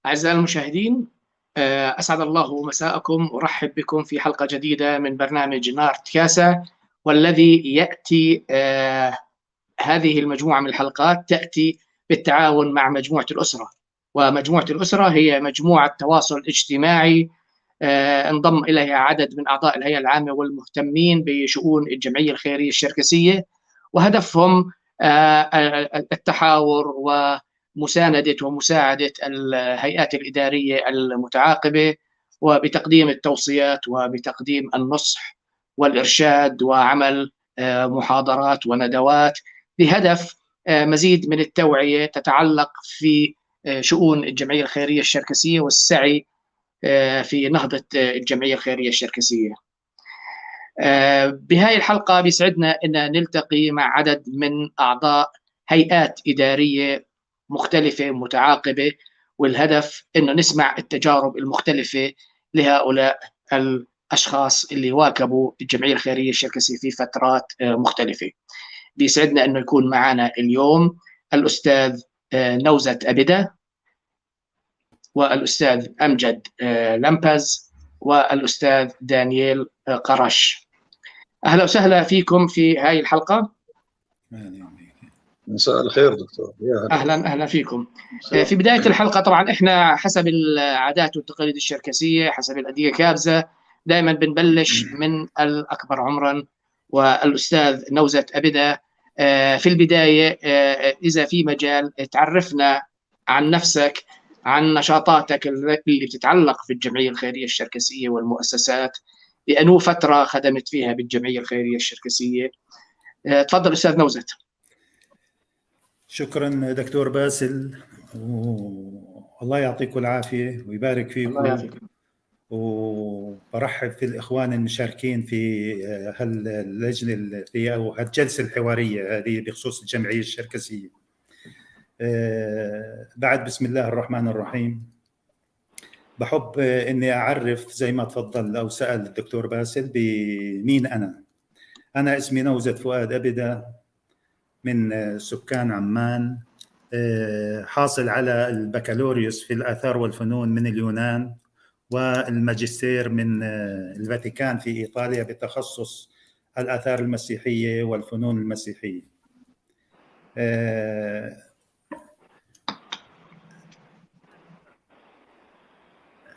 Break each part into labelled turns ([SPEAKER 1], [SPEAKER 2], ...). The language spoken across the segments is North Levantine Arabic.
[SPEAKER 1] أعزائي المشاهدين، أسعد الله مساءكم ورحب بكم في حلقة جديدة من برنامج نارت كاسا، والذي يأتي هذه المجموعة من الحلقات تأتي بالتعاون مع مجموعة الأسرة. ومجموعة الأسرة هي مجموعة تواصل اجتماعي انضم إليها عدد من أعضاء الهيئة العامة والمهتمين بشؤون الجمعية الخيرية الشركسية، وهدفهم التحاور ومساندة ومساعدة الهيئات الإدارية المتعاقبة، وبتقديم التوصيات وبتقديم النصح والإرشاد وعمل محاضرات وندوات بهدف مزيد من التوعية تتعلق في شؤون الجمعية الخيرية الشركسية والسعي في نهضة الجمعية الخيرية الشركسية. بهاي الحلقة بيسعدنا أن نلتقي مع عدد من أعضاء هيئات إدارية مختلفة متعاقبة، والهدف أنه نسمع التجارب المختلفة لهؤلاء الأشخاص اللي واكبوا الجمعية الخيرية الشركسية في فترات مختلفة. بيسعدنا أنه يكون معنا اليوم الأستاذ نوزت أبدا، والأستاذ أمجد لمبز، والأستاذ دانييل قرش. أهلا وسهلا فيكم في هاي الحلقة.
[SPEAKER 2] مساء الخير دكتور.
[SPEAKER 1] أهلا أهلا فيكم. في بداية الحلقة طبعا إحنا حسب العادات والتقاليد الشركسية، حسب الأدية كابزة، دائما بنبلش من الأكبر عمرا، والأستاذ نوزت أبدا في البداية إذا في مجال تعرفنا عن نفسك، عن نشاطاتك اللي بتتعلق في الجمعية الخيرية الشركسية والمؤسسات، لأنه فترة خدمت فيها بالجمعية الخيرية الشركسية. تفضل أستاذ نوزت.
[SPEAKER 3] شكرا دكتور باسل، والله يعطيكم العافية ويبارك فيكم.
[SPEAKER 1] الله يعافيك.
[SPEAKER 3] وبرحب في الإخوان المشاركين في هاللجنة أو هالجلسة الحوارية هذه بخصوص الجمعية الشركسية. بعد بسم الله الرحمن الرحيم، بحب إني أعرف زي ما تفضل أو سأل الدكتور باسل بمين أنا. أنا اسمي نوزت فؤاد أبدا، من سكان عمان، حاصل على البكالوريوس في الآثار والفنون من اليونان، والماجستير من الفاتيكان في إيطاليا بتخصص الآثار المسيحية والفنون المسيحية.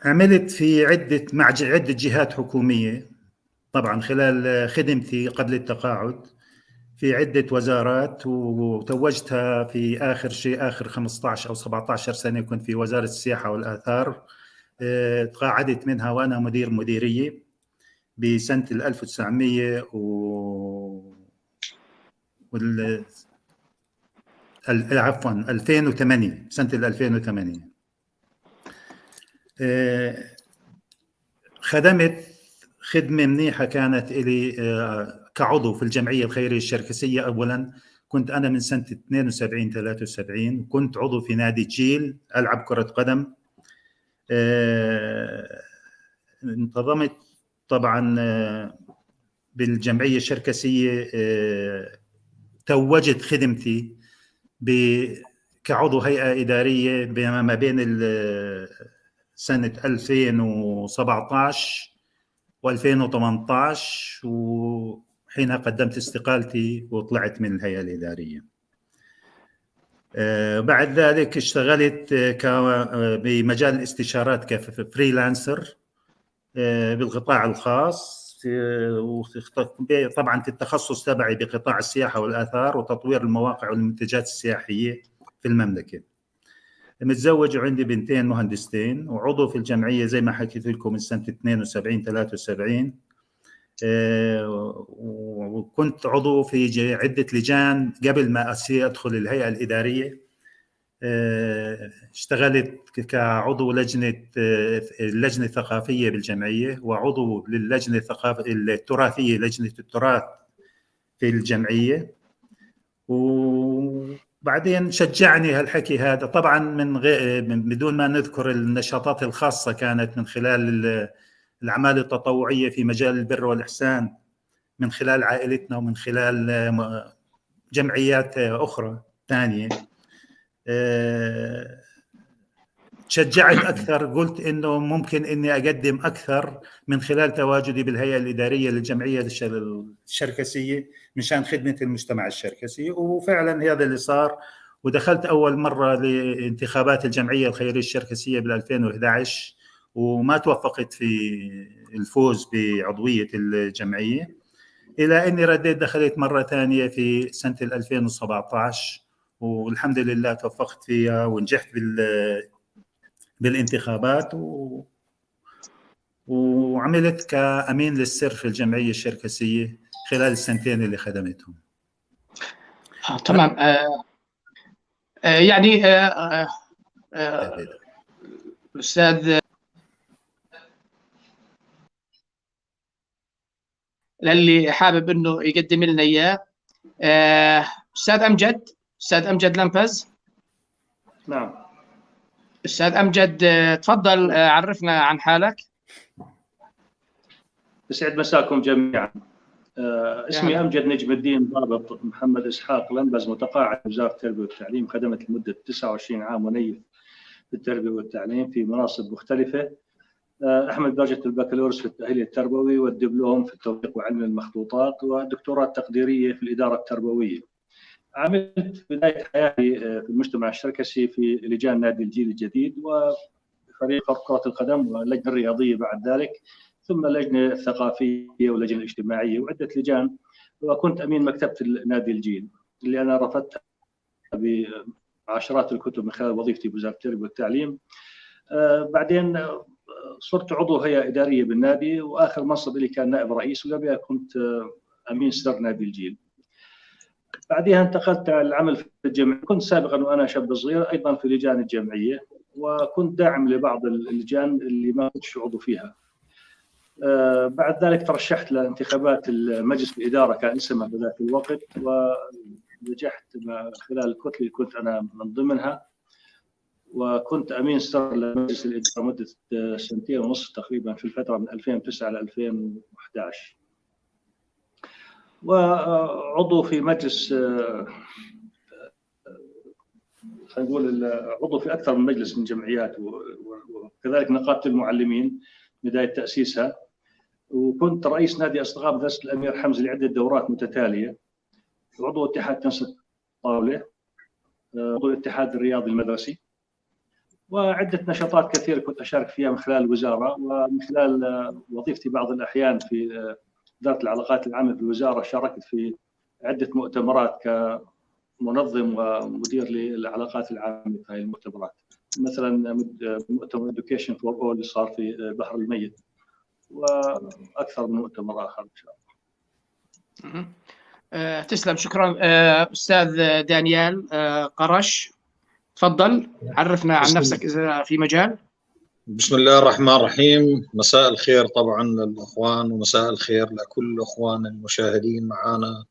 [SPEAKER 3] عملت في عدة جهات حكومية طبعا خلال خدمتي قبل التقاعد في عدة وزارات، وتوجتها في آخر شيء آخر 15 أو 17 سنة كنت في وزارة السياحة والآثار. تقاعدت منها وأنا مدير مديرية بسنة 1900 عفوا 2008، سنة 2008. خدمت خدمة منيحة كانت إلي كعضو في الجمعية الخيرية الشركسية. أولا كنت أنا من سنة 72 73 كنت عضو في نادي جيل ألعب كرة قدم. انتظمت طبعا بالجمعية الشركسية، توجت خدمتي كعضو هيئة إدارية ما بين سنة 2017 و2018، وحينها قدمت استقالتي وطلعت من الهيئة الإدارية. بعد ذلك اشتغلت بمجال الاستشارات كفريلانسر بالقطاع الخاص، طبعا في التخصص تبعي بقطاع السياحة والآثار وتطوير المواقع والمنتجات السياحية في المملكة. متزوج وعندي بنتين مهندستين، وعضو في الجمعية زي ما حكيت لكم من سنة 72 73. وكنت عضو في عدة لجان قبل ما أدخل الهيئة الإدارية. اشتغلت كعضو لجنة اللجنة الثقافية بالجمعية، وعضو للجنة الثقافية التراثية، لجنة التراث في الجمعية. وبعدين شجعني هالحكي هذا طبعا من غير بدون ما نذكر النشاطات الخاصة كانت من خلال الأعمال التطوعية في مجال البر والإحسان من خلال عائلتنا ومن خلال جمعيات أخرى ثانية. تشجعت اكثر، قلت انه ممكن اني اقدم اكثر من خلال تواجدي بالهيئة الادارية للجمعية الشركسيه مشان خدمة المجتمع الشركسي. وفعلا هذا اللي صار، ودخلت اول مرة لانتخابات الجمعية الخيرية الشركسيه بال 2011 وما توفقت في الفوز بعضويه الجمعية، الى اني رديت دخلت مرة ثانية في سنة 2017 والحمد لله توفقت فيها ونجحت بالانتخابات وعملت كأمين للسر في الجمعية الشركسية خلال السنتين اللي خدمتهم.
[SPEAKER 1] تمام. يعني الأستاذ للي حابب إنه يقدم لنا إياه، أستاذ أمجد، أستاذ أمجد لمبز.
[SPEAKER 2] نعم
[SPEAKER 1] أستاذ أمجد، تفضل عرفنا عن حالك.
[SPEAKER 2] يسعد مساكم جميعا. اسمي أمجد نجم الدين ضابط محمد إسحاق لمبز، متقاعد وزارة التربية والتعليم، خدمت لمدة 29 عام ونيف في التربية والتعليم في مناصب مختلفة. أحمل درجة البكالوريوس في التأهيل التربوي والدبلوم في التوثيق وعلم المخطوطات ودكتوراه تقديرية في الإدارة التربوية. عملت في بداية حياتي في المجتمع الشركسي في لجان نادي الجيل الجديد وفريق كرة القدم واللجنة الرياضية بعد ذلك، ثم اللجنة الثقافية واللجنة الاجتماعية وعدة لجان، وكنت أمين مكتبة نادي الجيل اللي أنا رفضتها بعشرات الكتب من خلال وظيفتي بوزارة التربية والتعليم. بعدين صرت عضو هيئة إدارية بالنادي، وآخر منصب لي كان نائب رئيس، وقبلها كنت أمين سر نادي الجيل. بعدها انتقلت على العمل في الجمعية، كنت سابقا وأنا شاب صغير أيضا في لجان الجمعية، وكنت داعم لبعض اللجان اللي ما كنتش عضو فيها. بعد ذلك ترشحت لانتخابات المجلس الإدارة كان اسمها بذاك الوقت، ونجحت خلال الكتلة اللي كنت أنا من ضمنها، وكنت أمين سر لمجلس الإدارة مدة 2.5 سنين تقريبا في الفترة من 2009 ل 2011، وعضو في مجلس، خلينا نقول عضو في أكثر من مجلس من جمعيات، وكذلك نقابة المعلمين بداية تأسيسها، وكنت رئيس نادي أصدقاء مدرسة الأمير حمزة لعدة دورات متتالية، عضو اتحاد تنس الطاولة، عضو الاتحاد الرياضي المدرسي، وعدة نشاطات كثيرة كنت أشارك فيها من خلال الوزارة ومن خلال وظيفتي بعض الأحيان في إدارة العلاقات العامة في الوزارة. شاركت في عدة مؤتمرات كمنظم ومدير للعلاقات العامة في هذه المؤتمرات، مثلا مؤتمر Education for All اللي صار في البحر الميت، وأكثر من مؤتمر آخر إن شاء
[SPEAKER 1] الله. تسلم، شكرا. أستاذ دانيال قرش، تفضل عرفنا عن نفسك إذا في مجال.
[SPEAKER 4] بسم الله الرحمن الرحيم. مساء الخير طبعا للأخوان، ومساء الخير لكل الأخوان المشاهدين معنا.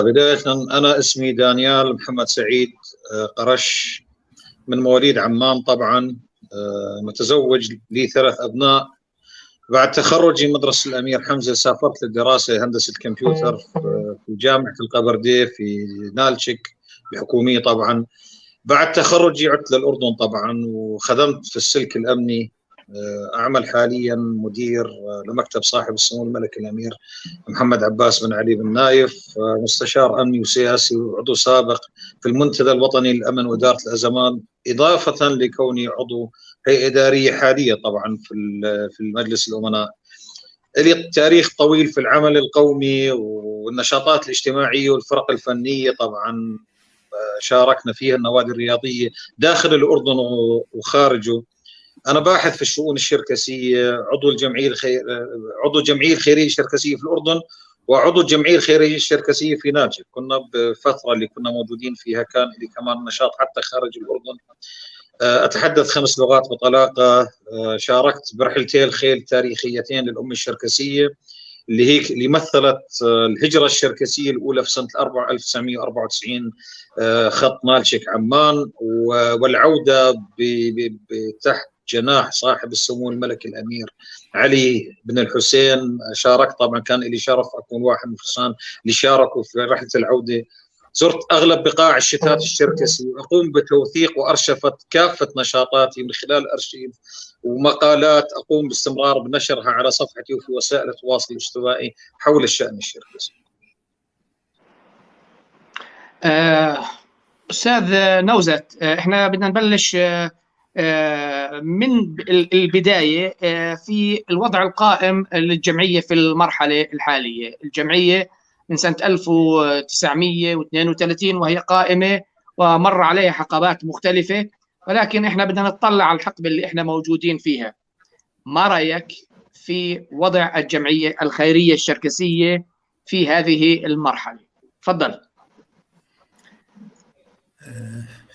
[SPEAKER 4] بداية أنا اسمي دانيال محمد سعيد قرش، من مواليد عمان طبعا، متزوج، لي 3 أبناء. بعد تخرجي مدرسة الأمير حمزة سافرت للدراسة هندسة الكمبيوتر في جامعة القبردية في نالتشك الحكومية طبعا. بعد تخرجي عدت للأردن طبعا، وخدمت في السلك الأمني. أعمل حاليا مدير لمكتب صاحب السمو الملك الأمير محمد عباس بن علي بن نايف، مستشار أمني وسياسي وعضو سابق في المنتدى الوطني للأمن وإدارة الأزمات، إضافة لكوني عضو هيئة إدارية حالية طبعا في المجلس الأمناء. لي تاريخ طويل في العمل القومي والنشاطات الاجتماعية والفرق الفنية طبعا، شاركنا فيها النوادي الرياضية داخل الأردن وخارجه. أنا باحث في الشؤون الشركسية، عضو الجمعية عضو الجمعية الخيرية الشركسية في الأردن، وعضو الجمعية الخيرية الشركسية في ناجح. كنا بفترة اللي كنا موجودين فيها كان لي كمان نشاط حتى خارج الأردن. أتحدث 5 لغات بطلاقة. شاركت برحلتين الخيل تاريخيتين للأمة الشركسية، اللي هي اللي مثلت الهجرة الشركسية الأولى في سنة 1994 خط نالشك عمان، والعودة تحت جناح صاحب السمو الملك الأمير علي بن الحسين. شاركت طبعا، كان لي شرف أكون واحد من الفرسان اللي شاركوا في رحلة العودة. زرت أغلب بقاع الشتات الشركسي، وأقوم بتوثيق وأرشفة كافة نشاطاتي من خلال أرشيف ومقالات أقوم باستمرار بنشرها على صفحتي وفي وسائل التواصل الاجتماعي حول الشأن الشركسي.
[SPEAKER 1] أستاذ نوزت، إحنا بدنا نبلش من البداية في الوضع القائم للجمعية في المرحلة الحالية. الجمعية من سنة 1932 وهي قائمة ومر عليها حقبات مختلفة، ولكن إحنا بدنا نطلع على الحقبة اللي إحنا موجودين فيها. ما رأيك في وضع الجمعية الخيرية الشركسية في هذه المرحلة؟ تفضل.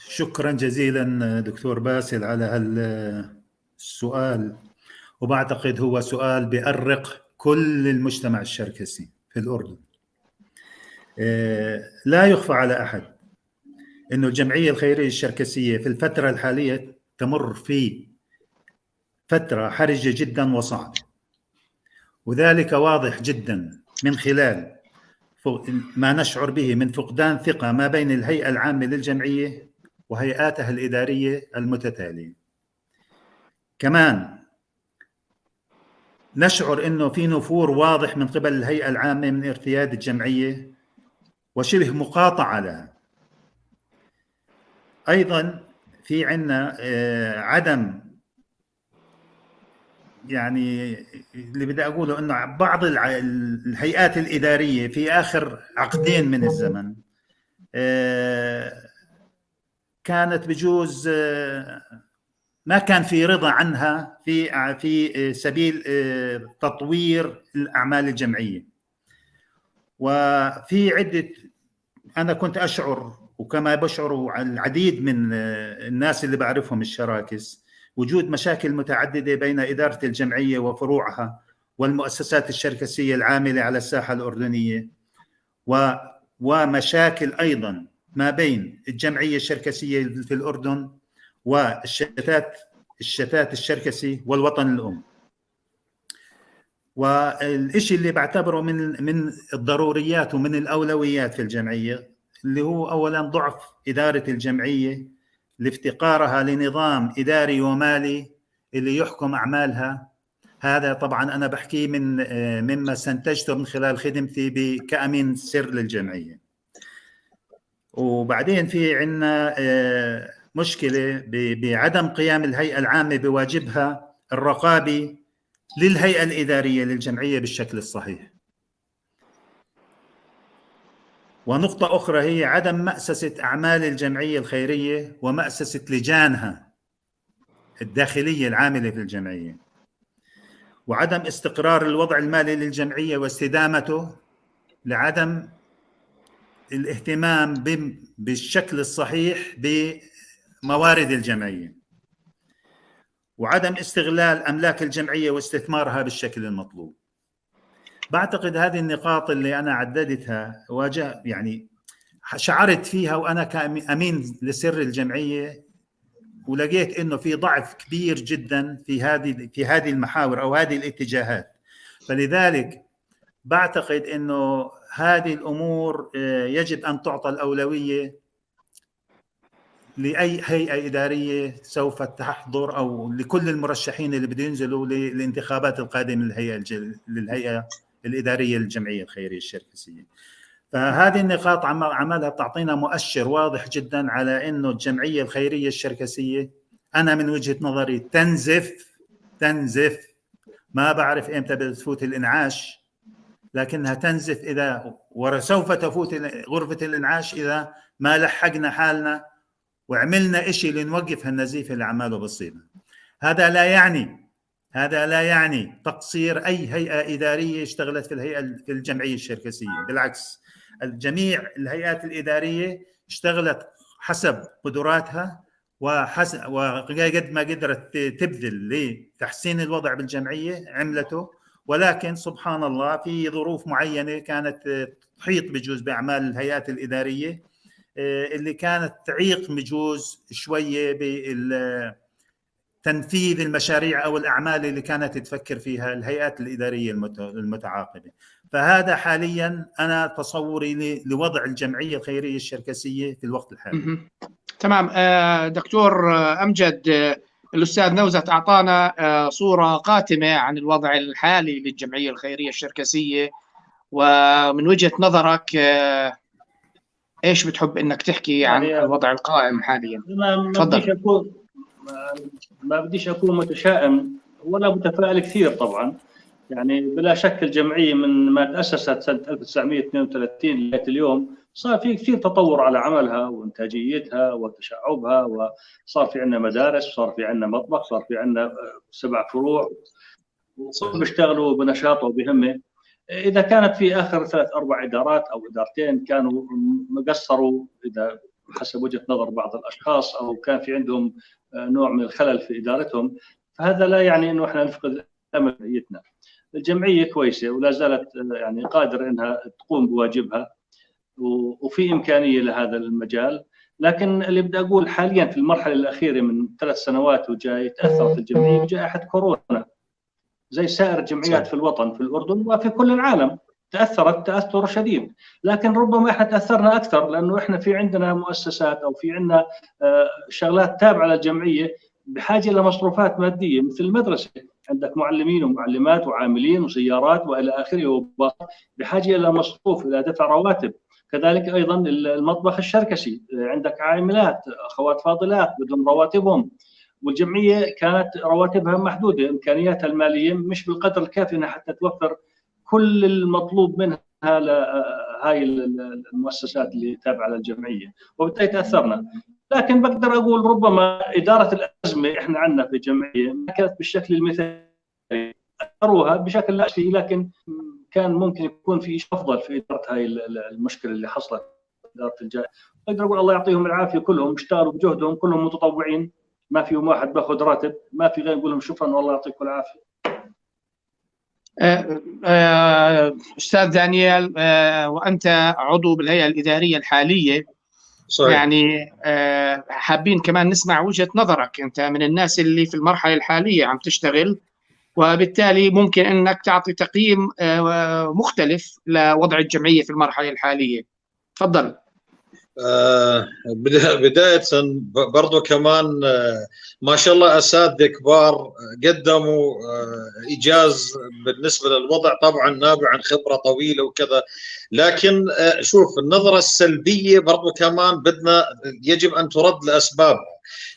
[SPEAKER 3] شكرا جزيلا دكتور باسل على هالسؤال، وبعتقد هو سؤال بيأرق كل المجتمع الشركسي في الأردن. لا يخفى على أحد أنه الجمعية الخيرية الشركسية في الفترة الحالية تمر في فترة حرجة جدا وصعبة، وذلك واضح جدا من خلال ما نشعر به من فقدان ثقة ما بين الهيئة العامة للجمعية وهيئاتها الإدارية المتتالية. كمان نشعر أنه في نفور واضح من قبل الهيئة العامة من ارتياد الجمعية وشبه مقاطعة لها. أيضا في عنا عدم، يعني اللي بدي أقوله أنه بعض الهيئات الإدارية في آخر عقدين من الزمن كانت بجوز ما كان في رضا عنها في سبيل تطوير الأعمال الجمعية. وفي عدة، أنا كنت أشعر وكما بشعر العديد من الناس اللي بعرفهم الشراكس، وجود مشاكل متعددة بين إدارة الجمعية وفروعها والمؤسسات الشركسية العاملة على الساحة الأردنية، ومشاكل أيضا ما بين الجمعية الشركسية في الأردن والشتات الشركسي والوطن الأم. والإشي اللي بعتبره من الضروريات ومن الأولويات في الجمعية اللي هو أولا ضعف إدارة الجمعية لافتقارها لنظام إداري ومالي اللي يحكم أعمالها. هذا طبعا أنا بحكيه من مما استنتجته من خلال خدمتي كأمين سر للجمعية. وبعدين في عنا مشكلة بعدم قيام الهيئة العامة بواجبها الرقابي للهيئة الإدارية للجمعية بالشكل الصحيح. ونقطة أخرى هي عدم مأسسة أعمال الجمعية الخيرية ومأسسة لجانها الداخلية العاملة في الجمعية، وعدم استقرار الوضع المالي للجمعية واستدامته لعدم الاهتمام بالشكل الصحيح بموارد الجمعية، وعدم استغلال أملاك الجمعية واستثمارها بالشكل المطلوب. بعتقد هذه النقاط اللي أنا عددتها واجه يعني شعرت فيها وأنا كأمين لسر الجمعية، ولقيت إنه في ضعف كبير جدا في هذه المحاور أو هذه الاتجاهات. فلذلك بعتقد إنه هذه الأمور يجب أن تعطى الأولوية لأي هيئة إدارية سوف تحضر أو لكل المرشحين اللي بده ينزلوا للانتخابات القادمة للهيئة الإدارية للجمعية الخيرية الشركسية. فهذه النقاط عملها بتعطينا مؤشر واضح جدا على أنه الجمعية الخيرية الشركسية أنا من وجهة نظري تنزف، ما بعرف إمتى بتفوت الإنعاش، لكنها تنزف إذا وسوف تفوت غرفة الإنعاش إذا ما لحقنا حالنا وعملنا إشي لنوقف هالنزيف اللي عماله بصيبنا. هذا لا يعني تقصير أي هيئة إدارية اشتغلت في الهيئة في الجمعية الشركسية، بالعكس الجميع الهيئات الإدارية اشتغلت حسب قدراتها وقد ما قدرت تبذل لتحسين الوضع بالجمعية عملته، ولكن سبحان الله في ظروف معينة كانت تحيط بجوز بأعمال الهيئات الإدارية اللي كانت تعيق بجوز شوية تنفيذ المشاريع او الاعمال اللي كانت تفكر فيها الهيئات الادارية المتعاقبة. فهذا حاليا انا تصوري لوضع الجمعية الخيرية الشركسيه في الوقت الحالي.
[SPEAKER 1] تمام. دكتور امجد، الاستاذ نوزت اعطانا صوره قاتمه عن الوضع الحالي للجمعية الخيرية الشركسيه، ومن وجهه نظرك ايش بتحب انك تحكي عن الوضع القائم حاليا؟
[SPEAKER 2] تفضل. ما بديش اكون متشائم ولا متفائل كثير طبعا، يعني بلا شك الجمعية من ما تاسست سنة 1932 لغاية اليوم صار في كثير تطور على عملها وانتاجيتها وتشعبها، وصار في عندنا مدارس، صار في عندنا مطبخ، صار في عندنا 7 فروع، وكلهم بيشتغلوا بنشاط وبهمه. اذا كانت في اخر 3 4 ادارات او ادارتين كانوا مقصروا اذا حسب وجهه نظر بعض الاشخاص، او كان في عندهم نوع من الخلل في ادارتهم، فهذا لا يعني انه احنا نفقد امل جمعيتنا. الجمعية كويسة ولا زالت يعني قادرة انها تقوم بواجبها، وفي امكانية لهذا المجال. لكن اللي بدي اقول حاليا في المرحلة الاخيرة من 3 سنوات وجاي تاثرت الجمعية بجائحة كورونا زي سائر الجمعيات في الوطن، في الاردن وفي كل العالم، تاثرت تاثر شديد. لكن ربما احنا تاثرنا اكثر لانه احنا في عندنا مؤسسات او في عندنا شغلات تابعه للجمعية بحاجة لمصروفات مادية، مثل المدرسة، عندك معلمين ومعلمات وعاملين وسيارات والى اخره، بحاجة الى مصروف، الى دفع رواتب. كذلك ايضا المطبخ الشركسي، عندك عاملات اخوات فاضلات بدهم رواتبهم، والجمعية كانت رواتبها محدودة، امكانياتها المالية مش بالقدر الكافي انها حتى توفر كل المطلوب منها لهاي المؤسسات اللي تابعه للجمعية، وبالتالي تاثرنا. لكن بقدر اقول ربما ادارة الازمة احنا عندنا في الجمعية ما كانت بالشكل المثالي، اثروها بشكل لا فيه، لكن كان ممكن يكون في شيء افضل في ادارة هاي المشكلة اللي حصلت ادارة الجائحة. بقدر اقول الله يعطيهم العافية، كلهم اشتغلوا بجهدهم، كلهم متطوعين، ما فيهم واحد باخذ راتب، ما في غير نقول لهم شكرا والله يعطيكم العافية.
[SPEAKER 1] استاذ دانيال، وانت عضو بالهيئة الادارية الحالية، صحيح. يعني حابين كمان نسمع وجهه نظرك، انت من الناس اللي في المرحلة الحالية عم تشتغل، وبالتالي ممكن انك تعطي تقييم مختلف لوضع الجمعية في المرحلة الحالية. تفضل.
[SPEAKER 4] بداية برضو كمان ما شاء الله أساتذة كبار قدموا إيجاز بالنسبة للوضع، طبعا نابع عن خبرة طويلة وكذا، لكن شوف النظرة السلبية برضو كمان بدنا يجب أن ترد لأسبابها.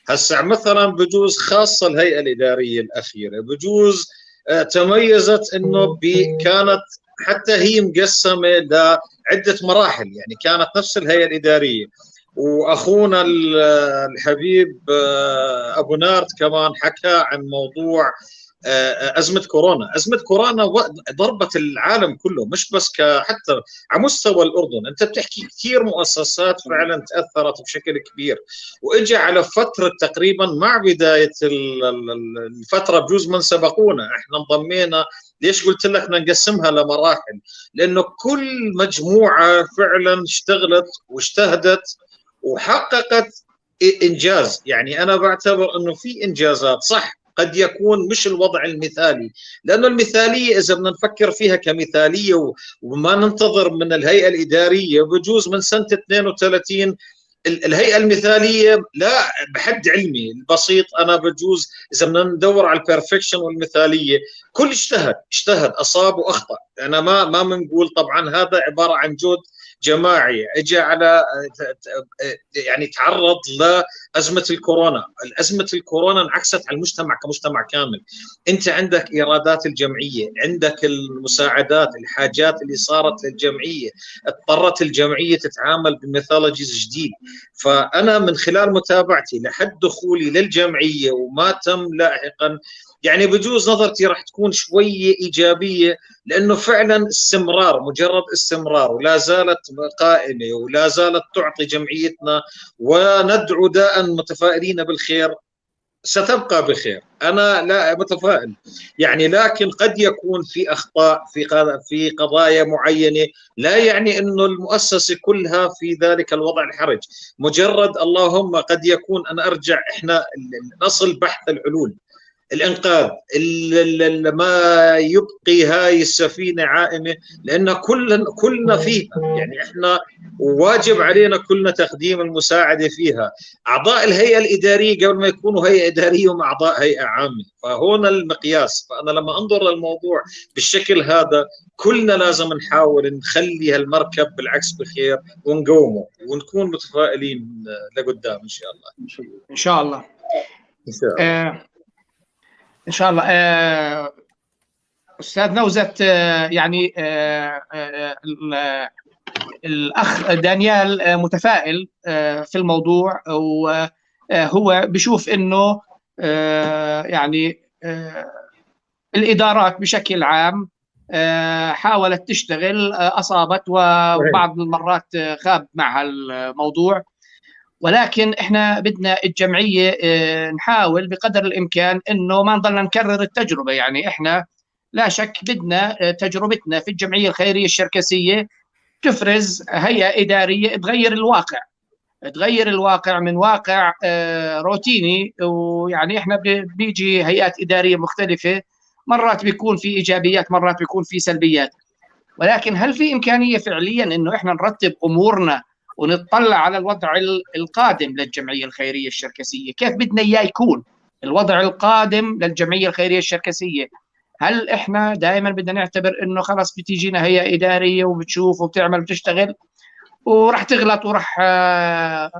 [SPEAKER 4] هسه مثلا بجوز خاصة الهيئة الإدارية الأخيرة بجوز تميزت إنه كانت حتى هي مقسمة لعدة مراحل، يعني كانت نفس الهيئة الإدارية. وأخونا الحبيب أبو نارت كمان حكى عن موضوع أزمة كورونا. أزمة كورونا ضربت العالم كله، مش بس حتى على مستوى الأردن. أنت بتحكي كثير مؤسسات فعلا تأثرت بشكل كبير، وإجا على فترة تقريبا مع بداية الفترة بجوز من سبقونا إحنا انضمينا. ليش قلت لك بدنا نقسمها لمراحل؟ لأنه كل مجموعة فعلا اشتغلت واجتهدت وحققت إنجاز. يعني أنا بعتبر أنه في إنجازات، صح قد يكون مش الوضع المثالي، لأنه المثالية إذا بدنا نفكر فيها كمثالية وما ننتظر من الهيئة الإدارية، بجوز من سنة 32 الهيئة المثالية لا، بحد علمي البسيط أنا بجوز إذا بدنا ندور على البرفكشن والمثالية، كل اجتهد أصاب وأخطأ. أنا ما بنقول طبعا هذا عبارة عن جهد جماعي اجى على يعني تعرض لأزمة الكورونا. الأزمة الكورونا انعكست على المجتمع كمجتمع كامل. انت عندك ايرادات الجمعية، عندك المساعدات، الحاجات اللي صارت للجمعية، اضطرت الجمعية تتعامل ب methodologies جديد. فأنا من خلال متابعتي لحد دخولي للجمعية وما تم لاحقا، يعني بجوز نظرتي راح تكون شوية إيجابية، لأنه فعلا استمرار، مجرد استمرار، ولا زالت قائمة ولا زالت تعطي جمعيتنا، وندعو دائما متفائلين بالخير. ستبقى بخير. أنا لا متفائل يعني، لكن قد يكون في أخطاء في قضايا معينة، لا يعني أنه المؤسسة كلها في ذلك الوضع الحرج. مجرد اللهم قد يكون، أنا أرجع، إحنا نصل بحث الحلول، الإنقاذ، ما يبقي هاي السفينة عائمة، لأن كلنا فيها يعني، إحنا واجب علينا كلنا تقديم المساعدة فيها. أعضاء الهيئة الإدارية قبل ما يكونوا هيئة إدارية هم أعضاء هيئة عامة، فهون المقياس. فأنا لما أنظر للموضوع بالشكل هذا، كلنا لازم نحاول نخلي هالمركب بالعكس بخير ونقومه ونكون متفائلين لقدام إن شاء الله.
[SPEAKER 1] إن شاء الله.
[SPEAKER 4] إن شاء الله.
[SPEAKER 1] إن شاء الله. أستاذ نوزت، يعني الأخ دانيال متفائل في الموضوع، وهو بشوف إنه يعني الإدارات بشكل عام حاولت تشتغل، أصابت وبعض المرات خاب معها الموضوع، ولكن احنا بدنا الجمعية نحاول بقدر الامكان انه ما نضلنا نكرر التجربة. يعني احنا لا شك بدنا تجربتنا في الجمعية الخيرية الشركسيه تفرز هيئة ادارية تغير الواقع، تغير الواقع من واقع روتيني. ويعني احنا بيجي هيئات ادارية مختلفة، مرات بيكون في ايجابيات، مرات بيكون في سلبيات، ولكن هل في امكانية فعليا انه احنا نرتب امورنا ونطلع على الوضع القادم للجمعية الخيرية الشركسية؟ كيف بدنا إياه يكون الوضع القادم للجمعية الخيرية الشركسية؟ هل إحنا دائما بدنا نعتبر إنه خلص بتيجينا هيئة إدارية وبتشوف وبتعمل وبتشتغل وراح تغلط وراح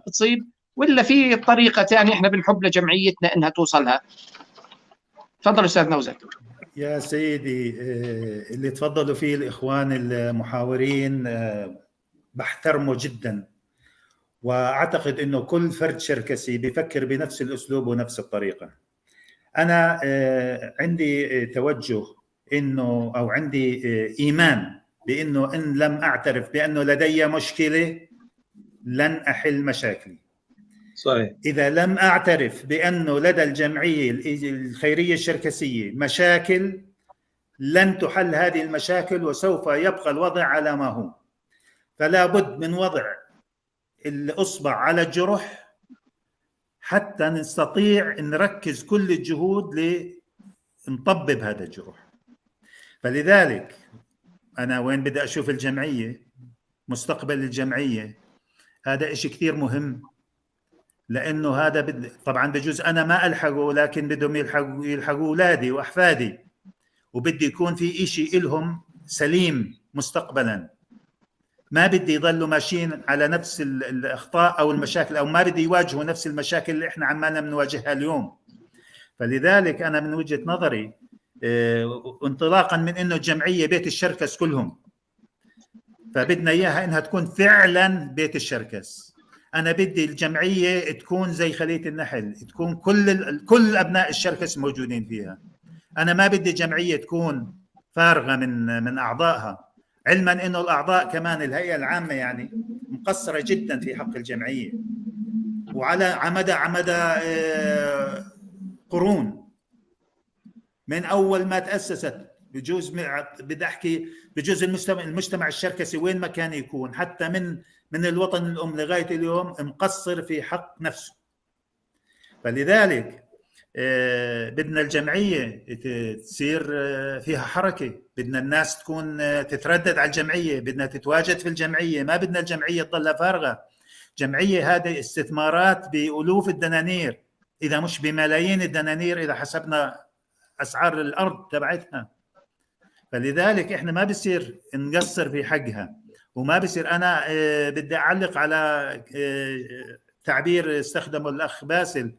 [SPEAKER 1] تصيب، ولا في طريقة ثانية إحنا بنحب لجمعيتنا إنها توصلها؟ تفضل أستاذ نوزت.
[SPEAKER 3] يا سيدي، اللي تفضلوا فيه الإخوان المحاورين بحترمه جدا، واعتقد انه كل فرد شركسي بيفكر بنفس الاسلوب ونفس الطريقة. انا عندي توجه انه، او عندي ايمان بانه ان لم اعترف بانه لدي مشكلة لن احل مشاكلي.
[SPEAKER 4] صحيح.
[SPEAKER 3] اذا لم اعترف بانه لدى الجمعية الخيرية الشركسيه مشاكل، لن تحل هذه المشاكل وسوف يبقى الوضع على ما هو. فلا بد من وضع الأصبع على الجرح حتى نستطيع نركز كل الجهود لنطبب هذا الجرح. فلذلك أنا وين بدي أشوف الجمعية، مستقبل الجمعية، هذا إشي كثير مهم، لأنه هذا طبعا بجوز أنا ما ألحقه، لكن بدهم يلحقوا أولادي وأحفادي، وبدي يكون في إشي إلهم سليم مستقبلا. ما بدي يضلوا ماشيين على نفس الأخطاء أو المشاكل، أو ما بدي يواجهوا نفس المشاكل اللي إحنا عمالنا بنواجهها اليوم. فلذلك أنا من وجهة نظري، انطلاقا من إنه الجمعية بيت الشركس كلهم، فبدنا إياها إنها تكون فعلا بيت الشركس. أنا بدي الجمعية تكون زي خلية النحل، تكون كل أبناء الشركس موجودين فيها. أنا ما بدي جمعية تكون فارغة من أعضائها، علما انه الاعضاء كمان الهيئة العامة يعني مقصرة جدا في حق الجمعية، وعلى مدى قرون من اول ما تاسست. بجوز بدي احكي بجوز المجتمع الشركسي وين ما كان يكون، حتى من الوطن الام لغاية اليوم مقصر في حق نفسه. فلذلك بدنا الجمعية تصير فيها حركة، بدنا الناس تكون تتردد على الجمعية، بدنا تتواجد في الجمعية، ما بدنا الجمعية تضلها فارغة. جمعية هذه استثمارات بألوف الدنانير، إذا مش بملايين الدنانير إذا حسبنا أسعار الأرض تبعتها. فلذلك إحنا ما بصير نقصر في حقها، وما بصير. أنا بدي أعلق على تعبير استخدمه الأخ باسل،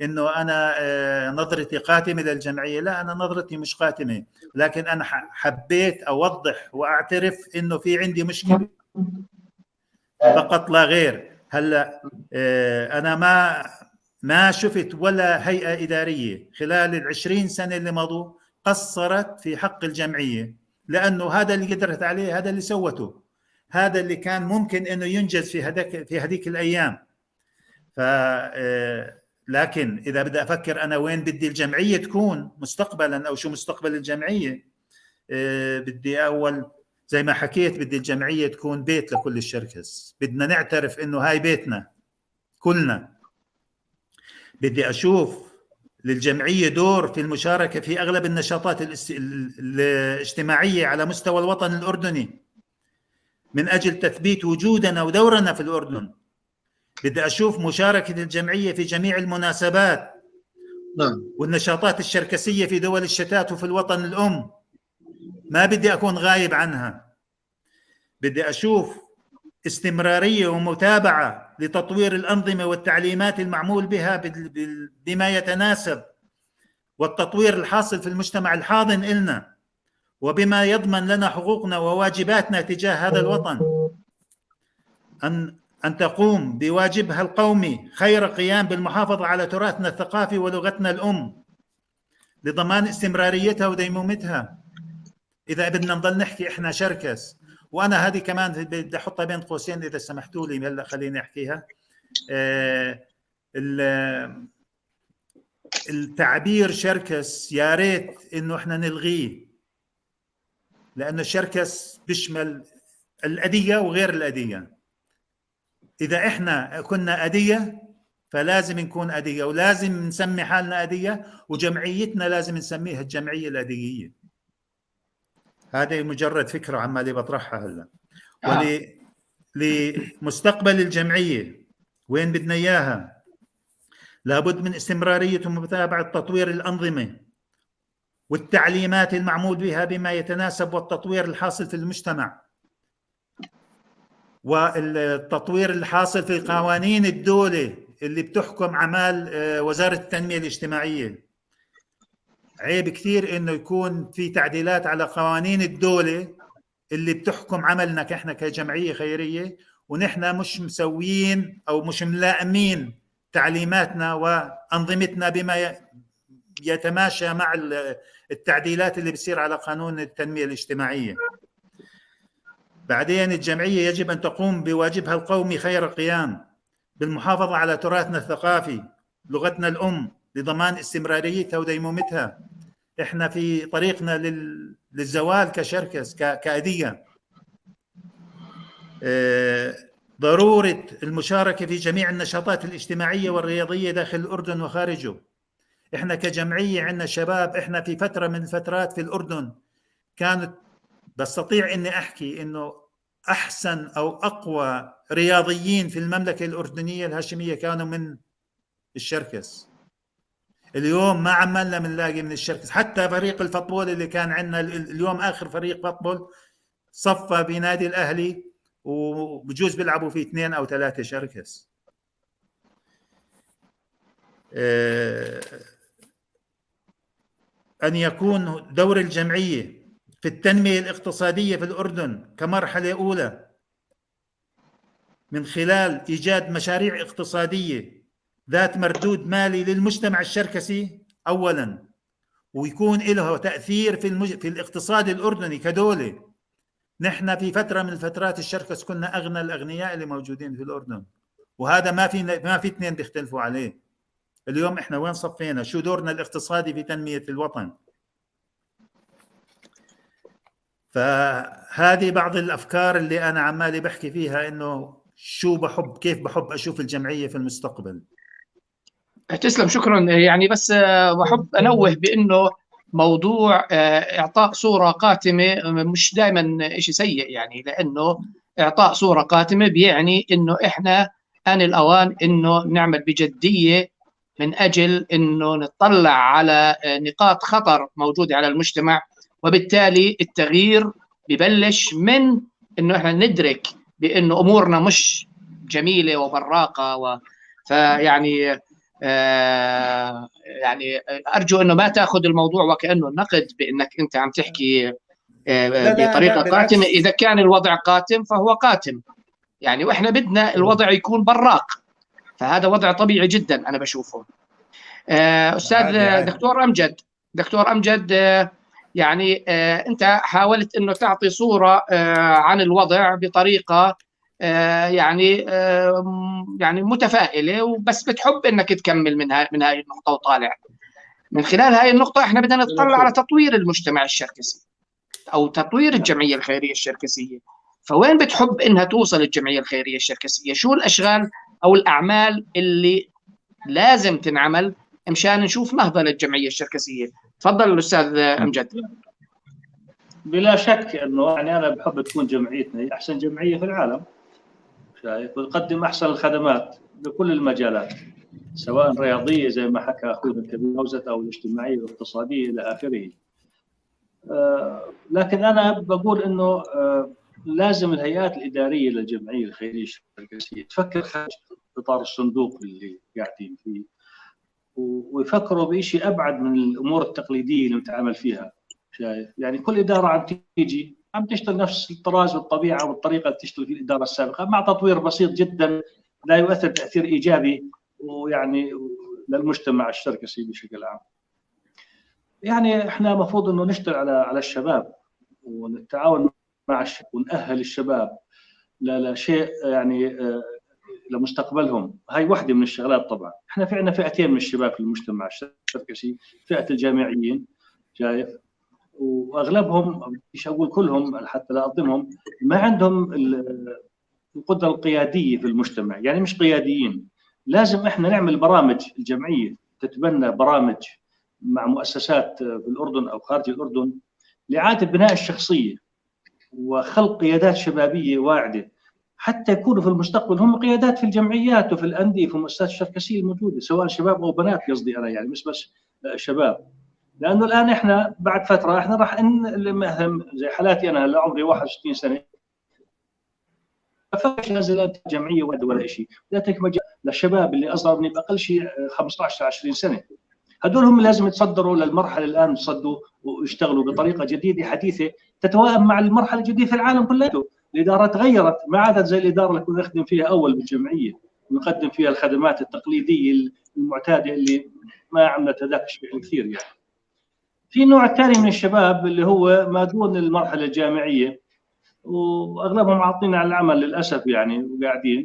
[SPEAKER 3] انه انا نظرتي قاتمه للجمعية. لا، انا نظرتي مش قاتمه، لكن انا حبيت اوضح واعترف انه في عندي مشكلة فقط لا غير. هلا انا ما شفت ولا هيئة ادارية خلال 20 سنة اللي مضوا قصرت في حق الجمعية، لانه هذا اللي قدرت عليه، هذا اللي سوته، هذا اللي كان ممكن انه ينجز في هذيك الايام. ف لكن إذا بدي أفكر أنا وين بدي الجمعية تكون مستقبلا أو شو مستقبل الجمعية، بدي أول زي ما حكيت بدي الجمعية تكون بيت لكل الشركس، بدنا نعترف إنه هاي بيتنا كلنا. بدي أشوف للجمعية دور في المشاركة في أغلب النشاطات الاجتماعية على مستوى الوطن الأردني من أجل تثبيت وجودنا ودورنا في الأردن. بدي أشوف مشاركة الجمعية في جميع المناسبات،
[SPEAKER 4] نعم،
[SPEAKER 3] والنشاطات الشركسية في دول الشتات وفي الوطن الأم، ما بدي أكون غايب عنها. بدي أشوف استمرارية ومتابعة لتطوير الأنظمة والتعليمات المعمول بها بما يتناسب والتطوير الحاصل في المجتمع الحاضن إلنا، وبما يضمن لنا حقوقنا وواجباتنا تجاه هذا الوطن. أن تقوم بواجبها القومي خير قيام بالمحافظة على تراثنا الثقافي ولغتنا الأم لضمان استمراريتها وديمومتها. إذا بدنا نضل نحكي إحنا شركس، وأنا هذه كمان بدي أحطها بين قوسين إذا سمحتوا لي، هلا خليني أحكيها. التعبير شركس يا ريت إنه إحنا نلغيه، لأنه الشركس بيشمل الأدية وغير الأدية. إذا إحنا كنا أدية فلازم نكون أدية، ولازم نسمي حالنا أدية، وجمعيتنا لازم نسميها الجمعية الأدية. هذه مجرد فكرة عمالي بطرحها هلا. لمستقبل الجمعية وين بدنا إياها؟ لابد من استمرارية ومتابعة تطوير الأنظمة والتعليمات المعمول بها بما يتناسب والتطوير الحاصل في المجتمع، والتطوير الحاصل في قوانين الدولة اللي بتحكم أعمال وزارة التنمية الاجتماعية. عيب كثير إنه يكون في تعديلات على قوانين الدولة اللي بتحكم عملنا كإحنا كجمعية خيرية، ونحن مش مسويين أو مش ملائمين تعليماتنا وأنظمتنا بما يتماشى مع التعديلات اللي بتصير على قانون التنمية الاجتماعية. بعدين الجمعية يجب أن تقوم بواجبها القومي خير قيام بالمحافظة على تراثنا الثقافي، لغتنا الأم، لضمان استمراريتها وديمومتها. احنا في طريقنا للزوال كشركس كأدية. ضرورة المشاركة في جميع النشاطات الاجتماعية والرياضية داخل الأردن وخارجه. احنا كجمعية عندنا شباب، احنا في فترة من الفترات في الأردن كانت، بستطيع اني احكي انه احسن او اقوى رياضيين في المملكة الأردنية الهاشمية كانوا من الشركس. اليوم ما عملنا بنلاقي من الشركس، حتى فريق ال football اللي كان عندنا اليوم اخر فريق football صفى بنادي الاهلي، وبجوز بيلعبوا فيه 2 أو 3 شركس. أن يكون دور الجمعية في التنمية الاقتصادية في الأردن كمرحلة أولى من خلال إيجاد مشاريع اقتصادية ذات مردود مالي للمجتمع الشركسي أولاً، ويكون له تأثير في الاقتصاد الأردني كدولة. نحن في فترة من الفترات الشركس كنا أغنى الأغنياء اللي موجودين في الأردن، وهذا ما في اثنين بيختلفوا عليه. اليوم إحنا وين صفينا؟ شو دورنا الاقتصادي في تنمية الوطن؟ فهذه بعض الأفكار اللي أنا عمالي بحكي فيها، إنه شو بحب، كيف بحب أشوف الجمعية في المستقبل.
[SPEAKER 1] تسلم، شكرا. يعني بس بحب أنوه بأنه موضوع إعطاء صورة قاتمة مش دائما شيء سيء، يعني لأنه إعطاء صورة قاتمة بيعني إنه إحنا آن الأوان إنه نعمل بجدية من أجل إنه نطلع على نقاط خطر موجودة على المجتمع، وبالتالي التغيير ببلش من إنه إحنا ندرك بأنه أمورنا مش جميلة وبراقة فيعني يعني أرجو أنه ما تأخذ الموضوع وكأنه نقد بأنك أنت عم تحكي بطريقة قاتمة. إذا كان الوضع قاتم فهو قاتم، يعني وإحنا بدنا الوضع يكون براق، فهذا وضع طبيعي جدا أنا بشوفه. أستاذ دكتور أمجد، دكتور أمجد، يعني أنت حاولت أنه تعطي صورة عن الوضع بطريقة يعني يعني متفائلة، وبس بتحب انك تكمل من هاي النقطة وطالع. من خلال هاي النقطة احنا بدنا نتطلع على تطوير المجتمع الشركسي او تطوير الجمعية الخيرية الشركسيه. فوين بتحب انها توصل الجمعية الخيرية الشركسيه؟ شو الاشغال او الاعمال اللي لازم تنعمل مشان نشوف نهضة للجمعية الشركسيه؟ تفضل الاستاذ امجد.
[SPEAKER 2] بلا شك انه يعني انا بحب تكون جمعيتنا هي احسن جمعية في العالم، شايف، وتقدم احسن الخدمات بكل المجالات، سواء رياضية زي ما حكى اخونا الكبير نوزت، او الاجتماعية والاقتصادية الى اخره. لكن انا بقول انه لازم الهيئات الادارية للجمعية الخيرية الشركسيه تفكر خارج اطار الصندوق اللي قاعدين فيه، ويفكروا بشيء ابعد من الامور التقليدية اللي نتعامل فيها. شايف، يعني كل ادارة عم تيجي عم تشتغل نفس الطراز والطبيعة والطريقة اللي تشتغل فيها الادارة السابقة، مع تطوير بسيط جدا لا يؤثر تاثير ايجابي ويعني للمجتمع الشركسي بشكل عام. يعني احنا المفروض انه نشتغل على الشباب ونتعاون مع الشباب ونأهل الشباب لشيء يعني لمستقبلهم. هاي واحدة من الشغلات. طبعا احنا في عندنا فئتين من الشباب في المجتمع الشركسي، فئة الجامعيين، شايف، واغلبهم، مش اقول كلهم حتى لا اظلمهم، ما عندهم القدرة القيادية في المجتمع، يعني مش قياديين. لازم احنا نعمل برامج، الجمعية تتبنى برامج مع مؤسسات في الاردن او خارج الاردن لاعادة بناء الشخصية وخلق قيادات شبابية واعده، حتى يكونوا في المستقبل هم قيادات في الجمعيات وفي الاندية في المؤسسات الشركسيه الموجودة، سواء شباب او بنات، قصدي انا يعني مش بس شباب. لانه الان احنا بعد فترة احنا راح مثلا زي حالاتي انا هلا عمري 61 سنة، ما نزلت جمعية ولا شيء، لا مجال للشباب اللي اصغر مني باقل شيء 15 20 سنة. هدول هم لازم يتصدروا للمرحلة الان، يتصدوا ويشتغلوا بطريقة جديدة حديثه تتوائم مع المرحلة الجديدة في العالم كله. الادارة تغيرت، ما عادت زي الادارة اللي كنا نخدم فيها اول بالجمعيه ونقدم فيها الخدمات التقليدية المعتادة اللي ما عملت هذاك الشيء الكثير. يعني في النوع الثاني من الشباب اللي هو ما دون المرحلة الجامعية، واغلبهم عاطلين على العمل للاسف يعني وقاعدين.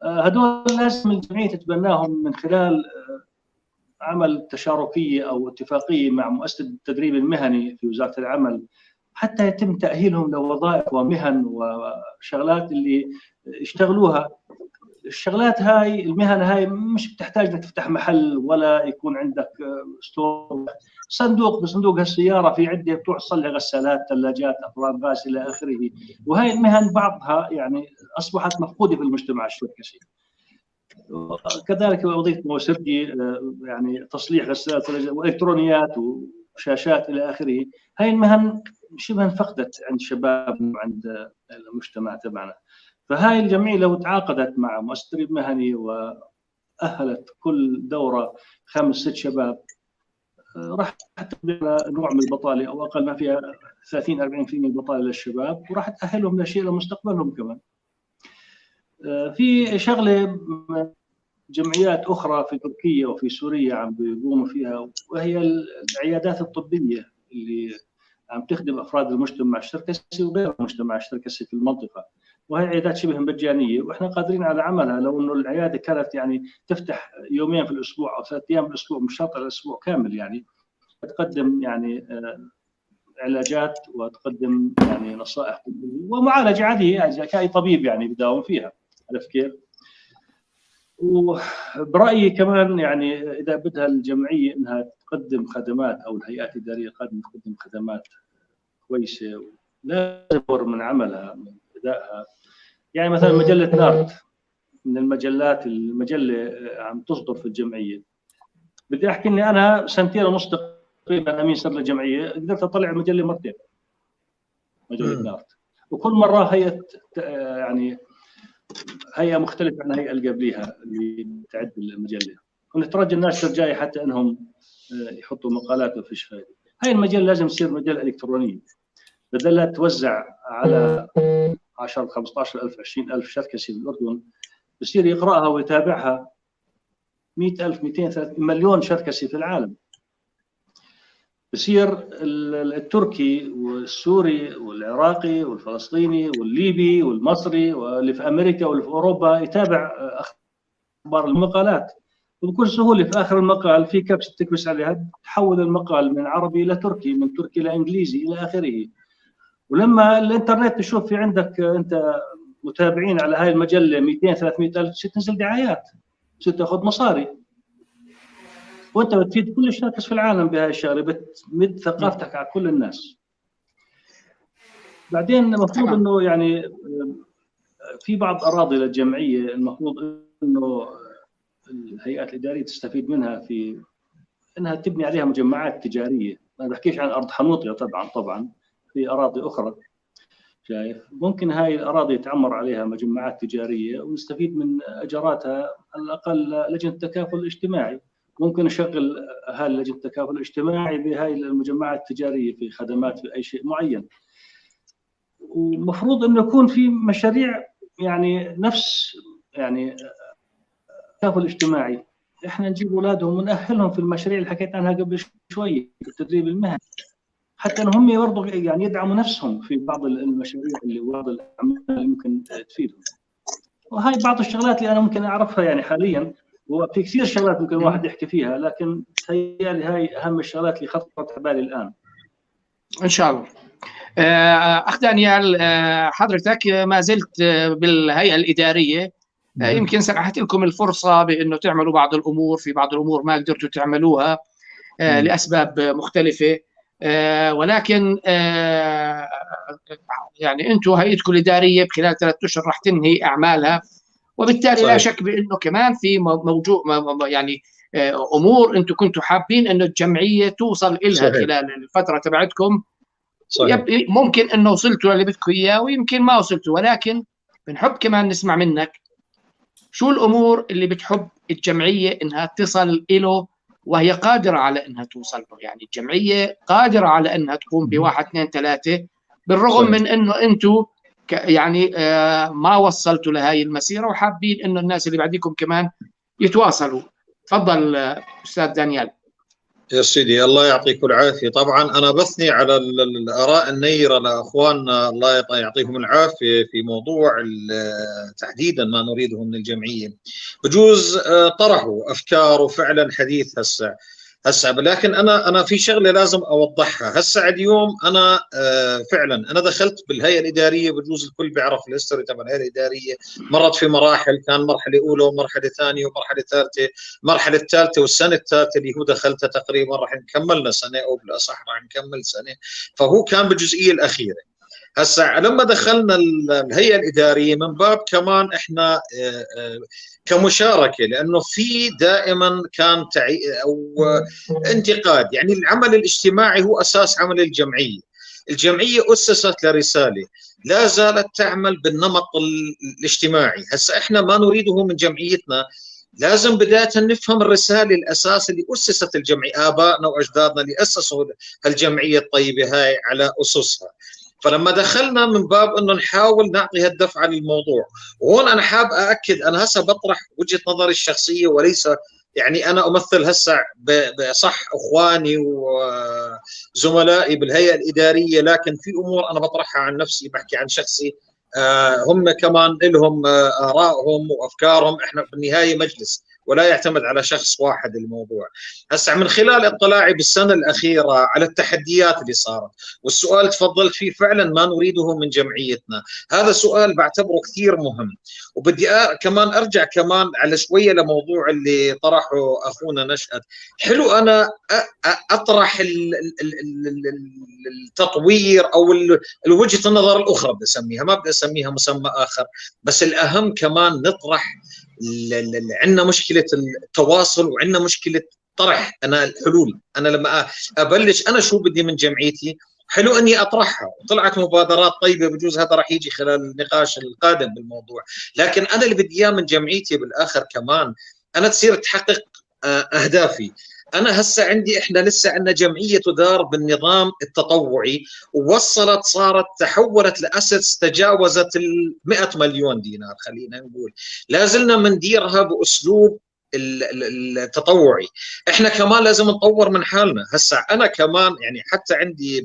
[SPEAKER 2] هدول لازم الجمعية تتبناهم من خلال عمل تشاركيه او اتفاقية مع مؤسسة التدريب المهني في وزارة العمل، حتى يتم تاهيلهم لوظائف ومهن وشغلات اللي يشتغلوها. الشغلات هاي، المهن هاي مش بتحتاج انك تفتح محل ولا يكون عندك store، صندوق، بصندوق هالسياره في عده بتروح تصلح غسالات، ثلاجات، افران غاز الى اخره. وهي المهن بعضها يعني اصبحت مفقودة في المجتمع الشركسي. كذلك وظيفة موسيقي، يعني تصليح غسالات والكترونيات وشاشات الى اخره. هاي المهن شبه انفقدت عند الشباب وعند المجتمع تبعنا. فهاي الجمعية لو تعاقدت مع مؤسسة تدريب مهني واهلت كل دوره 5 6 شباب، راح تقضي على نوع من البطالة او اقل ما فيها 30 40% من البطالة للشباب، وراح تاهلهم لشيء لمستقبلهم كمان. في شغله جمعيات اخرى في تركيا وفي سوريا عم بيقوموا فيها، وهي العيادات الطبية اللي عم تخدم افراد المجتمع الشركسي وغير المجتمع الشركسي في المنطقة. وهي عيادات شبه مجانية واحنا قادرين على عملها. لو انه العيادة كانت يعني تفتح يومين في الاسبوع او 3 ايام في الاسبوع، مش شرط الاسبوع كامل، يعني تقدم يعني علاجات وتقدم يعني نصائح ومعالجة عادية يعني كاي طبيب يعني بداوم فيها. عرفت كيف؟ وبرايي كمان يعني اذا بدها الجمعية انها تقدم خدمات او الهيئات الادارية القادمة تقدم خدمات كويسة، لازم من عملها من ادائها. يعني مثلا مجلة نارت من المجلات، المجلة عم تصدر في الجمعية. بدي احكي اني انا سنتين ونص تقريبا امين سر الجمعية قدرت اطلع المجلة مرتين، مجلة نارت، وكل مرة هيئة يعني هيئة مختلفة عن الهيئة اللي قبليها اللي تعد المجلة. ونترجى الناشر الجاي حتى انهم يحطوا مقالات وفيش فائدة. هاي المجلة لازم تصير مجلة الكترونية، بدل لا توزع على 10 15000 20000 شركسي في الاردن، بصير يقراها ويتابعها 100000 200 300 مليون شركسي في العالم. بصير التركي والسوري والعراقي والفلسطيني والليبي والمصري واللي في امريكا واللي في اوروبا يتابع اخبار المقالات، وبكل سهولة في اخر المقال في كبسة تكبس عليها تحول المقال من عربي الى تركي، من تركي الى انجليزي الى اخره. ولما الانترنت تشوف في عندك انت متابعين على هاي المجلة 200 300 الف، تصير تنزل دعايات، تصير تاخذ مصاري، وانت بتفيد كل الشركس في العالم بهاي الشغلة، بتمد ثقافتك على كل الناس. بعدين المفروض انه يعني في بعض اراضي للجمعية المفروض انه الهيئات الادارية تستفيد منها في انها تبني عليها مجمعات تجارية. انا بحكيش عن ارض حنوطيه طبعا في اراضي اخرى، شايف؟ ممكن هاي الاراضي يتعمر عليها مجمعات تجارية ونستفيد من اجاراتها، على الاقل لجنة التكافل الاجتماعي. ممكن نشغل اهالي لجنة التكافل الاجتماعي بهاي المجمعات التجارية في خدمات في اي شيء معين. ومفروض انه يكون في مشاريع يعني نفس يعني التكافل الاجتماعي، احنا نجيب اولادهم ونأهلهم في المشاريع اللي حكيت عنها قبل شوي، التدريب المهني، حتى انهم هم برضه يعني يدعموا نفسهم في بعض المشاريع اللي وبعض الاعمال اللي ممكن تفيدهم. وهاي بعض الشغلات اللي انا ممكن اعرفها يعني حاليا، وفي كثير شغلات ممكن الواحد يحكي فيها، لكن تهيألي هاي اهم الشغلات اللي خطرت على بالي الان.
[SPEAKER 1] ان شاء الله. اخ دانيال، حضرتك ما زلت بالهيئة الادارية، يمكن سمحت لكم الفرصة بانه تعملوا بعض الامور، في بعض الامور ما قدرتوا تعملوها لاسباب مختلفة، ولكن يعني انتم هيئتكم الادارية بخلال 3 اشهر راح تنهي اعمالها، وبالتالي صحيح. لا شك بانه كمان في موجود يعني امور انتم كنتوا حابين انه الجمعية توصل لها خلال الفترة تبعتكم. صحيح. ممكن انه وصلتوا للي بدكم اياه ويمكن ما وصلتوا، ولكن بنحب كمان نسمع منك شو الامور اللي بتحب الجمعية انها تصل له وهي قادرة على انها توصل له. يعني الجمعية قادرة على انها تقوم بواحد اثنين ثلاثة، بالرغم من انه انتم يعني ما وصلتوا لهي المسيرة وحابين انه الناس اللي بعديكم كمان يتواصلوا. تفضل استاذ دانيال.
[SPEAKER 4] يا سيدي الله يعطيكم العافية. طبعا انا بثني على الاراء النيره لاخواننا، الله يعطيهم العافية في موضوع تحديدا ما نريده من الجمعية. بجوز طرحوا افكار وفعلا حديث هسه، لكن انا في شغله لازم اوضحها. هسه اليوم انا فعلا انا دخلت بالهيئة الادارية، بجوز الكل بيعرف ال history تبع الهيئة الادارية، مرت في مراحل، كان مرحلة اولى ومرحلة ثانية ومرحلة ثالثة، المرحلة الثالثة والسنة الثالثة اللي هو دخلتها تقريبا راح نكملنا سنة، او بالاصح راح نكمل سنة، فهو كان بالجزئيه الاخيرة. هسه لما دخلنا الهيئة الادارية من باب كمان احنا كمشاركه، لانه في دائما كان او انتقاد، يعني العمل الاجتماعي هو اساس عمل الجمعية. الجمعية اسست لرساله، لا زالت تعمل بالنمط الاجتماعي. هسه احنا ما نريده من جمعيتنا، لازم بداية نفهم الرسالة الأساس اللي أسست الجمعية، آبائنا وأجدادنا اللي أسسوا هالجمعية الطيبة هاي على أسسها. فلما دخلنا من باب انه نحاول نعطي هالدفعه للموضوع، وهون انا حاب ااكد، انا هسه بطرح وجهه نظري الشخصية وليس يعني انا امثل هسه بصح اخواني وزملائي بالهيئة الادارية، لكن في امور انا بطرحها عن نفسي، بحكي عن شخصي، هم كمان لهم ارائهم وافكارهم، احنا بالنهاية مجلس ولا يعتمد على شخص واحد الموضوع. هسه من خلال اطلاعي بالسنة الاخيرة على التحديات اللي صارت، والسؤال تفضلت فيه فعلا ما نريده من جمعيتنا، هذا سؤال بعتبره كثير مهم. وبدي كمان ارجع كمان على شوية لموضوع اللي طرحه اخونا نشأت. حلو انا اطرح التطوير او الوجهة النظر الاخرى، بدي اسميها، ما بدي اسميها مسمى اخر، بس الاهم كمان نطرح عندنا مشكلة التواصل وعندنا مشكلة طرح انا الحلول. انا لما ابلش انا شو بدي من جمعيتي، حلو اني اطرحها، وطلعت مبادرات طيبة، بجوز هذا راح يجي خلال النقاش القادم بالموضوع، لكن انا اللي بدي اياه من جمعيتي بالاخر كمان انا تصير تحقق اهدافي. انا هسه عندي، احنا لسه عندنا جمعية تدار بالنظام التطوعي، ووصلت صارت تحولت لاسس تجاوزت ال 100 مليون دينار، خلينا نقول لازلنا منديرها باسلوب التطوعي. احنا كمان لازم نطور من حالنا. هسه انا كمان يعني حتى عندي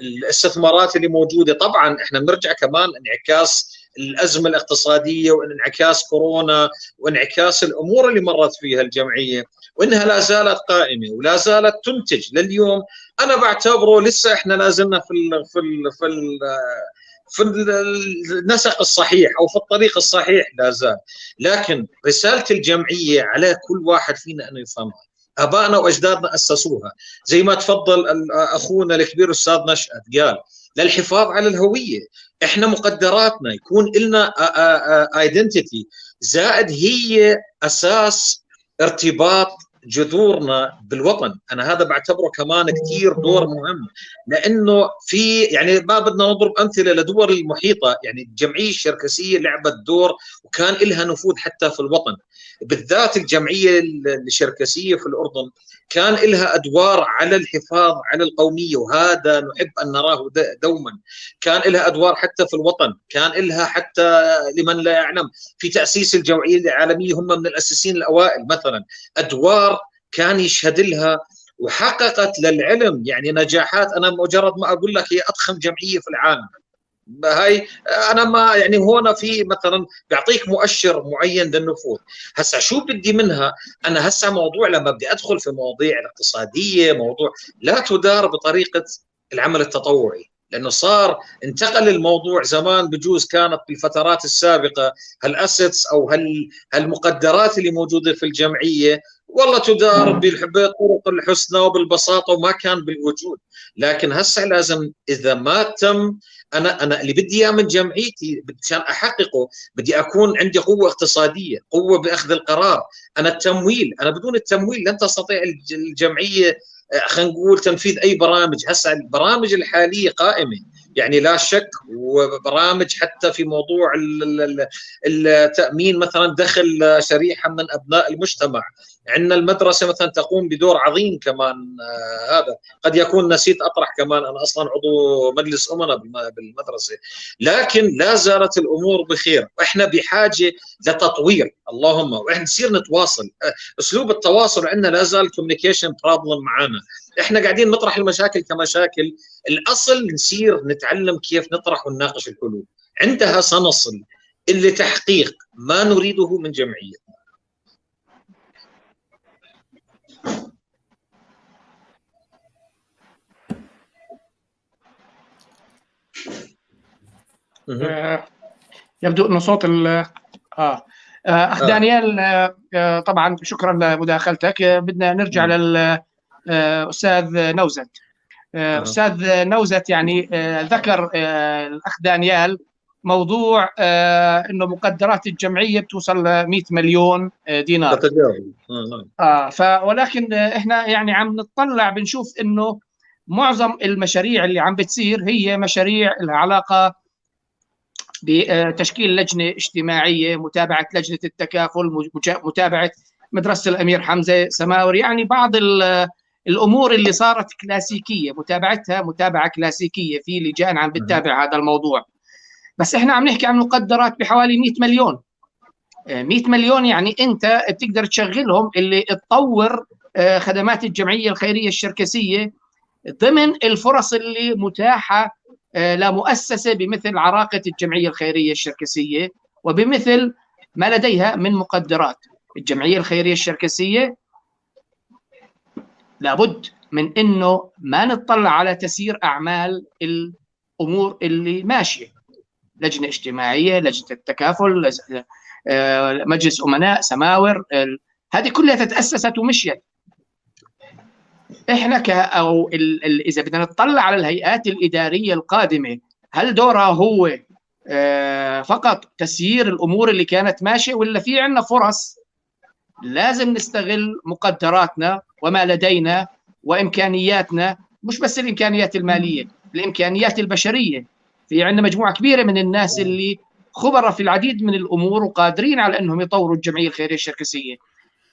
[SPEAKER 4] الاستثمارات اللي موجودة، طبعا احنا بنرجع كمان انعكاس الازمة الاقتصادية وانعكاس كورونا وانعكاس الامور اللي مرت فيها الجمعية، وانها لا زالت قائمة ولا زالت تنتج لليوم. انا بعتبره لسه احنا لا زلنا في النسق الصحيح او في الطريق الصحيح لا زال، لكن رسالة الجمعية على كل واحد فينا انه يفهمها. ابائنا واجدادنا اسسوها زي ما تفضل اخونا الكبير استاذ نشأت، قال للحفاظ على الهوية. احنا مقدراتنا يكون لنا identity، زائد هي اساس ارتباط جذورنا بالوطن. انا هذا بعتبره كمان كثير دور مهم، لانه في يعني ما بدنا نضرب امثلة لدول المحيطة، يعني الجمعية الشركسيه لعبت دور وكان لها نفوذ حتى في الوطن، بالذات الجمعية الشركسيه في الاردن كان لها ادوار على الحفاظ على القومية، وهذا نحب ان نراه دوما. كان لها ادوار حتى في الوطن، كان لها حتى لمن لا يعلم في تاسيس الجمعية العالمية، هم من الاساسين الاوائل مثلا، ادوار كان يشهد لها وحققت للعلم يعني نجاحات. انا مجرد ما اقول لك هي اضخم جمعية في العالم، هاي انا ما يعني هون في مثلا بيعطيك مؤشر معين للنفوذ. هسه شو بدي منها انا؟ هسه موضوع لما بدي ادخل في مواضيع الاقتصادية، موضوع لا تدار بطريقة العمل التطوعي، لانه صار انتقل الموضوع. زمان بجوز كانت بالفترات السابقة هالاسيتس او هالمقدرات اللي موجودة في الجمعية والله تدار بالطرق الحسنى وبالبساطه وما كان بالوجود، لكن هسه لازم اذا ما تم، انا اللي بدي اياه من جمعيتي عشان احققه بدي اكون عندي قوة اقتصادية، قوة باخذ القرار، انا التمويل، انا بدون التمويل لن تستطيع الجمعية خلينا نقول تنفيذ اي برامج. هسه البرامج الحالية قائمة يعني لا شك، وبرامج حتى في موضوع التامين مثلا دخل شريحة من ابناء المجتمع. عندنا المدرسة مثلا تقوم بدور عظيم كمان. هذا قد يكون نسيت اطرح كمان، انا اصلا عضو مجلس امناء بالمدرسة، لكن لا زالت الامور بخير، واحنا بحاجة لتطوير. اللهم واحنا نصير نتواصل، اسلوب التواصل عندنا لا زال communication problem معنا، احنا قاعدين نطرح المشاكل كمشاكل، الاصل نصير نتعلم كيف نطرح ونناقش الحلول، عندها سنصل لتحقيق ما نريده من جمعيتنا.
[SPEAKER 1] يبدو انه صوت اخ دانيال، طبعا شكرا لمداخلتك. بدنا نرجع للاستاذ نوزت. استاذ نوزت، يعني ذكر الاخ دانيال موضوع انه مقدرات الجمعية بتوصل ل 100 مليون دينار. ولكن احنا يعني عم نطلع بنشوف انه معظم المشاريع اللي عم بتصير هي مشاريع لها علاقة بتشكيل لجنة اجتماعية، متابعه لجنة التكافل، متابعه مدرسه الامير حمزة سماور، يعني بعض الامور اللي صارت كلاسيكية متابعتها متابعه كلاسيكية، في لجان عم بتتابع هذا الموضوع. بس احنا عم نحكي عن مقدرات بحوالي 100 مليون. 100 مليون يعني انت بتقدر تشغلهم اللي تطور خدمات الجمعية الخيرية الشركسيه ضمن الفرص اللي متاحة لمؤسسة بمثل عراقه الجمعية الخيرية الشركسيه وبمثل ما لديها من مقدرات. الجمعية الخيرية الشركسيه لابد من انه ما نطلع على تسيير اعمال الامور اللي ماشية، لجنة اجتماعية، لجنة التكافل، مجلس امناء، سماور، هذه كلها تتاسست ومشيت. احنا او اذا بدنا نطلع على الهيئات الادارية القادمة، هل دورها هو فقط تسيير الامور اللي كانت ماشية، ولا في عندنا فرص لازم نستغل مقدراتنا وما لدينا وامكانياتنا، مش بس الامكانيات المالية، الامكانيات البشرية. في عندنا مجموعة كبيرة من الناس اللي خبراء في العديد من الامور وقادرين على انهم يطوروا الجمعية الخيرية الشركسيه.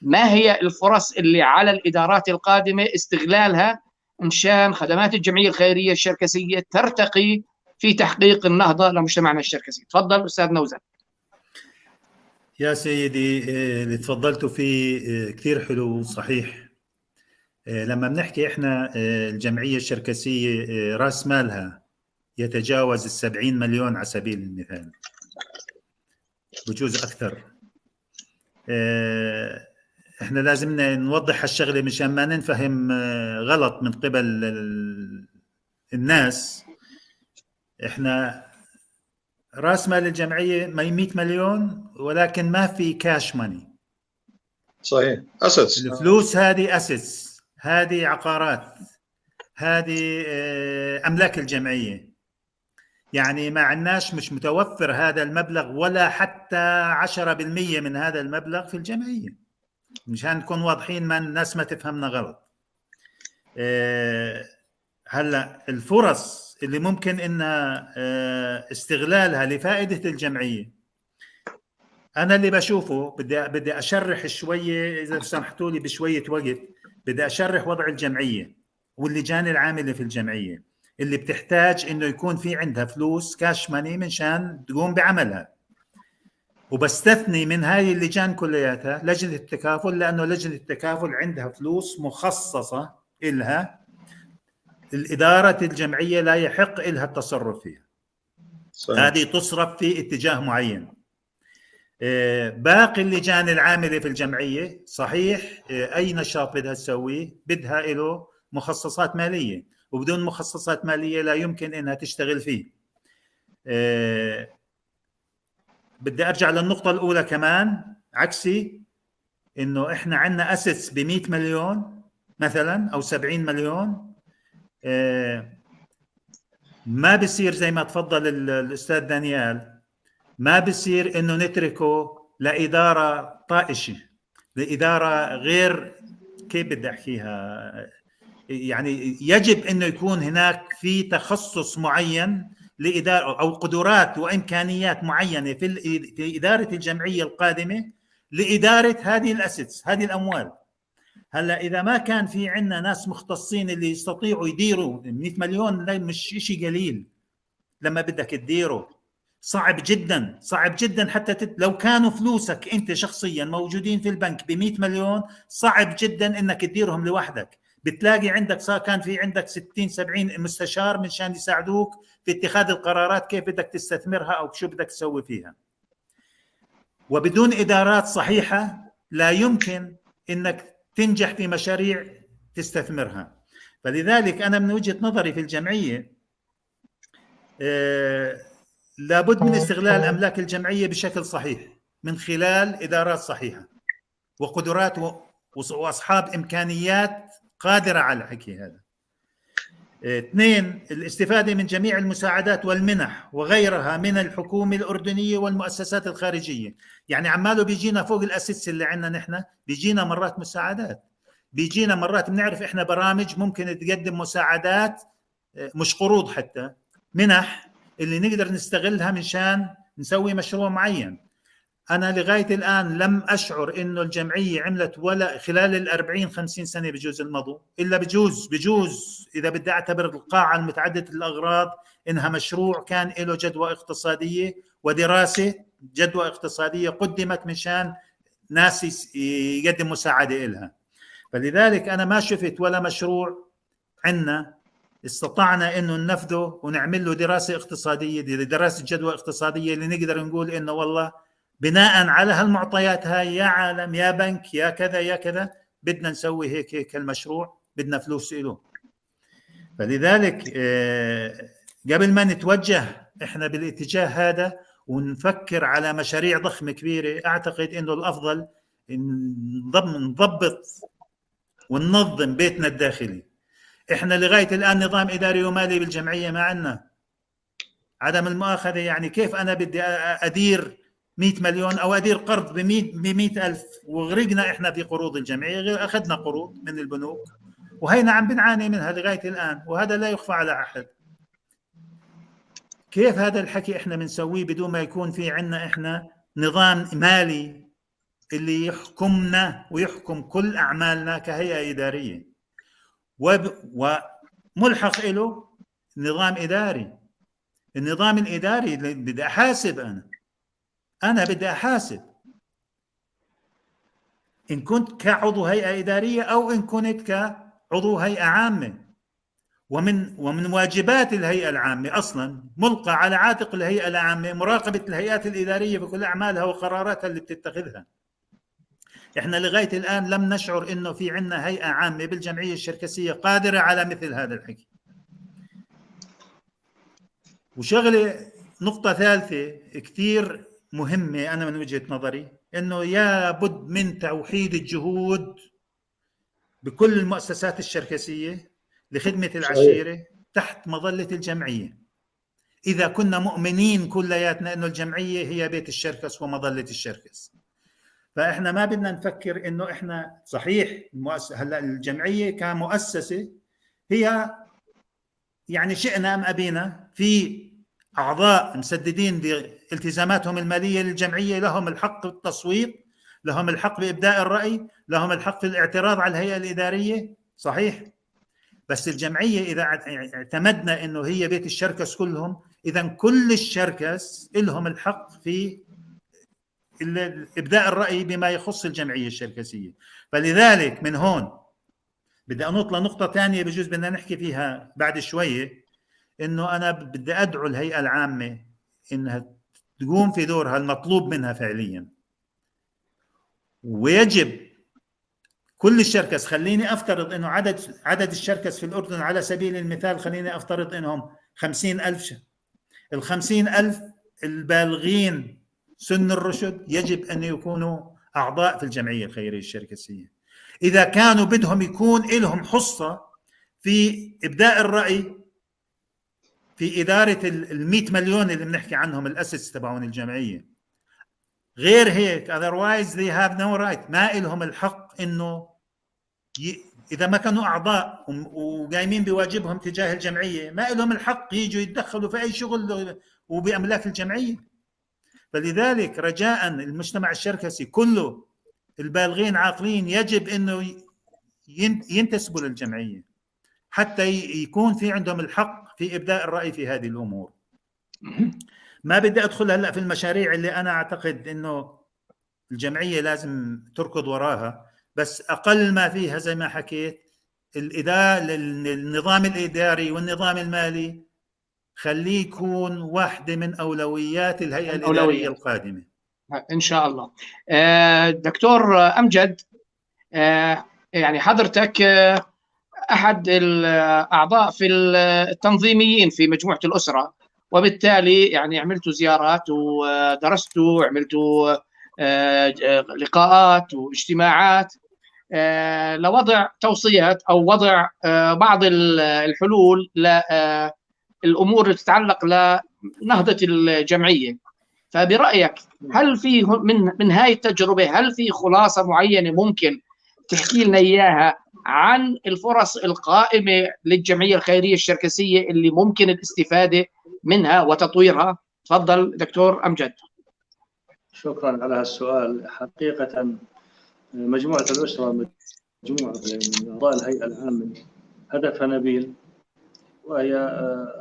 [SPEAKER 1] ما هي الفرص اللي على الادارات القادمة استغلالها مشان خدمات الجمعية الخيرية الشركسيه ترتقي في تحقيق النهضة لمجتمعنا الشركسي؟ تفضل استاذ نوزت.
[SPEAKER 3] يا سيدي، اللي تفضلتوا فيه كثير حلو وصحيح. لما بنحكي احنا الجمعية الشركسية راس مالها يتجاوز 70 مليون على سبيل المثال، بجوز أكثر. احنا لازم نوضح هالشغلة مشان ما ننفهم غلط من قبل الناس. احنا راس مال الجمعية 100 مليون، ولكن ما في cash money.
[SPEAKER 4] صحيح، assets.
[SPEAKER 3] الفلوس هذه assets، هذه عقارات، هذه املاك الجمعيه. يعني ما عندناش، مش متوفر هذا المبلغ ولا حتى 10% من هذا المبلغ في الجمعيه، مشان نكون واضحين، ما الناس ما تفهمنا غلط. هلا الفرص اللي ممكن انها استغلالها لفائدة الجمعيه، انا اللي بشوفه، بدي اشرح شوية اذا سمحتوا لي بشوية وقت، بدي اشرح وضع الجمعية واللجان العاملة في الجمعية اللي بتحتاج انه يكون في عندها فلوس cash money منشان تقوم بعملها. وبستثني من هاي اللجان كلياتها لجنة التكافل، لانه لجنة التكافل عندها فلوس مخصصة إلها، الادارة الجمعية لا يحق لها التصرف فيها. هذه تصرف في اتجاه معين. باقي اللجان العاملة في الجمعيه، صحيح، اي نشاط بدها تسويه بدها له مخصصات ماليه، وبدون مخصصات ماليه لا يمكن انها تشتغل فيه. بدي ارجع للنقطة الاولى كمان عكسي، انه احنا عندنا assets ب 100 مليون مثلا او 70 مليون. ما بصير، زي ما تفضل الاستاذ دانيال، ما بصير انه نتركه لادارة طائشه، لادارة غير، كيف بدي احكيها، يعني يجب انه يكون هناك في تخصص معين لادارة او قدرات وامكانيات معينة في ادارة الجمعية القادمة لادارة هذه ال assets، هذه الاموال. هلا اذا ما كان في عندنا ناس مختصين اللي يستطيعوا يديروا 100 مليون، مش شيء قليل لما بدك تديره، صعب جدا، صعب جدا. حتى لو كانوا فلوسك انت شخصيا موجودين في البنك ب 100 مليون، صعب جدا انك تديرهم لوحدك. بتلاقي عندك صار كان في عندك 60 70 مستشار مشان يساعدوك في اتخاذ القرارات، كيف بدك تستثمرها او شو بدك تسوي فيها. وبدون ادارات صحيحه لا يمكن انك تنجح في مشاريع تستثمرها. فلذلك انا من وجهه نظري في الجمعية لابد من استغلال املاك الجمعية بشكل صحيح من خلال ادارات صحيحه وقدرات واصحاب امكانيات قادرة على الحكي هذا. اثنين، الاستفادة من جميع المساعدات والمنح وغيرها من الحكومة الاردنية والمؤسسات الخارجيه. يعني عماله بيجينا فوق ال assets اللي عندنا نحن، بيجينا مرات مساعدات، بيجينا مرات، بنعرف احنا برامج ممكن تقدم مساعدات، مش قروض حتى، منح اللي نقدر نستغلها مشان نسوي مشروع معين. انا لغاية الان لم اشعر انه الجمعية عملت ولا خلال ال 40 50 سنة بجوز المضوا، الا بجوز اذا بدي اعتبر القاعة المتعددة الاغراض انها مشروع كان له جدوى اقتصادية ودراسة جدوى اقتصادية قدمت مشان ناس يقدم مساعدة لها. فلذلك انا ما شفت ولا مشروع عندنا استطعنا انه ننفذه ونعمل له دراسة اقتصاديه، دراسة جدوى اقتصادية اللي نقدر نقول انه والله بناء على هالمعطيات هاي، يا عالم، يا بنك، يا كذا يا كذا، بدنا نسوي هيك هيك المشروع، بدنا فلوس له. فلذلك قبل ما نتوجه احنا بالاتجاه هذا ونفكر على مشاريع ضخمة كبيره، اعتقد انه الافضل نضبط وننظم بيتنا الداخلي. احنا لغاية الان نظام اداري ومالي بالجمعيه ما عندنا، عدم المؤاخذه. يعني كيف انا بدي ادير 100 مليون او ادير قرض ب 100 الف؟ وغرقنا احنا في قروض الجمعيه، اخذنا قروض من البنوك وهينا عم بنعاني منها لغاية الان، وهذا لا يخفى على احد. كيف هذا الحكي احنا بنسويه بدون ما يكون في عندنا احنا نظام مالي اللي يحكمنا ويحكم كل اعمالنا كهيئة اداريه، وملحق له نظام اداري؟ النظام الاداري بدي احاسب، انا بدي احاسب. إن كنت كعضو هيئة إدارية أو إن كنت كعضو هيئة عامة. ومن واجبات الهيئة العامة أصلا ملقى على عاتق الهيئة العامة مراقبة الهيئات الإدارية بكل أعمالها وقراراتها اللي بتتخذها. احنا لغاية الآن لم نشعر إنه في عندنا هيئة عامة بالجمعية الشركسية قادرة على مثل هذا الحكي. وشغلة نقطة ثالثة كثير مهمة أنا من وجهة نظري، إنه يا بد من توحيد الجهود بكل المؤسسات الشركسية لخدمة العشيرة تحت مظلة الجمعية. إذا كنا مؤمنين كلياتنا إنه الجمعية هي بيت الشركس ومظلة الشركس، فإحنا ما بدنا نفكر إنه إحنا صحيح هلا الجمعية كمؤسسة هي يعني شئنا أم أبينا في أعضاء مسددين بالتزاماتهم المالية للجمعية، لهم الحق بالتصويت، لهم الحق بإبداء الرأي، لهم الحق في الاعتراض على الهيئة الإدارية، صحيح. بس الجمعية إذا اعتمدنا إنه هي بيت الشركس كلهم، إذا كل الشركس لهم الحق في إبداء الرأي بما يخص الجمعية الشركسية. فلذلك من هون بدي أنط لنقطة ثانية بجوز بدنا نحكي فيها بعد شوية، إنه أنا بدي أدعو الهيئة العامة إنها تقوم في دورها المطلوب منها فعليا، ويجب كل الشركس، خليني أفترض إنه عدد الشركس في الأردن على سبيل المثال، خليني أفترض إنهم 50,000، 50,000 البالغين سن الرشد يجب أن يكونوا أعضاء في الجمعية الخيرية الشركسية. إذا كانوا بدهم يكون لهم حصة في إبداء الرأي في إدارة 100 مليون اللي بنحكي عنهم الأسس تبعون الجمعية. غير هيك otherwise they have no right، ما لهم الحق إنه إذا ما كانوا أعضاء وقايمين بواجبهم تجاه الجمعية ما لهم الحق يجوا يتدخلوا في أي شغل وبأملاك الجمعية. فلذلك رجاء المجتمع الشركسي كله البالغين عاقلين يجب إنه ينتسبوا للجمعية حتى يكون في عندهم الحق في إبداء الرأي في هذه الأمور. ما بدي أدخل هلأ في المشاريع اللي أنا أعتقد إنه الجمعية لازم تركض وراها، بس أقل ما فيها زي ما حكيت النظام الإداري والنظام المالي خليه يكون واحدة من أولويات الهيئة الإدارية القادمة
[SPEAKER 1] إن شاء الله. دكتور أمجد، يعني حضرتك أحد الأعضاء في التنظيميين في مجموعة الأسرة، وبالتالي يعني عملتوا زيارات ودرستوا وعملتوا لقاءات واجتماعات لوضع توصيات أو وضع بعض الحلول للأمور اللي تتعلق لنهضة الجمعية. فبرأيك هل في من هاي التجربة، هل في خلاصة معينة ممكن تحكي لنا إياها عن الفرص القائمة للجمعية الخيرية الشركسية اللي ممكن الاستفادة منها وتطويرها؟ تفضل دكتور أمجد.
[SPEAKER 2] شكرا على هالسؤال. حقيقة مجموعة الأسرة مجموعة من أعضاء الهيئة العامة هدفها نبيل، وهي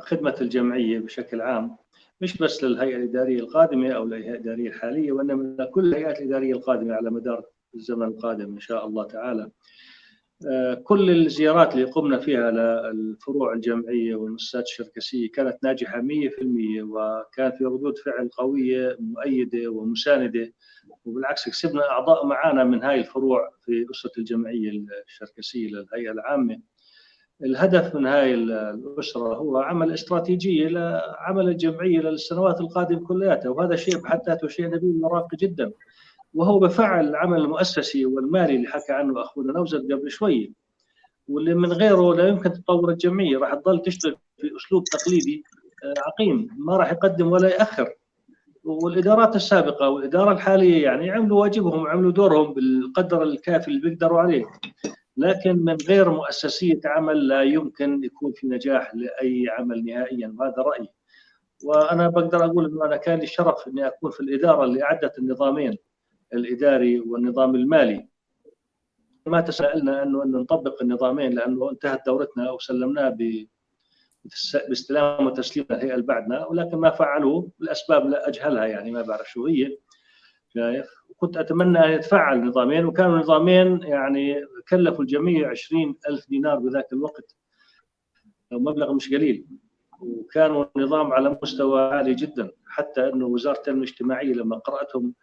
[SPEAKER 2] خدمة الجمعية بشكل عام، مش بس للهيئة الإدارية القادمة أو للهيئة الإدارية الحالية، وإنما لكل الهيئات الإدارية القادمة على مدار الزمن القادم إن شاء الله تعالى. كل الزيارات اللي قمنا فيها للفروع الجمعية والمؤسسات الشركسية كانت ناجحة 100%، وكان في ردود فعل قوية مؤيدة ومساندة، وبالعكس كسبنا أعضاء معانا من هاي الفروع في أسرة الجمعية الشركسية للهيئة العامة. الهدف من هاي الأسرة هو عمل استراتيجية لعمل الجمعية للسنوات القادمة كلياتها، وهذا شيء بحد ذاته شيء نبيل وراقي جدا، وهو بفعل العمل المؤسسي والمالي اللي حكى عنه أخونا نوزد قبل شوي، واللي من غيره لا يمكن تطور الجمعية. راح تظل تشتغل في أسلوب تقليدي عقيم ما راح يقدم ولا يأخر. والإدارات السابقة والإدارة الحالية يعني عملوا واجبهم وعملوا دورهم بالقدر الكافي اللي بيقدروا عليه، لكن من غير مؤسسية عمل لا يمكن يكون في نجاح لأي عمل نهائيا، وهذا رأيي. وأنا بقدر أقول أنه أنا كان لي الشرف أني أكون في الإدارة اللي أعدت النظامين، الإداري والنظام المالي. ما تسألنا أنه نطبق النظامين لأنه انتهت دورتنا وسلمناه باستلام وتسليم الهيئة اللي بعدنا، ولكن ما فعلوه لأسباب لا أجهلها، يعني ما بعرف شو هي. شايف؟ وكنت اتمنى ان يتفعل نظامين، وكانوا نظامين يعني كلفوا الجميع 20,000 دينار بذاك الوقت، مبلغ مش قليل، وكانوا نظام على مستوى عالي جدا، حتى انه وزارة التنمية الاجتماعية لما قراتهم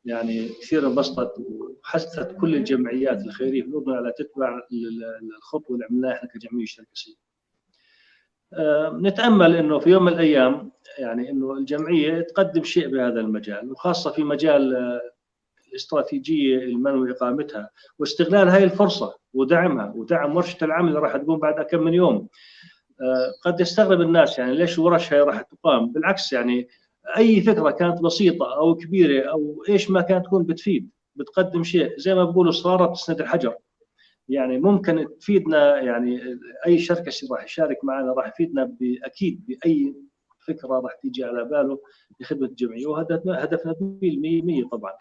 [SPEAKER 2] يعني كثير انبسطت، وحثت كل الجمعيات الخيرية في الاردن على تتبع الخطوة اللي عملناها احنا كجمعية شركسيه. نتامل انه في يوم من الايام يعني انه الجمعية تقدم شيء بهذا المجال، وخاصة في مجال الاستراتيجية المنوي اقامتها واستغلال هاي الفرصة ودعمها ودعم ورشه العمل اللي راح تقوم بعد كم من يوم. قد يستغرب الناس يعني ليش الورش هاي راح تقام، بالعكس يعني اي فكرة كانت بسيطة او كبيرة او ايش ما كانت تكون بتفيد، بتقدم شيء، زي ما بقولوا الصراره بتسند الحجر. يعني ممكن تفيدنا، يعني اي شركة راح يشارك معنا راح يفيدنا اكيد باي فكرة راح تيجي على باله لخدمة الجمعية، وهذا هدف نبيل 100% طبعا.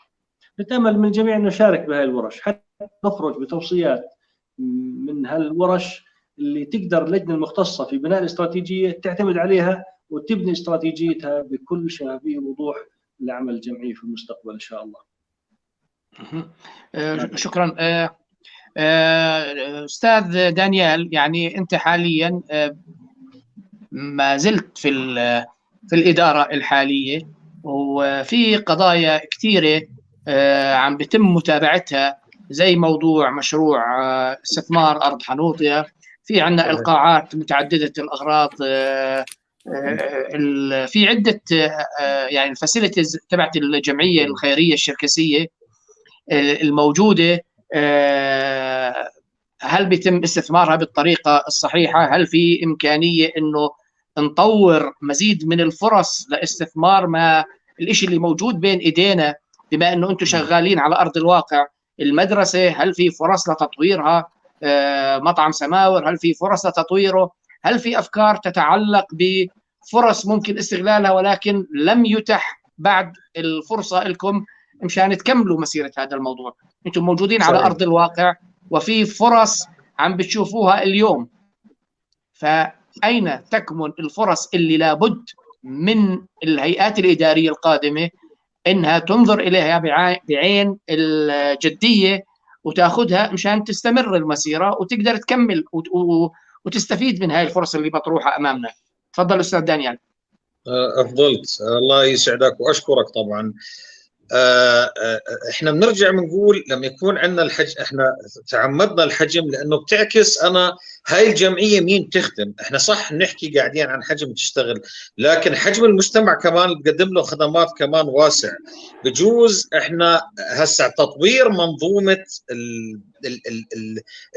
[SPEAKER 2] نتامل من الجميع انه يشارك بهذه الورش حتى نخرج بتوصيات من هالورش اللي تقدر اللجنة المختصة في بناء الاستراتيجية تعتمد عليها وتبني استراتيجيتها بكل شفافية ووضوح لعمل الجمعية في المستقبل ان شاء الله.
[SPEAKER 1] شكرا استاذ دانيال. يعني انت حاليا ما زلت في الادارة الحالية، وفي قضايا كثيرة عم بتم متابعتها، زي موضوع مشروع استثمار ارض حنوطيا، في عندنا القاعات متعددة الاغراض، في عده يعني ال facilities تبعت الجمعية الخيرية الشركسيه الموجودة، هل بيتم استثمارها بالطريقة الصحيحة؟ هل في امكانية انه نطور مزيد من الفرص لاستثمار ما الشيء اللي موجود بين ايدينا، بما انه انتم شغالين على ارض الواقع؟ المدرسة هل في فرص لتطويرها؟ مطعم سماور هل في فرص لتطويره؟ هل في افكار تتعلق بفرص ممكن استغلالها ولكن لم يتح بعد الفرصة لكم مشان تكملوا مسيره هذا الموضوع؟ انتم موجودين على ارض الواقع وفي فرص عم بتشوفوها اليوم، فأين تكمن الفرص اللي لابد من الهيئات الإدارية القادمة إنها تنظر إليها بعين الجدية وتأخذها مشان تستمر المسيرة وتقدر تكمل وتستفيد من هاي الفرص اللي مطروحة أمامنا؟ تفضل أستاذ دانيال.
[SPEAKER 4] أفضلت، الله يسعدك وأشكرك. طبعا احنا بنرجع بنقول لما يكون عندنا الحجم، احنا تعمدنا الحجم لانه بتعكس انا هاي الجمعية مين تخدم. احنا صح نحكي قاعدين عن حجم تشتغل، لكن حجم المجتمع كمان بقدم له خدمات كمان واسع. بجوز احنا هسه تطوير منظومة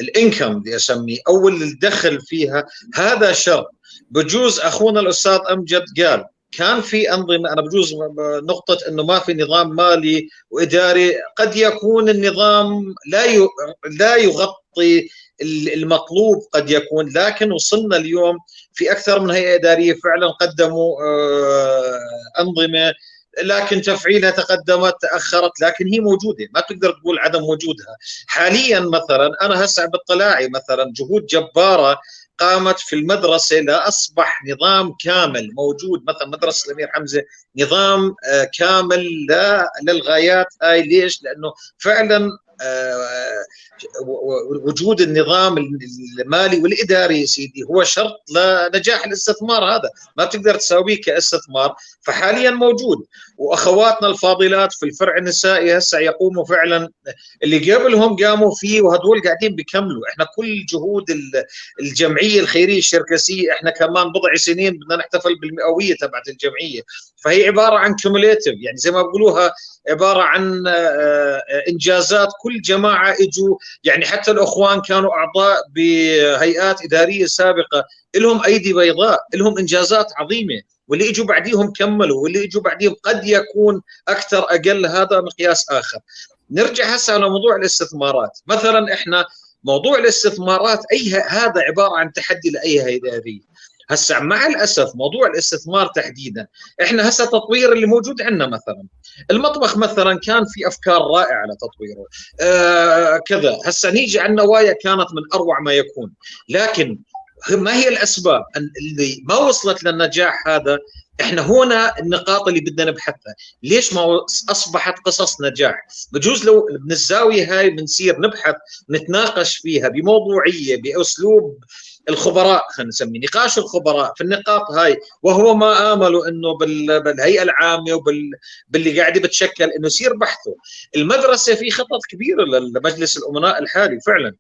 [SPEAKER 4] الانكم بدي اسميه او الدخل فيها، هذا شرط. بجوز اخونا الاستاذ امجد قال كان في أنظمة، أنا بجوز نقطة أنه ما في نظام مالي وإداري، قد يكون النظام لا يغطي المطلوب، قد يكون، لكن وصلنا اليوم في أكثر من هيئة إدارية فعلا قدموا أنظمة، لكن تفعيلها تقدمت تأخرت، لكن هي موجودة، ما تقدر تقول عدم وجودها حاليا. مثلا أنا هسه باطلاعي مثلا جهود جبارة قامت في المدرسة لأصبح نظام كامل موجود، مثلا مدرسة الأمير حمزة نظام كامل للغايات هاي. ليش؟ لأنه فعلا وجود النظام المالي والإداري سيدي هو شرط لنجاح الاستثمار، هذا ما بتقدر تساويه كاستثمار، فحاليا موجود. وأخواتنا الفاضلات في الفرع النسائي هسه يقوموا فعلا، اللي قبلهم قاموا فيه وهدول قاعدين بيكملوا. احنا كل جهود الجمعية الخيرية الشركسية، احنا كمان بضع سنين بدنا نحتفل بالمئوية تبعت الجمعية، فهي عبارة عن cumulative، يعني زي ما بيقولوها عبارة عن إنجازات كل جماعة اجوا. يعني حتى الأخوان كانوا أعضاء بهيئات إدارية سابقة، لهم أيدي بيضاء، لهم إنجازات عظيمة، واللي اجوا بعديهم كملوا، واللي اجوا بعديهم قد يكون أكثر أقل، هذا مقياس آخر. نرجع هسه على موضوع الاستثمارات. مثلا إحنا موضوع الاستثمارات هذا عبارة عن تحدي لأي هيئة إدارية. هسه مع الاسف موضوع الاستثمار تحديدا، احنا هسه تطوير اللي موجود عندنا مثلا المطبخ مثلا كان في افكار رائعة لتطويره كذا. هسه نيجي على النوايا كانت من اروع ما يكون، لكن ما هي الاسباب اللي ما وصلت للنجاح هذا؟ احنا هنا النقاط اللي بدنا نبحثها، ليش ما اصبحت قصص نجاح؟ بجوز لو من الزاوية هاي بنصير نبحث نتناقش فيها بموضوعية، باسلوب الخبراء، خلينا نسميه نقاش الخبراء في النقاط هاي، وهو ما امله انه بالهيئة العامة وباللي قاعد بتشكل انه يصير بحثه. المدرسة في خطط كبيرة لمجلس الامناء الحالي فعلا.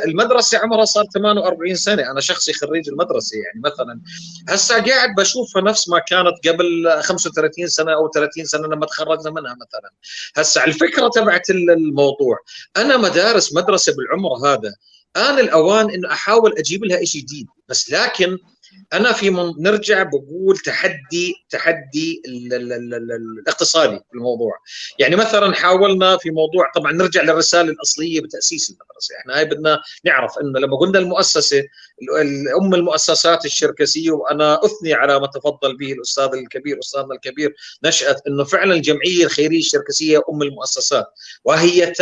[SPEAKER 4] المدرسة عمرها صار 48 سنة، انا شخصي خريج المدرسة، يعني مثلا هسه قاعد بشوفها نفس ما كانت قبل 35 سنة او 30 سنة لما تخرجنا منها مثلا. هسه الفكرة تبعت الموضوع، انا مدارس مدرسه بالعمر هذا آن الأوان إنه أحاول أجيب لها شيء جديد، بس لكن أنا في نرجع بقول تحدي الاقتصادي في الموضوع. يعني مثلا حاولنا في موضوع، طبعا نرجع للرسالة الأصلية بتأسيس المدرسة، احنا هاي بدنا نعرف إنه لما قلنا المؤسسة الأم المؤسسات الشركسية، وأنا أثني على ما تفضل به الأستاذ الكبير أستاذنا الكبير نشأت، إنه فعلا الجمعية الخيرية الشركسية أم المؤسسات، وهي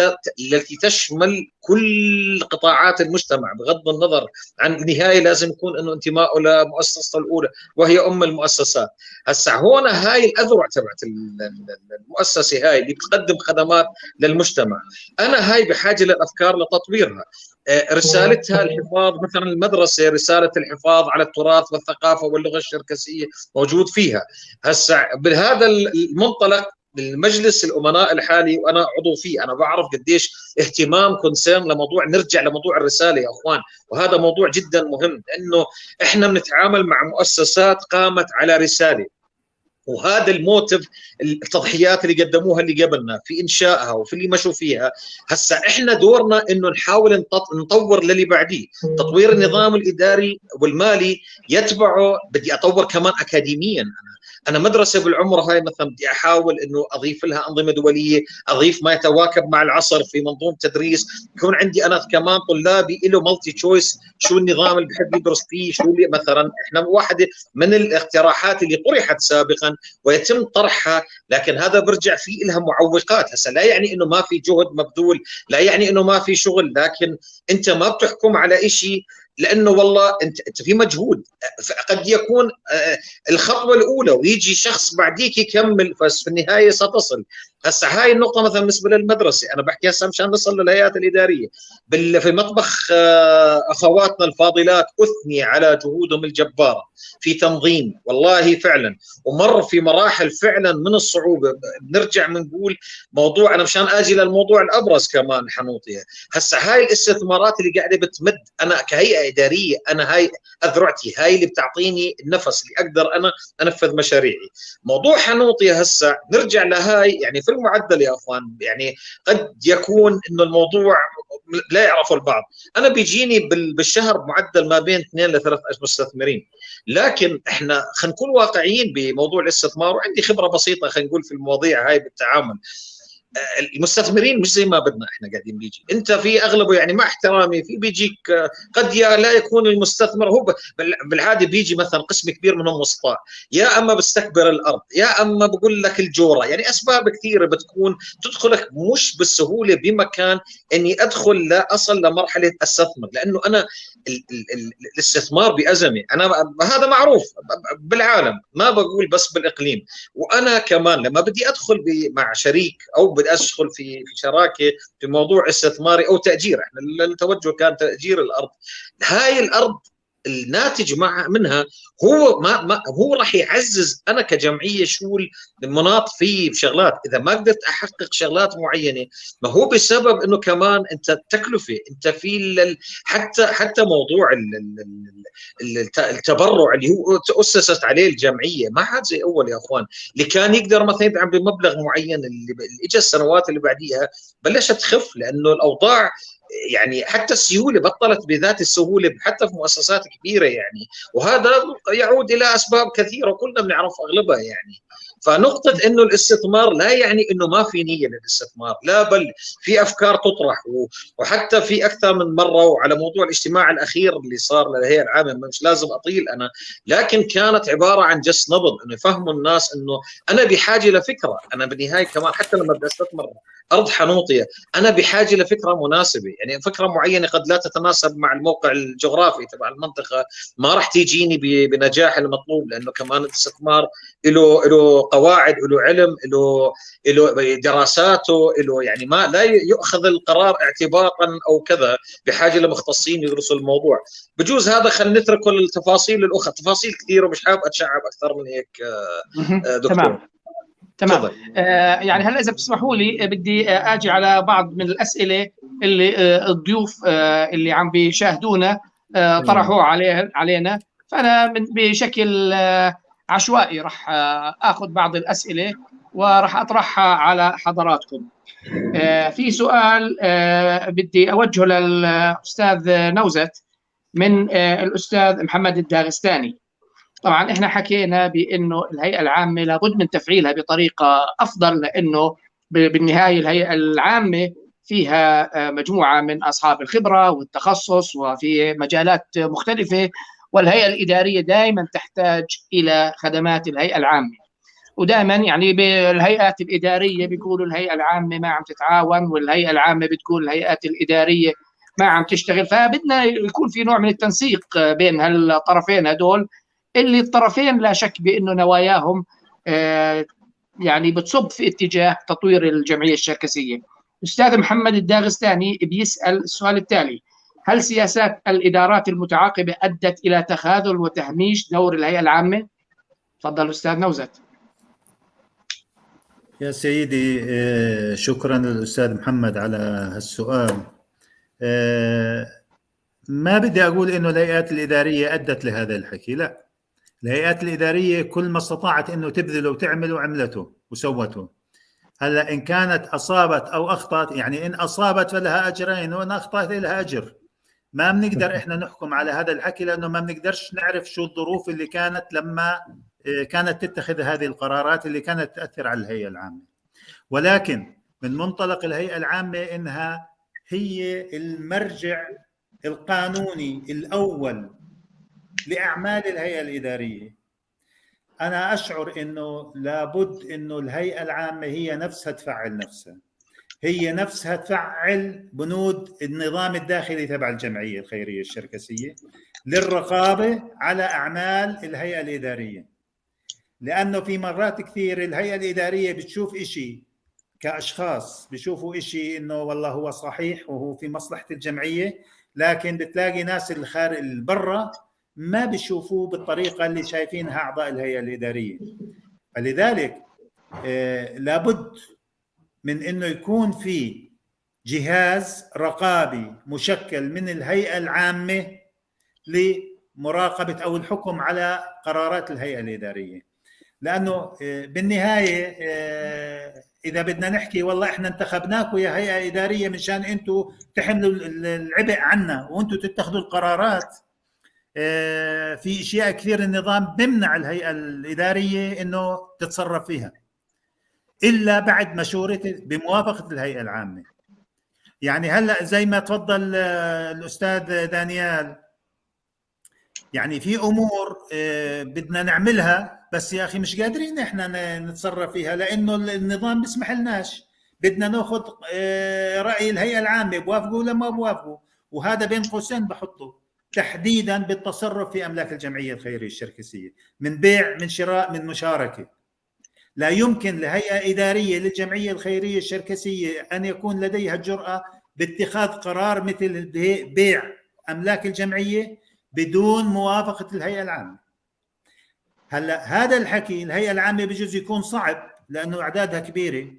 [SPEAKER 4] التي تشمل كل قطاعات المجتمع بغض النظر عن النهاية لازم يكون إنه انتمائه لمؤسسته الأولى وهي أم المؤسسات. هسا هون هاي الأذرع تبعت المؤسسة هاي اللي بتقدم خدمات للمجتمع، أنا هاي بحاجة للأفكار لتطويرها. رسالتها الحفاظ، مثلا المدرسة رسالة الحفاظ على التراث والثقافة واللغة الشركسية موجود فيها. هسا بهذا المنطلق المجلس الأمناء الحالي وأنا عضو فيه، أنا بعرف قديش اهتمام كونسيرن لموضوع، نرجع لموضوع الرسالة يا أخوان، وهذا موضوع جدا مهم، لأنه إحنا بنتعامل مع مؤسسات قامت على رسالة، وهذا الموتيف التضحيات اللي قدموها اللي قبلنا في إنشائها وفي اللي مشوا فيها. هسا إحنا دورنا إنه نحاول نطور للي بعديه. تطوير النظام الإداري والمالي يتبعه، بدي أطور كمان أكاديميا. أنا مدرسة بالعمر هاي مثلا بدي أحاول إنه أضيف لها أنظمة دولية، أضيف ما يتواكب مع العصر في منظومة تدريس، يكون عندي أنا كمان طلابي له multi choice، شو النظام اللي بحب يدرس فيه، شو اللي مثلا إحنا واحدة من الاقتراحات اللي طرحت سابقا ويتم طرحها، لكن هذا برجع فيه لها معوقات. هسه لا يعني إنه ما في جهد مبذول، لا يعني إنه ما في شغل، لكن أنت ما بتحكم على إشي لانه والله انت في مجهود، قد يكون الخطوة الاولى ويجي شخص بعديك يكمل، بس في النهاية ستصل. هسه هاي النقطة مثلا بالنسبة للمدرسة انا بحكي هسه مشان نصل للهيئات الادارية. في مطبخ اخواتنا الفاضلات اثني على جهودهم الجبارة في تنظيم، والله فعلا، ومر في مراحل فعلا من الصعوبة. بنرجع بنقول موضوع، انا مشان اجي للموضوع الابرز كمان حنوطيه، هسه هاي الاستثمارات اللي قاعدة بتمد، انا كهيئة ادارية انا هاي اذرعتي، هاي اللي بتعطيني النفس اللي اقدر انا انفذ مشاريعي. موضوع حنوطيه هسه نرجع لهاي، يعني في المعدل يا اخوان، يعني قد يكون انه الموضوع لا يعرفه البعض، انا بيجيني بالشهر معدل ما بين 2 ل 3 مستثمرين، لكن احنا خلينا نكون واقعيين بموضوع الاستثمار، وعندي خبره بسيطة خلينا نقول في المواضيع هاي بالتعامل. المستثمرين مش زي ما بدنا احنا قاعدين بيجي، انت في اغلبه يعني مع احترامي في بيجيك قد لا يكون المستثمر هو بالعادة بيجي مثلا قسم كبير منهم وسطاء، يا اما بستكبر الارض، يا اما بقول لك الجوره، يعني اسباب كثيرة بتكون تدخلك مش بالسهولة بمكان اني ادخل لا اصل لمرحلة استثمر، لانه انا ال ال ال الاستثمار بازمه، انا هذا معروف بالعالم، ما بقول بس بالاقليم. وانا كمان لما بدي ادخل مع شريك او بدي ادخل في شراكة في موضوع استثماري او تاجير، احنا التوجه كان تاجير الارض، هاي الارض الناتج مع منها هو ما هو راح يعزز انا كجمعية شو المناط فيه بشغلات، اذا ما قدرت احقق شغلات معينة ما هو بسبب انه كمان انت التكلفة، انت في حتى موضوع التبرع اللي هو تاسست عليه الجمعية ما عاد زي اول يا اخوان، اللي كان يقدر مثلا يدعم بمبلغ معين، اللي اجى السنوات اللي بعديها بلشت تخف، لانه الاوضاع يعني حتى السيولة بطلت بذات السهولة حتى في مؤسسات كبيرة يعني، وهذا يعود الى اسباب كثيرة وكلنا بنعرف اغلبها يعني. فنقطه انه الاستثمار لا يعني انه ما في نيه للاستثمار، لا بل في افكار تطرح، وحتى في اكثر من مرة. وعلى موضوع الاجتماع الاخير اللي صار للهيئة العامة، مش لازم اطيل انا، لكن كانت عبارة عن جس نبض انه يفهموا الناس انه انا بحاجة لفكرة، انا بالنهاية كمان حتى لما بدي استثمر ارض حنوطيه انا بحاجة لفكرة مناسبة، يعني فكرة معينة قد لا تتناسب مع الموقع الجغرافي تبع المنطقة، ما راح تيجيني بنجاح المطلوب، لانه كمان الاستثمار له قواعد، له علم، له دراساته، له يعني ما لا يؤخذ القرار اعتباطا او كذا، بحاجة لمختصين يدرسوا الموضوع. بجوز هذا خلينا نتركه للتفاصيل الاخرى، تفاصيل كثيرة ومش حابب اتشعب اكثر من هيك دكتور.
[SPEAKER 1] تمام. يعني هلا اذا بتسمحوا لي بدي اجي على بعض من الاسئلة اللي الضيوف اللي عم بيشاهدونا طرحوها علينا، فانا بشكل عشوائي راح اخذ بعض الاسئلة وراح اطرحها على حضراتكم. في سؤال بدي اوجهه للاستاذ نوزت من الاستاذ محمد الداغستاني. طبعا احنا حكينا بانه الهيئة العامة لابد من تفعيلها بطريقة افضل، لانه بالنهاية الهيئة العامة فيها مجموعة من اصحاب الخبرة والتخصص وفي مجالات مختلفة، والهيئة الادارية دائما تحتاج الى خدمات الهيئة العامة. ودائما يعني بالهيئات الادارية بيقولوا الهيئة العامة ما عم تتعاون، والهيئة العامة بتقول الهيئات الادارية ما عم تشتغل، فبدنا يكون في نوع من التنسيق بين هالطرفين هدول، اللي الطرفين لا شك بانه نواياهم يعني بتصب في اتجاه تطوير الجمعية الشركسيه. استاذ محمد الداغستاني بيسال السؤال التالي: هل سياسات الادارات المتعاقبة ادت الى تخاذل وتهميش دور الهيئة العامة؟ تفضل استاذ نوزت.
[SPEAKER 3] يا سيدي، شكرا للاستاذ محمد على هالسؤال. ما بدي اقول انه الهيئات الادارية ادت لهذا الحكي، لا، الهيئات الادارية كل ما استطاعت انه تبذله وتعمله عملته وسوته. هلا ان كانت اصابت او اخطات، يعني ان اصابت فلها اجرين وان اخطات لها اجر. ما بنقدر احنا نحكم على هذا الحكي لانه ما بنقدرش نعرف شو الظروف اللي كانت لما كانت تتخذ هذه القرارات اللي كانت تاثر على الهيئة العامة. ولكن من منطلق الهيئة العامة انها هي المرجع القانوني الاول لاعمال الهيئة الادارية، انا اشعر انه لابد انه الهيئة العامة هي نفسها تفعل نفسها، هي نفسها تفعل بنود النظام الداخلي تبع الجمعية الخيرية الشركسيه للرقابة على اعمال الهيئة الادارية. لانه في مرات كثير الهيئة الادارية بتشوف إشي كاشخاص، بيشوفوا إشي انه والله هو صحيح وهو في مصلحة الجمعية، لكن بتلاقي ناس الخارج برا ما بيشوفوه بالطريقة اللي شايفينها اعضاء الهيئة الادارية. فلذلك لابد من انه يكون في جهاز رقابي مشكل من الهيئة العامة لمراقبه او الحكم على قرارات الهيئة الادارية. لانه بالنهاية اذا بدنا نحكي والله احنا انتخبناكم يا هيئة ادارية مشان انتم تحملوا العبء عنا وانتم تتخذوا القرارات، في اشياء كثير النظام بمنع الهيئة الادارية انه تتصرف فيها الا بعد مشورة بموافقة الهيئة العامة. يعني هلا زي ما تفضل الاستاذ دانيال، يعني في امور بدنا نعملها بس يا اخي مش قادرين احنا نتصرف فيها لانه النظام بيسمح لناش. بدنا ناخذ راي الهيئة العامة، بوافقوا ولا ما بوافقوا؟ وهذا بين قوسين بحطه تحديدا بالتصرف في املاك الجمعية الخيرية الشركسيه من بيع، من شراء، من مشاركة. لا يمكن لهيئة ادارية للجمعية الخيرية الشركسيه ان يكون لديها الجراة باتخاذ قرار مثل بيع املاك الجمعية بدون موافقة الهيئة العامة. هلا هذا الحكي الهيئة العامة بجوز يكون صعب لانه اعدادها كبيرة،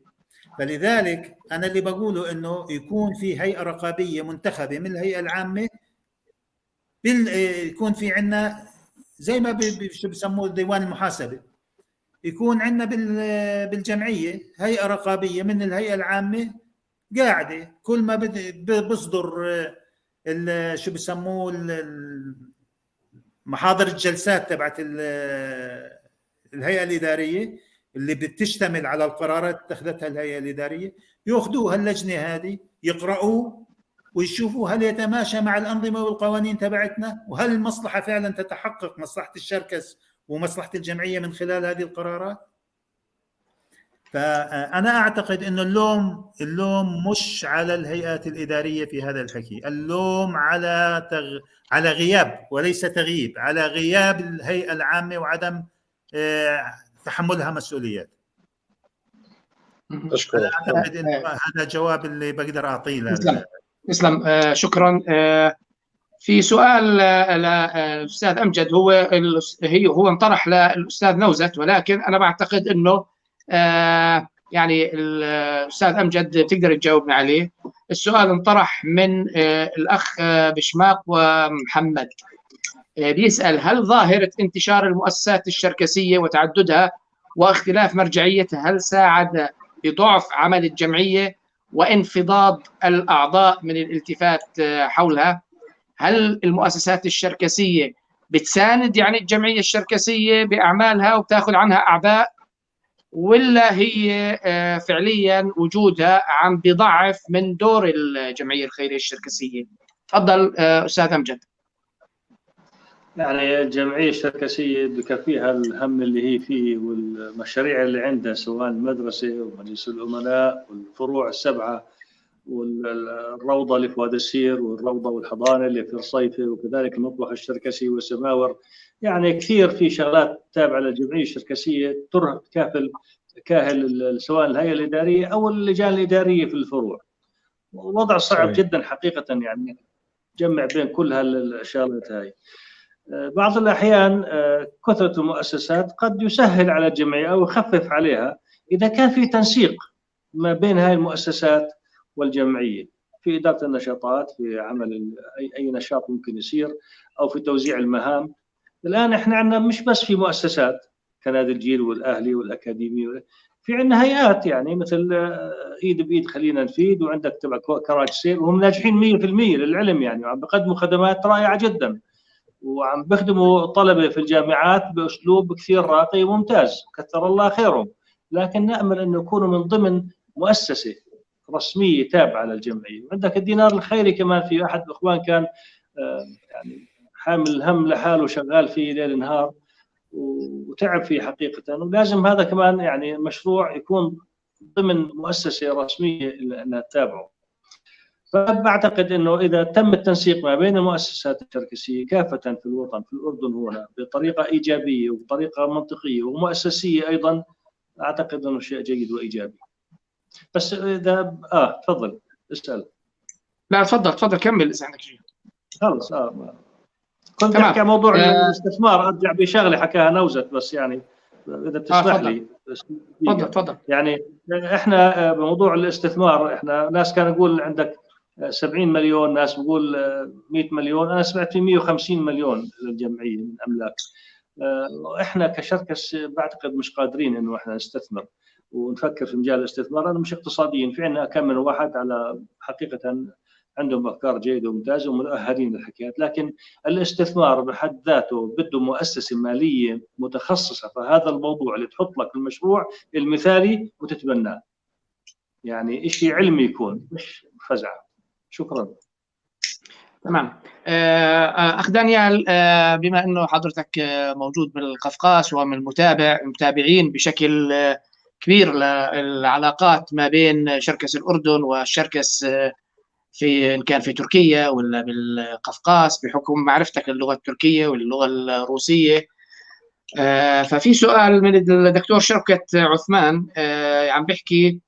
[SPEAKER 3] فلذلك انا اللي بقوله انه يكون في هيئة رقابية منتخبه من الهيئة العامة، يكون في عندنا زي ما شو بسموه ديوان المحاسبة، يكون عندنا بالجمعيه هيئة رقابية من الهيئة العامة قاعدة كل ما بصدر شو بسموه محاضر الجلسات تبعت الهيئة الادارية، اللي بتشتمل على القرارات اتخذتها الهيئة الادارية، ياخذوها اللجنة هذه يقرأوه ويشوفوا هل يتماشى مع الانظمة والقوانين تبعتنا، وهل المصلحة فعلا تتحقق، مصلحة الشركس ومصلحه الجمعية من خلال هذه القرارات. فانا اعتقد انه اللوم مش على الهيئات الادارية في هذا الحكي، اللوم على غياب وليس تغييب، على غياب الهيئة العامة وعدم تحملها مسؤوليات.
[SPEAKER 4] اشكرك.
[SPEAKER 3] اعتقد انه هذا الجواب اللي بقدر اعطيه.
[SPEAKER 1] تسلم تسلم، شكرا. في سؤال للاستاذ امجد، هو انطرح للاستاذ نوزت، ولكن انا بعتقد انه يعني الاستاذ امجد تقدر تجاوبنا عليه. السؤال انطرح من الاخ بشماق ومحمد، بيسال: هل ظاهره انتشار المؤسسات الشركسيه وتعددها واختلاف مرجعيتها هل ساعد بضعف عمل الجمعية وانفضاض الاعضاء من الالتفات حولها؟ هل المؤسسات الشركسيه بتساند يعني الجمعية الشركسيه باعمالها وبتاخذ عنها اعباء، ولا هي فعليا وجودها عم بضعف من دور الجمعية الخيرية الشركسيه؟ تفضل استاذ امجد.
[SPEAKER 2] يعني الجمعية الشركسيه بكفيها الهم اللي هي فيه والمشاريع اللي عندها، سواء المدرسة ومجلس الامناء والفروع السبعة والروضه اللي في وادي السير والروضه والحضانه اللي في الصيفه، وكذلك المطبخ الشركسي والسماور. يعني كثير في شغلات تابعه للجمعية الشركسيه ترهق كاهل سواء الهيئة الادارية او اللجان الادارية في الفروع. وضع صعب جدا حقيقة، يعني جمع بين كل هالشغلات هاي. بعض الاحيان كثرة المؤسسات قد يسهل على الجمعية او يخفف عليها اذا كان في تنسيق ما بين هاي المؤسسات والجمعية في ادارة النشاطات، في عمل اي نشاط ممكن يصير، او في توزيع المهام. الان احنا عندنا مش بس في مؤسسات كنادي الجيل والاهلي والاكاديمي، في عندنا هيئات يعني مثل ايد بايد خلينا نفيد، وعندك تبع كراج سير، وهم ناجحين 100% للعلم يعني، وعم بيقدموا خدمات رائعة جدا، وعم بيخدموا طلبه في الجامعات باسلوب كثير راقي وممتاز، كثر الله خيرهم. لكن نامل انه يكونوا من ضمن مؤسسة رسمية تابعه للجمعية. وعندك الدينار الخيري كمان، في احد الاخوان كان يعني حامل الهم لحاله شغال فيه ليل نهار وتعب فيه حقيقة، ولازم هذا كمان يعني مشروع يكون ضمن مؤسسة رسمية انها تتابعه. فبعتقد انه اذا تم التنسيق ما بين المؤسسات الشركسيه كافة في الوطن، في الاردن هنا، بطريقة ايجابية وبطريقة منطقية ومؤسسيه ايضا، اعتقد انه شيء جيد وايجابي. بس اذا تفضل اسال.
[SPEAKER 1] لا تفضل تفضل كمل اذا عندك شيء.
[SPEAKER 2] خلص كنت احكي عن موضوع الاستثمار، ارجع بشغله حكاها نوزت، بس يعني اذا بتسمح لي.
[SPEAKER 1] تفضل تفضل.
[SPEAKER 2] يعني احنا بموضوع الاستثمار، احنا ناس كانوا يقول عندك 70 مليون، ناس بقول 100 مليون، انا سمعت في 150 مليون للجمعية من املاك. احنا كشركس بعتقد مش قادرين انه احنا نستثمر ونفكر في مجال الاستثمار، انا مش اقتصاديين. في عندنا كم من واحد على حقيقة عندهم افكار جيدة وممتازة ومؤهلين للحكايات، لكن الاستثمار بحد ذاته بده مؤسسة ماليه متخصصة في هذا الموضوع اللي تحط لك المشروع المثالي وتتبناه. يعني شيء علمي يكون، مش فزعه. شكرا.
[SPEAKER 1] تمام. اخ دانيال، بما انه حضرتك موجود بالقفقاس ومن المتابعين بشكل كبير للعلاقات ما بين شركس الاردن والشركس في ان كان في تركيا ولا بالقفقاس، بحكم معرفتك للغة التركية واللغة الروسية، ففي سؤال من الدكتور شوكت عثمان عم بيحكي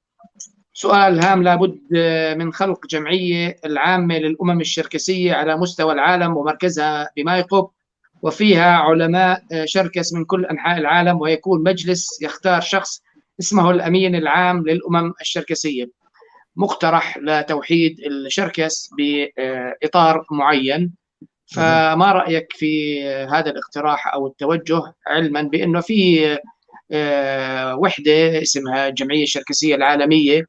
[SPEAKER 1] سؤال هام: لابد من خلق جمعية العامة للأمم الشركسية على مستوى العالم ومركزها بمايقوب، وفيها علماء شركس من كل أنحاء العالم، ويكون مجلس يختار شخص اسمه الأمين العام للأمم الشركسية. مقترح لتوحيد الشركس بإطار معين، فما رأيك في هذا الاقتراح أو التوجه، علما بأنه في وحدة اسمها الجمعية الشركسية العالمية،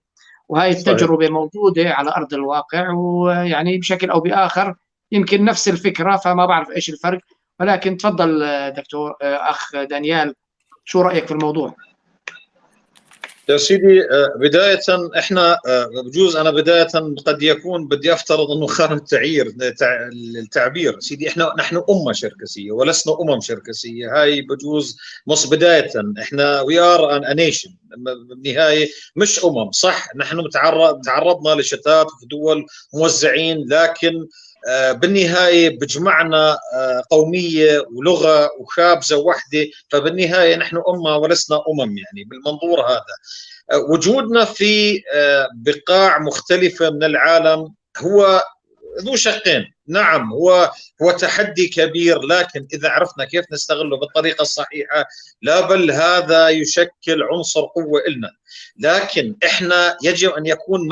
[SPEAKER 1] وهي التجربة موجودة على أرض الواقع، ويعني بشكل أو بآخر يمكن نفس الفكرة، فما بعرف إيش الفرق. ولكن تفضل دكتور أخ دانيال، شو رأيك في الموضوع؟
[SPEAKER 4] يا سيدي، بداية احنا بجوز انا بداية قد يكون بدي افترض انه خان التعبير. سيدي، احنا نحن امة شركسية ولسنا امم شركسية. هاي بجوز مص بداية احنا we are a nation بالنهاية، مش امم. صح نحن تعرضنا لشتات في دول موزعين، لكن بالنهاية بجمعنا قومية ولغة وخابزه واحده، فبالنهاية نحن امه ولسنا امم. يعني بالمنظور هذا وجودنا في بقاع مختلفة من العالم هو ذو شقين. نعم هو تحدي كبير، لكن اذا عرفنا كيف نستغله بالطريقة الصحيحة لا بل هذا يشكل عنصر قوة لنا. لكن احنا يجب ان يكون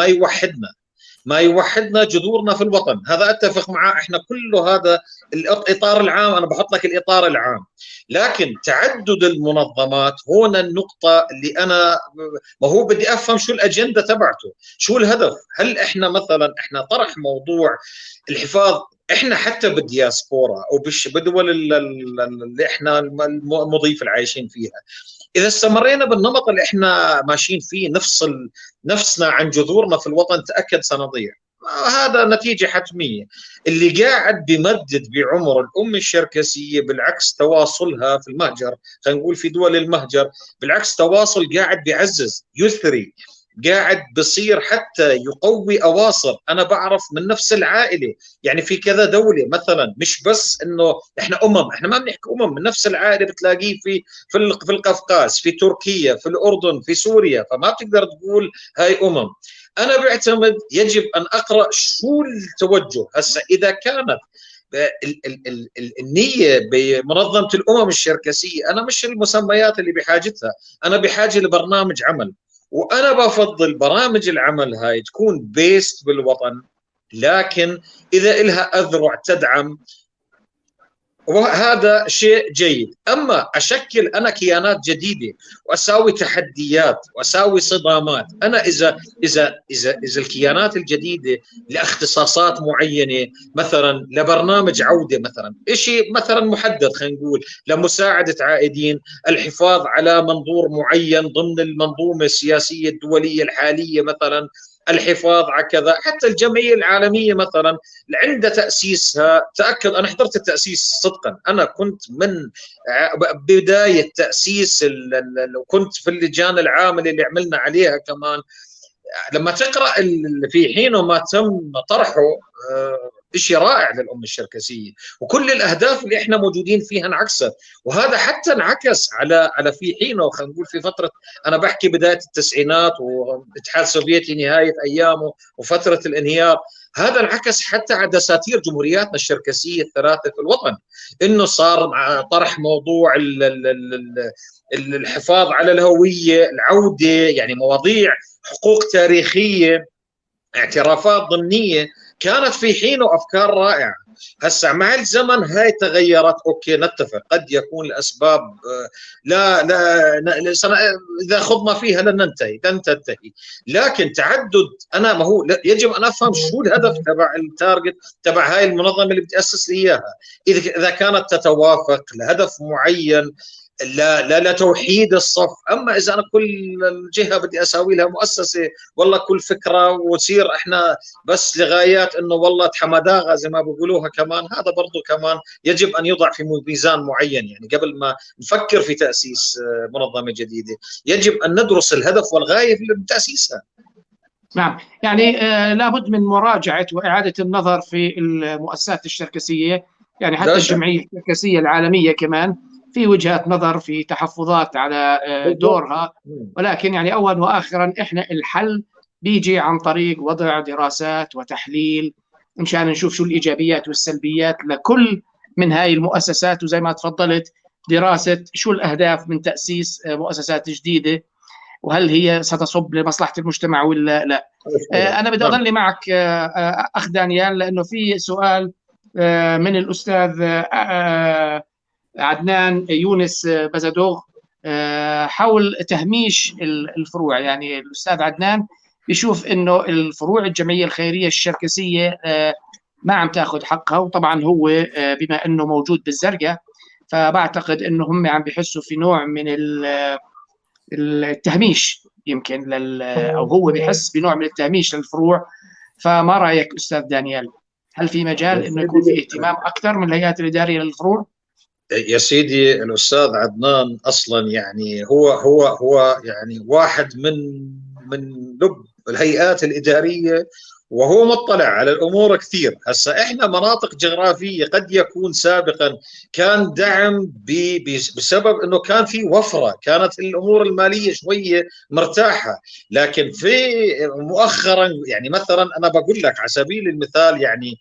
[SPEAKER 4] ما يوحدنا جذورنا في الوطن، هذا اتفق معه. احنا كله هذا الاطار العام، انا بحط لك الاطار العام. لكن تعدد المنظمات هنا النقطة اللي انا ما هو بدي افهم شو الاجندة تبعته، شو الهدف. هل احنا مثلا احنا طرح موضوع الحفاظ، احنا حتى بالدياسبورا او بدول اللي احنا المضيف العايشين فيها، اذا استمرينا بالنمط اللي احنا ماشيين فيه نفصل نفسنا عن جذورنا في الوطن، تاكد سنضيع. هذا نتيجة حتمية. اللي قاعد بمدد بعمر الأمة الشركسية بالعكس تواصلها في المهجر، خلينا نقول في دول المهجر، بالعكس تواصل قاعد بيعزز، يثري، قاعد بصير حتى يقوي اواصر. انا بعرف من نفس العائلة يعني في كذا دولة مثلا، مش بس انه احنا امم، احنا ما بنحكي امم، من نفس العائلة بتلاقيه في القفقاز، في تركيا، في الاردن، في سوريا، فما بتقدر تقول هاي امم. انا بعتمد يجب ان اقرا شو التوجه. هسه اذا كانت ال ال ال ال النية بمنظمه الامم الشركسيه، انا مش المسميات اللي بحاجتها، انا بحاجة لبرنامج عمل، وانا بفضل برامج العمل هاي تكون based بالوطن، لكن اذا لها اذرع تدعم وهذا شيء جيد. اما اشكل انا كيانات جديدة واساوي تحديات واساوي صدامات، انا اذا الكيانات الجديدة لاختصاصات معينة، مثلا لبرنامج عوده، مثلا شيء مثلا محدد، خلينا نقول لمساعده عائدين، الحفاظ على منظور معين ضمن المنظومة السياسية الدولية الحالية، مثلا الحفاظ على كذا. حتى الجمعية العالمية مثلا عند تاسيسها، تاكد انا حضرت التاسيس صدقا، انا كنت من بداية تاسيس وكنت في اللجان العاملة اللي عملنا عليها كمان. لما تقرا في حينه ما تم طرحه شيء رائع للامة الشركسيه، وكل الاهداف اللي احنا موجودين فيها انعكست، وهذا حتى انعكس على في حينه، خلينا نقول في فترة، انا بحكي بداية التسعينات والاتحاد السوفيتي نهاية ايامه وفترة الانهيار، هذا انعكس حتى على دساتير جمهورياتنا الشركسيه الثلاثة في الوطن، انه صار مع طرح موضوع الحفاظ على الهوية، العودة، يعني مواضيع حقوق تاريخية، اعترافات ضمنيه، كانت في حينه افكار رائعة. هسه مع الزمن هاي تغيرت. okay نتفق قد يكون الاسباب لا لا اذا خضنا فيها لن ننتهي، لن تنتهي. لكن تعدد، انا ما هو يجب ان افهم شو الهدف تبع ال target تبع هاي المنظمة اللي بدي اسس لي اياها، اذا كانت تتوافق لهدف معين، لا لا لا توحيد الصف. اما اذا انا كل جهة بدي اساوي لها مؤسسة، والله كل فكرة وتصير احنا بس لغايات انه والله تحمداغه زي ما بيقولوها كمان، هذا برضه كمان يجب ان يوضع في ميزان معين. يعني قبل ما نفكر في تاسيس منظمة جديدة يجب ان ندرس الهدف والغاية في تاسيسها.
[SPEAKER 1] نعم، يعني لابد من مراجعه واعاده النظر في المؤسسات الشركسيه، يعني حتى الجمعية الشركسيه العالمية كمان في وجهات نظر، في تحفظات على دورها، ولكن يعني اولا واخرا احنا الحل بيجي عن طريق وضع دراسات وتحليل مشان نشوف شو الايجابيات والسلبيات لكل من هاي المؤسسات، وزي ما تفضلت دراسة شو الاهداف من تاسيس مؤسسات جديدة، وهل هي ستصب لمصلحة المجتمع ولا لا. انا بدي اضل معك اخ دانيال، لانه في سؤال من الاستاذ عدنان يونس بزادوغ حول تهميش الفروع. يعني الاستاذ عدنان بيشوف انه الفروع الجمعية الخيرية الشركسيه ما عم تاخذ حقها، وطبعا هو بما انه موجود بالزرقاء فبعتقد انه هم عم بيحسوا في نوع من التهميش. يمكن او هو بحس بنوع من التهميش للفروع. فما رايك استاذ دانيال؟ هل في مجال انه يكون في اهتمام اكثر من الهيئات الادارية للفروع؟
[SPEAKER 4] يا سيدي، الاستاذ عدنان اصلا يعني هو يعني واحد من لب الهيئات الادارية، وهو مطلع على الامور كثير. هسا احنا مناطق جغرافية قد يكون سابقا كان دعم بسبب انه كان في وفره، كانت الامور المالية شوية مرتاحة، لكن في مؤخرا يعني مثلا انا بقول لك على سبيل المثال، يعني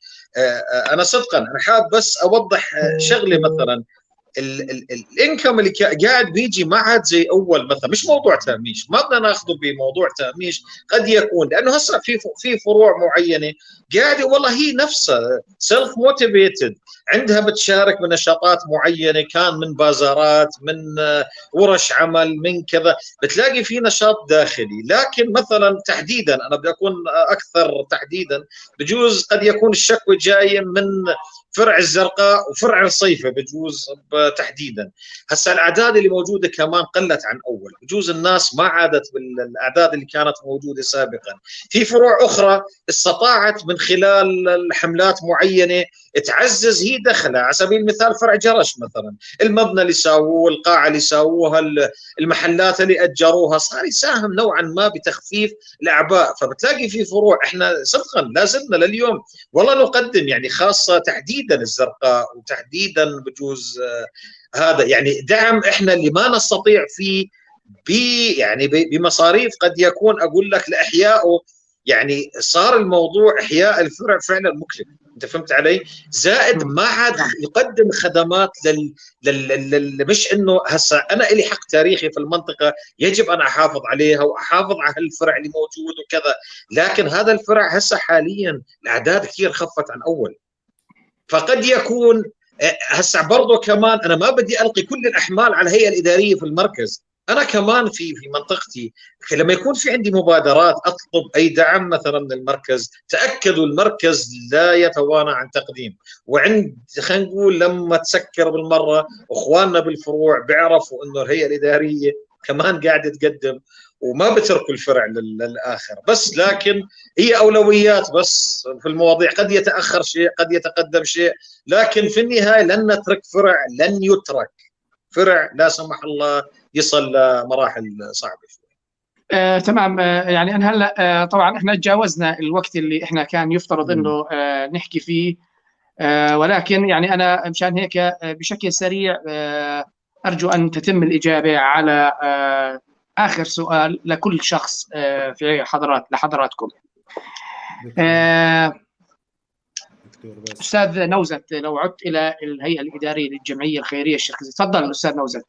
[SPEAKER 4] انا صدقا انا حاب بس اوضح شغله، مثلا ال income اللي قاعد بيجي ما عاد زي اول مثلا. مش موضوع تهميش، ما بدنا ناخذه بموضوع تهميش، قد يكون لانه هسه في فروع معينة قاعدة والله هي نفسها self motivated، عندها بتشارك بنشاطات معينه، كان من بازارات، من ورش عمل، من كذا، بتلاقي في نشاط داخلي. لكن مثلا تحديدا انا بدي اكون اكثر تحديدا، بجوز قد يكون الشكوى جاية من فرع الزرقاء وفرع الرصيفه بجوز تحديدا. هسه الاعداد اللي موجودة كمان قلت عن اول، بجوز الناس ما عادت بالاعداد اللي كانت موجودة سابقا. في فروع اخرى استطاعت من خلال الحملات معينة تعزز هي دخلها، على سبيل المثال فرع جرش مثلا، المبنى اللي ساووه، القاعة اللي ساووها، المحلات اللي اجروها، صار يساهم نوعا ما بتخفيف الاعباء. فبتلاقي في فروع احنا صدقا لا زلنا لليوم والله نقدم، يعني خاصة تحديدا الزرقاء وتحديدا بجوز هذا يعني دعم احنا اللي ما نستطيع فيه يعني بمصاريف قد يكون اقول لك لاحيائه. يعني صار الموضوع احياء الفرع فعلا مكلف، انت فهمت علي؟ زائد ما عاد يقدم خدمات مش انه هسه انا لي حق تاريخي في المنطقة يجب ان احافظ عليها واحافظ على الفرع اللي موجود وكذا، لكن هذا الفرع هسه حاليا الاعداد كثير خفت عن اول. فقد يكون هسه برضه كمان انا ما بدي القي كل الاحمال على الهيئة الادارية في المركز، انا كمان في منطقتي لما يكون في عندي مبادرات اطلب اي دعم مثلا من المركز، تاكدوا المركز لا يتوانى عن تقديم. وعند خلينا نقول لما تسكر بالمرة اخواننا بالفروع بيعرفوا انه الهيئة الادارية كمان قاعدة تقدم وما بتركوا الفرع للاخر، بس لكن هي اولويات بس في المواضيع، قد يتاخر شيء قد يتقدم شيء، لكن في النهاية لن نترك فرع، لن يترك فرع لا سمح الله يصل لمراحل صعبة شوي.
[SPEAKER 1] تمام. يعني انا هلا طبعا احنا تجاوزنا الوقت اللي احنا كان يفترض انه نحكي فيه، ولكن يعني انا مشان هيك بشكل سريع ارجو ان تتم الاجابة على اخر سؤال لكل شخص في حضرات لحضراتكم. استاذ نوزت، لو عدت الى الهيئة الادارية للجمعية الخيرية الشركسيه، تفضل استاذ نوزت.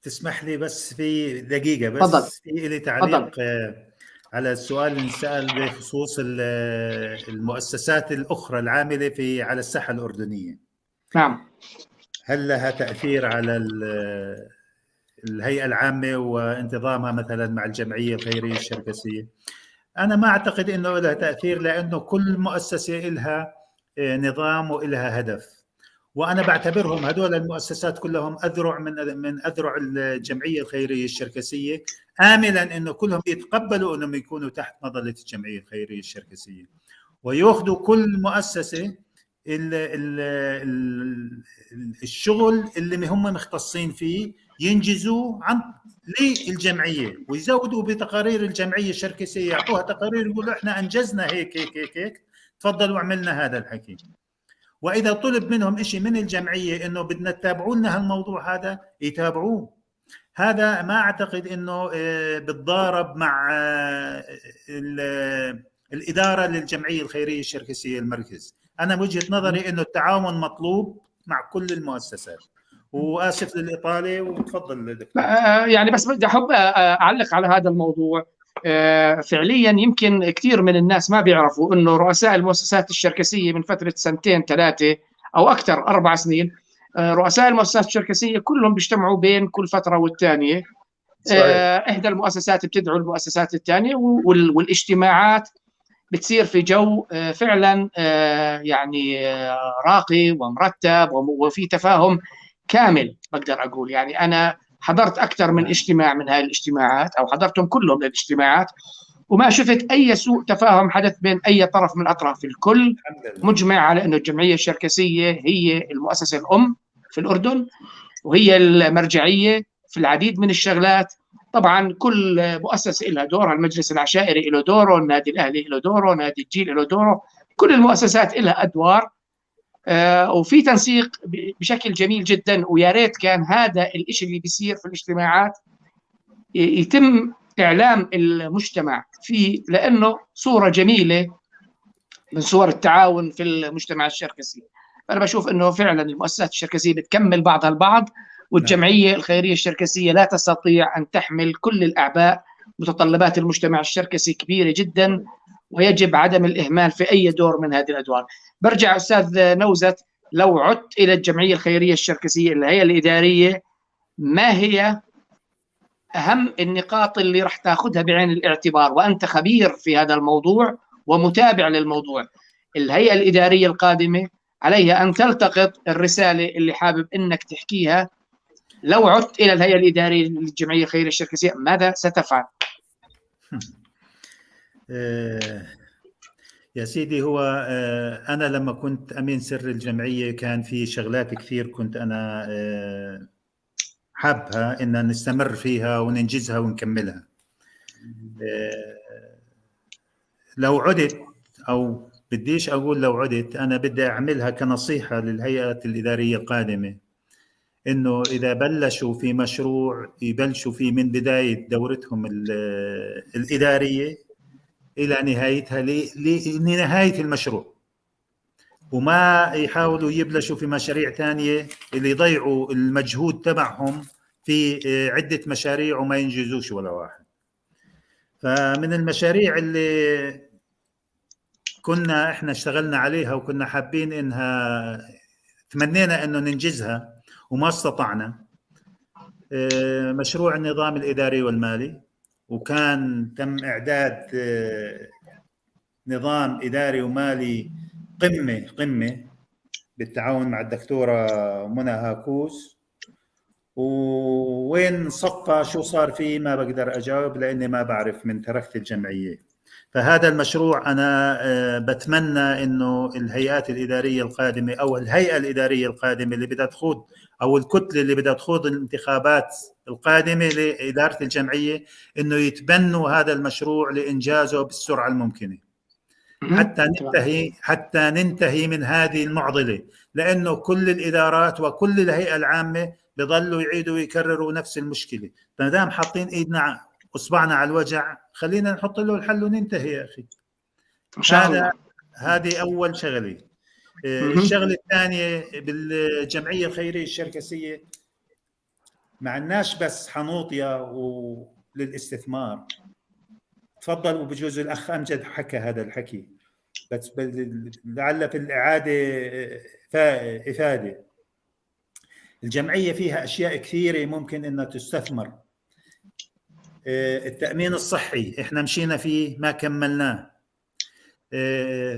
[SPEAKER 3] تسمح لي بس في دقيقة بس. تفضل. في لي تعليق على السؤال اللي انسأل بخصوص المؤسسات الأخرى العاملة في على الساحة الأردنية.
[SPEAKER 1] نعم.
[SPEAKER 3] هل لها تأثير على الهيئة العامة وانتظامها مثلا مع الجمعية الخيرية الشركسية؟ أنا ما أعتقد أنه لها تأثير، لأنه كل مؤسسة لها نظام وإلها هدف، وانا بعتبرهم هذول المؤسسات كلهم اذرع من اذرع الجمعية الخيرية الشركسيه، املا انه كلهم يتقبلوا انهم يكونوا تحت مظلة الجمعية الخيرية الشركسيه، وياخذوا كل مؤسسة ال ال ال الشغل اللي هم مختصين فيه ينجزوه عن للجمعية، ويزودوا بتقارير الجمعية الشركسيه، يعطوها تقارير يقولوا احنا انجزنا هيك هيك هيك هيك، تفضلوا عملنا هذا الحكي. واذا طلب منهم شيء من الجمعية انه بدنا تتابعوا لنا هالموضوع هذا يتابعوه. هذا ما اعتقد انه بتضارب مع الادارة للجمعية الخيرية الشركسيه المركز. انا وجهه نظري انه التعاون مطلوب مع كل المؤسسات. واسف للاطاله، وتفضل دكتور.
[SPEAKER 1] يعني بس بدي احب اعلق على هذا الموضوع. فعليا يمكن كثير من الناس ما بيعرفوا انه رؤساء المؤسسات الشركسيه من فترة سنتين ثلاثة او اكثر 4 سنين، رؤساء المؤسسات الشركسيه كلهم بيجتمعوا بين كل فترة والثانية. احدى المؤسسات بتدعو المؤسسات الثانية، والاجتماعات بتصير في جو فعلا يعني راقي ومرتب وفي تفاهم كامل. بقدر اقول يعني انا حضرت أكثر من اجتماع من هاي الاجتماعات، أو حضرتهم كلهم للاجتماعات، وما شفت أي سوء تفاهم حدث بين أي طرف من الأطراف. الكل مجمع على أنه الجمعية الشركسية هي المؤسسة الأم في الأردن، وهي المرجعية في العديد من الشغلات. طبعا كل مؤسسة لها دورها، المجلس العشائري له دوره، النادي الأهلي له دوره، نادي الجيل له دوره، كل المؤسسات لها أدوار، وفي تنسيق بشكل جميل جدا. ويا ريت كان هذا الشيء اللي بيصير في الاجتماعات يتم إعلام المجتمع فيه، لأنه صورة جميلة من صور التعاون في المجتمع الشركسي. فأنا بشوف أنه فعلا المؤسسات الشركسية بتكمل بعضها البعض، والجمعية الخيرية الشركسية لا تستطيع أن تحمل كل الأعباء. متطلبات المجتمع الشركسي كبيرة جدا، ويجب عدم الإهمال في أي دور من هذه الأدوار. برجع أستاذ نوزت، لو عدت إلى الجمعية الخيرية الشركسية اللي هي الإدارية، ما هي أهم النقاط اللي راح تأخذها بعين الاعتبار، وأنت خبير في هذا الموضوع ومتابع للموضوع؟ الهيئة الإدارية القادمة عليها أن تلتقط الرسالة اللي حابب أنك تحكيها. لو عدت إلى الهيئة الإدارية للجمعية الخيرية الشركسية ماذا ستفعل؟
[SPEAKER 3] يا سيدي، هو أنا لما كنت أمين سر الجمعية كان في شغلات كثير كنت أنا حابها إن نستمر فيها وننجزها ونكملها. لو عدت، أو بديش أقول لو عدت، أنا بدي أعملها كنصيحة للهيئة الإدارية القادمة، إنه إذا بلشوا في مشروع يبلشوا فيه من بداية دورتهم الإدارية إلى نهايتها، لنهاية المشروع، وما يحاولوا يبلشوا في مشاريع ثانية اللي يضيعوا المجهود تبعهم في عدة مشاريع وما ينجزوش ولا واحد. فمن المشاريع اللي كنا إحنا اشتغلنا عليها وكنا حابين إنها، تمنينا إنه ننجزها وما استطعنا، مشروع النظام الإداري والمالي. وكان تم إعداد نظام إداري ومالي قمة بالتعاون مع الدكتورة منى هاكوس. ووين صفى شو صار فيه ما بقدر أجاوب لأني ما بعرف من تركت الجمعية. فهذا المشروع أنا بتمنى إنه الهيئات الإدارية القادمة أو الهيئة الإدارية القادمة اللي بدها تخوض، أو الكتلة اللي بدها تخوض الانتخابات القادمة لإدارة الجمعية، إنه يتبنوا هذا المشروع لإنجازه بالسرعة الممكنة حتى ننتهي من هذه المعضلة، لأنه كل الإدارات وكل الهيئة العامة بيضلوا يعيدوا ويكرروا نفس المشكلة. ما دام حاطين إيدنا أصبعنا على الوجع خلينا نحط له الحل وننتهي يا أخي.
[SPEAKER 1] إن شاء الله.
[SPEAKER 3] هذه أول شغلة. الشغلة الثانية بالجمعية الخيرية الشركسية، ما عندناش بس حنوطية وللاستثمار. تفضل، وبجوز الأخ أمجد حكى هذا الحكي، بس لعل في الإعادة إفادة. الجمعية فيها أشياء كثيرة ممكن إنها تستثمر. التأمين الصحي إحنا مشينا فيه ما كملناه.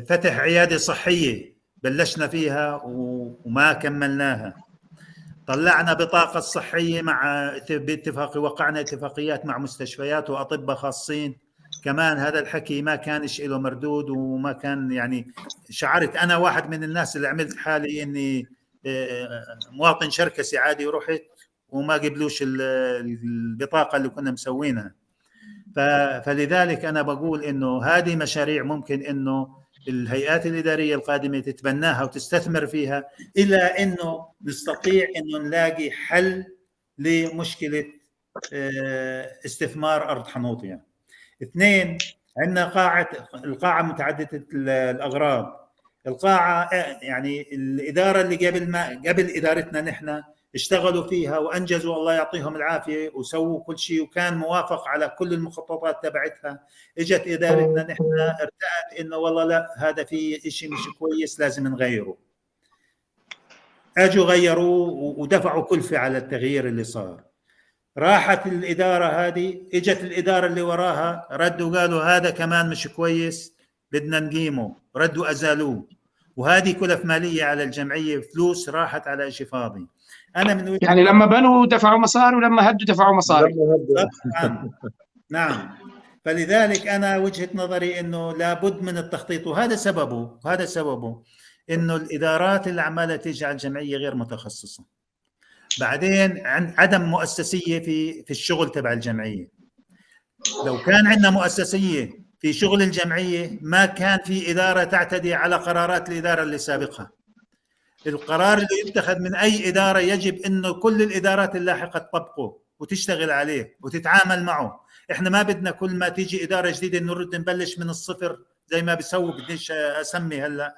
[SPEAKER 3] فتح عيادة صحية بلشنا فيها وما كملناها. طلعنا بطاقة صحية مع باتفاق، وقعنا اتفاقيات مع مستشفيات وأطباء خاصين، كمان هذا الحكي ما كانش له مردود، وما كان يعني شعرت أنا واحد من الناس اللي عملت حالي إني مواطن شركسي عادي ورحت وما قبلوش البطاقة اللي كنا مسوينها. فلذلك أنا بقول إنه هذه مشاريع ممكن إنه الهيئات الإدارية القادمة تتبناها وتستثمر فيها، إلى إنه نستطيع إنه نلاقي حل لمشكلة استثمار أرض حنوطية. اثنين، عندنا قاعة، القاعة متعددة الأغراض. القاعة يعني الإدارة اللي قبل إدارتنا نحن اشتغلوا فيها وأنجزوا، الله يعطيهم العافية، وسووا كل شيء وكان موافق على كل المخططات تبعتها. اجت إدارتنا نحن ارتأت إنه والله لا، هذا في شيء مش كويس لازم نغيره. اجوا غيروه ودفعوا كلفة على التغيير اللي صار. راحت الإدارة هذه، اجت الإدارة اللي وراها ردوا قالوا هذا كمان مش كويس بدنا نقيمه، ردوا أزالوه. وهذه كلف مالية على الجمعية، فلوس راحت على شيء فاضي. انا من
[SPEAKER 1] يعني لما بنوا دفعوا مصاري ولما هدوا دفعوا مصاري.
[SPEAKER 3] نعم نعم. فلذلك انا وجهه نظري انه لابد من التخطيط، وهذا سببه، وهذا سببه انه الادارات اللي عماله تيجي على الجمعية غير متخصصة. بعدين عدم مؤسسيه في الشغل تبع الجمعية. لو كان عندنا مؤسسيه في شغل الجمعية ما كان في ادارة تعتدي على قرارات الادارة اللي سابقها. القرار اللي يتخذ من اي ادارة يجب انه كل الادارات اللاحقة تطبقه وتشتغل عليه وتتعامل معه. احنا ما بدنا كل ما تيجي ادارة جديدة نرد نبلش من الصفر زي ما بيسووا، بديش اسمي هلا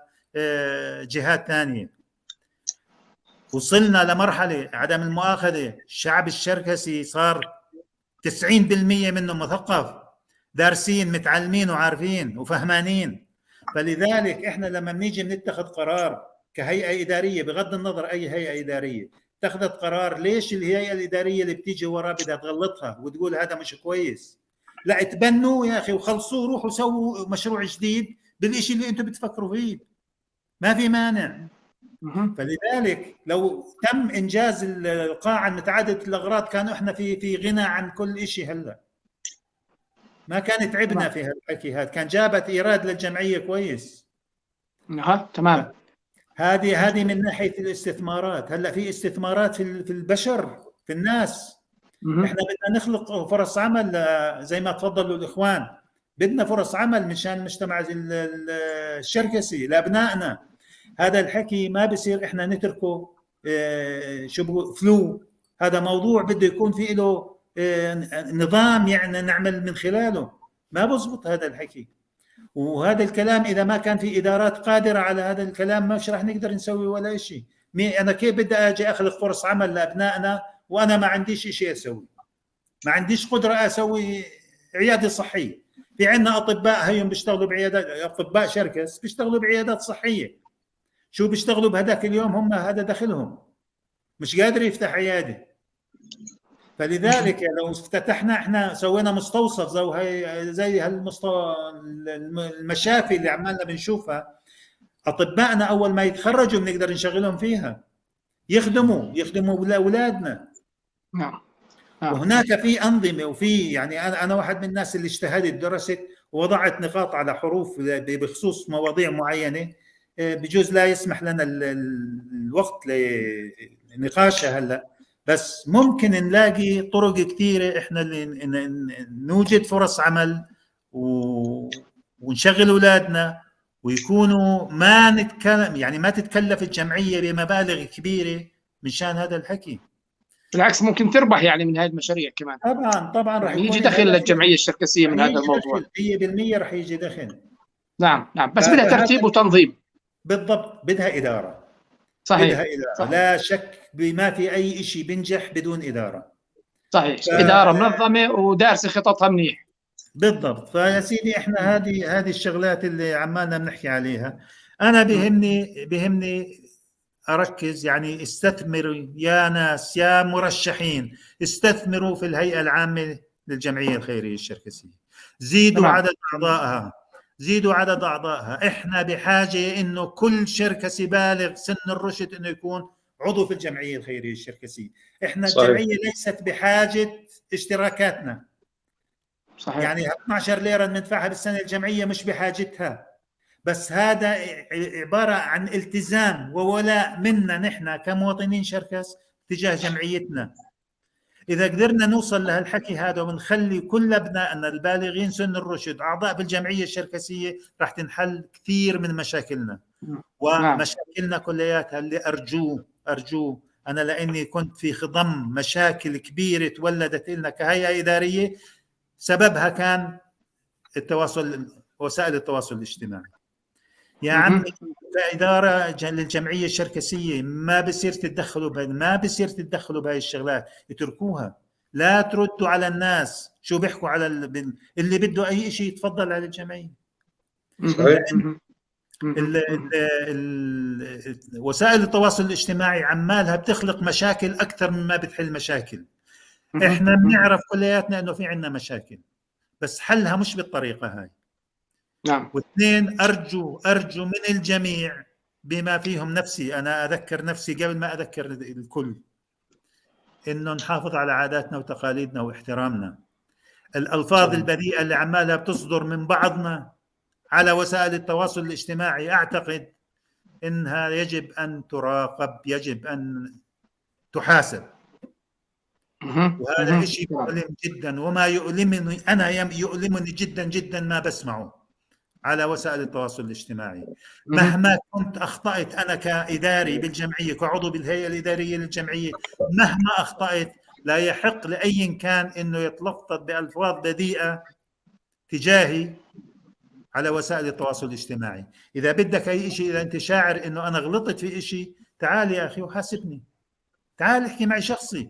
[SPEAKER 3] جهات ثانية. وصلنا لمرحلة عدم المؤاخذة، الشعب الشركسي صار 90% منه مثقف، دارسين، متعلمين وعارفين وفهمانين. فلذلك احنا لما بنيجي بنتخذ قرار كهيئة ادارية، بغض النظر اي هيئة ادارية اتخذت قرار، ليش الهيئة الادارية اللي بتيجي وراه بدها تغلطها وتقول هذا مش كويس؟ لا، اتبنوا يا اخي وخلصوه، روحوا سووا مشروع جديد بالشيء اللي انتم بتفكروا فيه، ما في مانع. فلذلك لو تم انجاز القاعة المتعددة الاغراض كانوا احنا في غنى عن كل شيء. هلا ما كان تعبنا في هالحكي هذا، كان جابت ايراد للجمعية كويس.
[SPEAKER 1] تمام.
[SPEAKER 3] هذه من ناحية الاستثمارات. هلا في استثمارات في البشر، في الناس. احنا بدنا نخلق فرص عمل زي ما تفضلوا الاخوان، بدنا فرص عمل مشان المجتمع الشركسي لابنائنا. هذا الحكي ما بصير احنا نتركه شو فلو، هذا موضوع بده يكون في له نظام يعني نعمل من خلاله. ما بزبط هذا الحكي وهذا الكلام. اذا ما كان في ادارات قادرة على هذا الكلام مش راح نقدر نسوي ولا شيء. انا كيف بدي اجي اخلق فرص عمل لابنائنا وانا ما عنديش شيء اسوي؟ ما عنديش قدره اسوي عيادة صحية. في عندنا اطباء هيهم بيشتغلوا بعيادات، اطباء شركس بيشتغلوا بعيادات صحية. شو بيشتغلوا بهداك اليوم؟ هم هذا دخلهم، مش قادر يفتح عيادة. فلذلك لو افتتحنا احنا سوينا مستوصف زي هالمستوى المشافي اللي عمالنا بنشوفها، اطبائنا اول ما يتخرجوا بنقدر نشغلهم فيها، يخدموا اولادنا.
[SPEAKER 1] نعم.
[SPEAKER 3] وهناك في انظمة وفي يعني انا واحد من الناس اللي اجتهدت درست ووضعت نقاط على حروف بخصوص مواضيع معينة، بجوز لا يسمح لنا الوقت لنقاشها هلا، بس ممكن نلاقي طرق كثيرة احنا اللي نوجد فرص عمل ونشغل اولادنا، ويكونوا ما نتكلم يعني ما تتكلف الجمعية بمبالغ كبيرة مشان هذا الحكي.
[SPEAKER 1] بالعكس ممكن تربح يعني من هذه المشاريع كمان.
[SPEAKER 3] طبعا طبعا
[SPEAKER 1] راح يجي دخل للجمعية الشركسيه من هذا الموضوع
[SPEAKER 3] 100% راح يجي دخل.
[SPEAKER 1] نعم نعم، بس بدها ترتيب وتنظيم.
[SPEAKER 3] بالضبط، بدها ادارة.
[SPEAKER 1] صحيح،
[SPEAKER 3] بدها إدارة. صحيح. لا شك بما في اي شيء بنجح بدون ادارة.
[SPEAKER 1] صحيح. ادارة منظمة ودارسه خططها منيح.
[SPEAKER 3] بالضبط. فيا سيدي احنا هذه الشغلات اللي عمالنا بنحكي عليها. انا بهمني اركز، يعني استثمروا يا ناس يا مرشحين، استثمروا في الهيئة العامة للجمعية الخيرية الشركسيه، زيدوا عدد اعضائها، زيدوا عدد اعضائها. احنا بحاجة انه كل شركسي بالغ سن الرشد انه يكون عضو في الجمعية الخيرية الشركسيه. احنا صحيح. الجمعية ليست بحاجة اشتراكاتنا.
[SPEAKER 1] صحيح.
[SPEAKER 3] يعني 12 ليرة ندفعها بالسنة الجمعية مش بحاجتها، بس هذا عبارة عن التزام وولاء منا نحن كمواطنين شركس تجاه جمعيتنا. إذا قدرنا نوصل لهالحكي هذا ونخلي كل أبنائنا البالغين سن الرشد أعضاء بالجمعية الشركسية، راح تنحل كثير من مشاكلنا ومشاكلنا كلياتها. اللي أرجوه أنا، لأني كنت في خضم مشاكل كبيرة تولدت لنا كهيئة إدارية سببها كان التواصل، وسائل التواصل الاجتماعي. يا عمي كإدارة للجمعية الشركسية ما بصير تتدخلوا ما بصير تتدخلوا بهاي الشغلات، اتركوها، لا تردوا على الناس شو بيحكوا على اللي بده أي شيء يتفضل على الجمعية. وسائل التواصل الاجتماعي عمالها بتخلق مشاكل أكثر مما بتحل مشاكل. احنا بنعرف كلياتنا انه في عندنا مشاكل، بس حلها مش بالطريقة هاي.
[SPEAKER 1] نعم.
[SPEAKER 3] واثنين، أرجو من الجميع بما فيهم نفسي، أنا أذكر نفسي قبل ما أذكر الكل، إنه نحافظ على عاداتنا وتقاليدنا واحترامنا. الألفاظ البذيئة اللي عمالها بتصدر من بعضنا على وسائل التواصل الاجتماعي أعتقد إنها يجب أن تراقب، يجب أن تحاسب. وهذا شيء مؤلم جدا، وما يؤلمني أنا يؤلمني جدا جدا ما بسمعه على وسائل التواصل الاجتماعي. مهما كنت أخطأت أنا كإداري بالجمعية، كعضو بالهيئة الإدارية للجمعية، مهما أخطأت لا يحق لأي كان إنه يتلفظ بألفاظ بذيئة تجاهي على وسائل التواصل الاجتماعي. إذا بدك أي شيء، إذا أنت شاعر إنه أنا غلطت في شيء، تعال يا أخي وحاسبني، تعال احكي معي شخصي.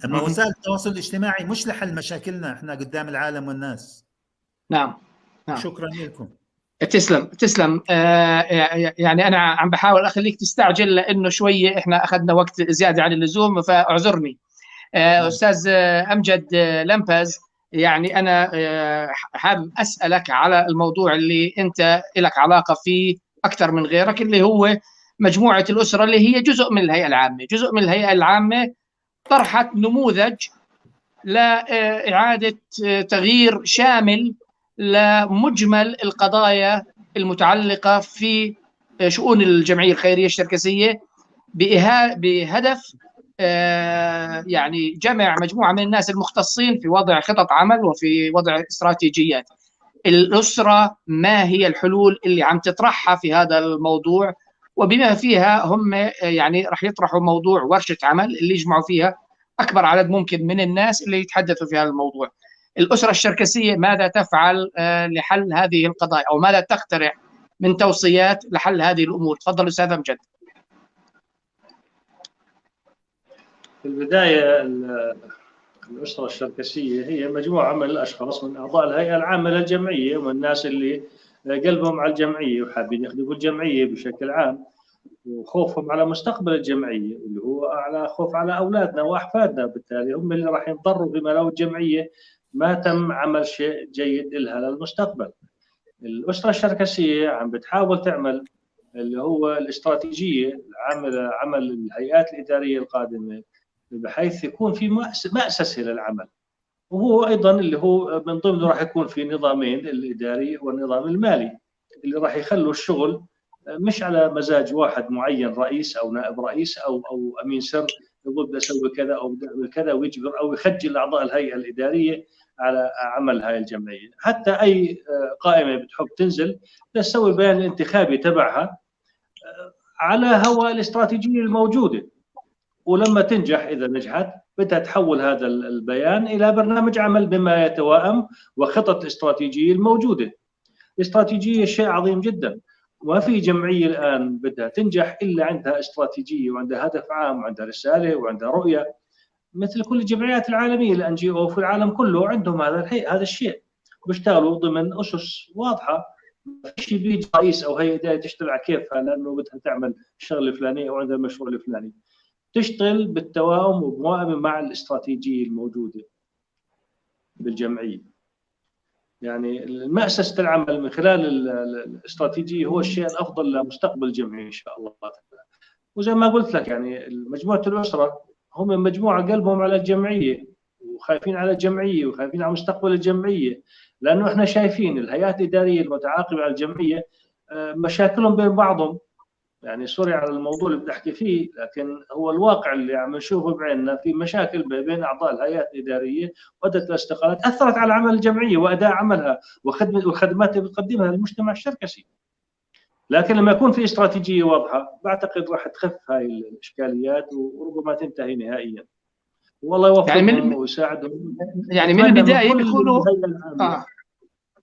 [SPEAKER 3] أما وسائل التواصل الاجتماعي مش لحل مشاكلنا إحنا قدام العالم والناس.
[SPEAKER 1] نعم.
[SPEAKER 3] شكرا لكم.
[SPEAKER 1] تسلم تسلم. يعني أنا عم بحاول أخليك تستعجل لأنه شوية إحنا أخذنا وقت زيادة عن اللزوم، فأعذرني. أستاذ أمجد لمبز، يعني أنا حابب أسألك على الموضوع اللي أنت لك علاقة فيه أكثر من غيرك، اللي هو مجموعة الأسرة اللي هي جزء من الهيئة العامة. جزء من الهيئة العامة طرحت نموذج لإعادة تغيير شامل لمجمل القضايا المتعلقة في شؤون الجمعية الخيرية الشركسية بهدف يعني جمع مجموعة من الناس المختصين في وضع خطط عمل وفي وضع استراتيجيات. الأسرة ما هي الحلول اللي عم تطرحها في هذا الموضوع، وبما فيها هم يعني رح يطرحوا موضوع ورشة عمل اللي يجمعوا فيها أكبر عدد ممكن من الناس اللي يتحدثوا في هذا الموضوع. الأسرة الشركسية ماذا تفعل لحل هذه القضايا، أو ماذا تقترح من توصيات لحل هذه الأمور؟ تفضل أستاذ أمجد.
[SPEAKER 2] في البداية الأسرة الشركسية هي مجموعة من الأشخاص من أعضاء الهيئة العامة للجمعية، ومن الناس اللي قلبهم على الجمعية وحابين يخدموا الجمعية بشكل عام، وخوفهم على مستقبل الجمعية اللي هو على خوف على أولادنا وأحفادنا، بالتالي هم اللي راح ينضروا بما لو الجمعية ما تم عمل شيء جيد لها للمستقبل. الأسرة الشركسية عم بتحاول تعمل اللي هو الاستراتيجية العاملة، عمل الهيئات الإدارية القادمة، بحيث يكون في مأسسة للعمل، وهو أيضا اللي هو من ضمنه راح يكون في نظامين، الإداري والنظام المالي، اللي راح يخلوا الشغل مش على مزاج واحد معين، رئيس أو نائب رئيس أو أمين سر يقول بدي أسوي كذا أو بدي أعمل كذا، ويجبر أو يخجل أعضاء الهيئة الإدارية على عمل هاي الجمعية. حتى أي قائمة بتحب تنزل تسوي البيان الانتخابي تبعها على هوى الاستراتيجية الموجودة، ولما تنجح إذا نجحت بدها تحول هذا البيان إلى برنامج عمل بما يتوائم وخطط الاستراتيجية الموجودة. الاستراتيجية شيء عظيم جدا، وما في جمعية الآن بدها تنجح إلا عندها استراتيجية وعندها هدف عام وعندها رسالة وعندها رؤية، مثل كل الجمعيات العالمية ال NGO في العالم كله عندهم هذا الشيء، بيشتغلوا ضمن أسس واضحة. ما في شيء بيجي رئيس أو هيئة إدارية تشتغل على كيفها لأنه بدها تعمل الشغلة الفلانية أو عندها المشروع الفلاني. تشتغل بالتوائم وبموائمة مع الاستراتيجية الموجودة بالجمعية. يعني مأسسة العمل من خلال الاستراتيجية هو الشيء الأفضل لمستقبل الجمعية إن شاء الله تعالى. وزي ما قلت لك يعني مجموعة الأسرة هم مجموعة قلبهم على الجمعية وخايفين على الجمعية وخايفين على مستقبل الجمعية، لأنه إحنا شايفين الهيئات الإدارية المتعاقبة على الجمعية مشاكلهم بين بعضهم. يعني سوري على الموضوع اللي بدي احكي فيه، لكن هو الواقع اللي عم نشوفه بعيننا، في مشاكل بين اعضاء الهيئات الادارية وادت لاستقالات اثرت على عمل الجمعية واداء عملها وخدمه والخدمات اللي بتقدمها للمجتمع الشركسي. لكن لما يكون في استراتيجية واضحة بعتقد راح تخف هاي الاشكاليات وربما تنتهي نهائيا. والله يوفقهم يعني ويساعدهم.
[SPEAKER 1] يعني من البداية بيكونوا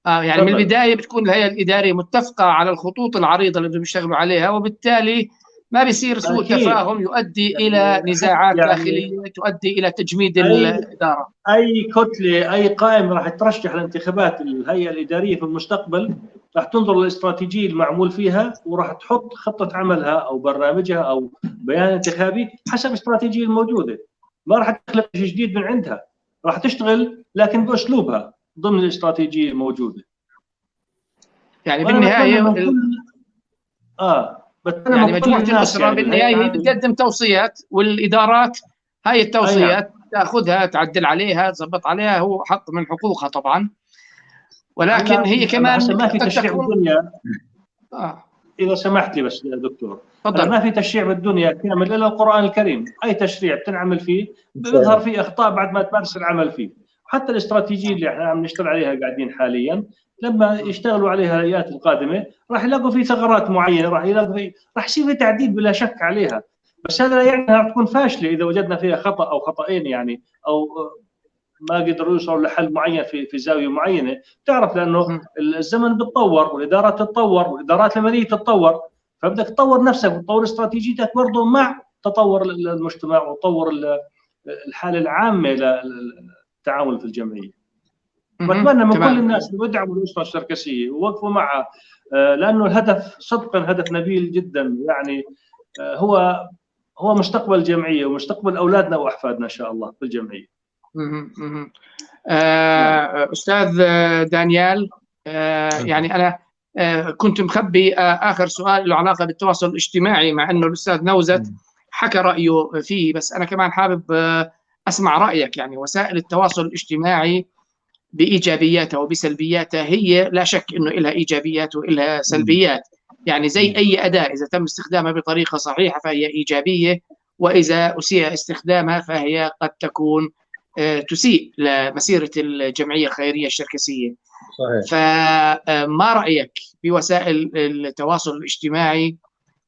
[SPEAKER 1] يعني من البداية بتكون الهيئة الادارية متفقه على الخطوط العريضة اللي بدهم يشتغلوا عليها، وبالتالي ما بيصير سوء تفاهم يؤدي الى نزاعات يعني داخلية تؤدي الى تجميد الادارة.
[SPEAKER 2] اي كتلة، اي قائمة راح ترشح لانتخابات الهيئة الادارية في المستقبل راح تنظر للاستراتيجية المعمول فيها وراح تحط خطه عملها او برنامجها او بيان انتخابي حسب الاستراتيجية الموجودة. ما راح تخلق شيء جديد من عندها، راح تشتغل لكن باسلوبها ضمن الاستراتيجية الموجودة.
[SPEAKER 1] يعني بالنهاية يعني مجموعة الاسرة يعني بالنهاية هي بتقدم توصيات، والادارات هاي التوصيات تاخذها تعدل عليها تظبط عليها، هو حق من حقوقها طبعا، ولكن هي كمان
[SPEAKER 2] ما في تشريع بالدنيا. اذا سمحت لي بس يا دكتور، تفضل. ما في تشريع بالدنيا كامل الا القران الكريم، اي تشريع بتنعمل فيه بيظهر فيه اخطاء بعد ما تمارس العمل فيه. حتى الاستراتيجية اللي احنا عم نشتغل عليها قاعدين حاليا، لما يشتغلوا عليها الهيئات القادمة راح يلاقوا في ثغرات معينة، راح يلاقوا في، راح يصير في تعديل بلا شك عليها، بس هذا لا يعني انها تكون فاشلة اذا وجدنا فيها خطا او خطأين يعني، او ما قدروا يوصلوا لحل معين في زاوية معينة. بتعرف لانه الزمن بتطور والادارات تتطور والادارات المالية تتطور، فبدك تطور نفسك وتطور استراتيجيتك برضه مع تطور المجتمع وتطور الحالة العامة للتعامل في الجمعية. واتمنى من كل الناس اللي يدعموا الاسرة الشركسيه ووقفوا معها، لانه الهدف صدقا هدف نبيل جدا، يعني هو مستقبل الجمعية ومستقبل اولادنا واحفادنا ان شاء الله في الجمعية.
[SPEAKER 1] استاذ دانيال، يعني انا كنت مخبي اخر سؤال له علاقة بالتواصل الاجتماعي، مع انه الاستاذ نوزت حكى رايه فيه، بس انا كمان حابب اسمع رايك. يعني وسائل التواصل الاجتماعي بايجابياتها وبسلبياتها، هي لا شك انه لها ايجابيات ولها سلبيات، يعني زي اي اداه اذا تم استخدامها بطريقة صحيحه فهي ايجابية، واذا اسيء استخدامها فهي قد تكون تسيء لمسيره الجمعية الخيرية الشركسيه. صحيح. فما رايك بوسائل التواصل الاجتماعي؟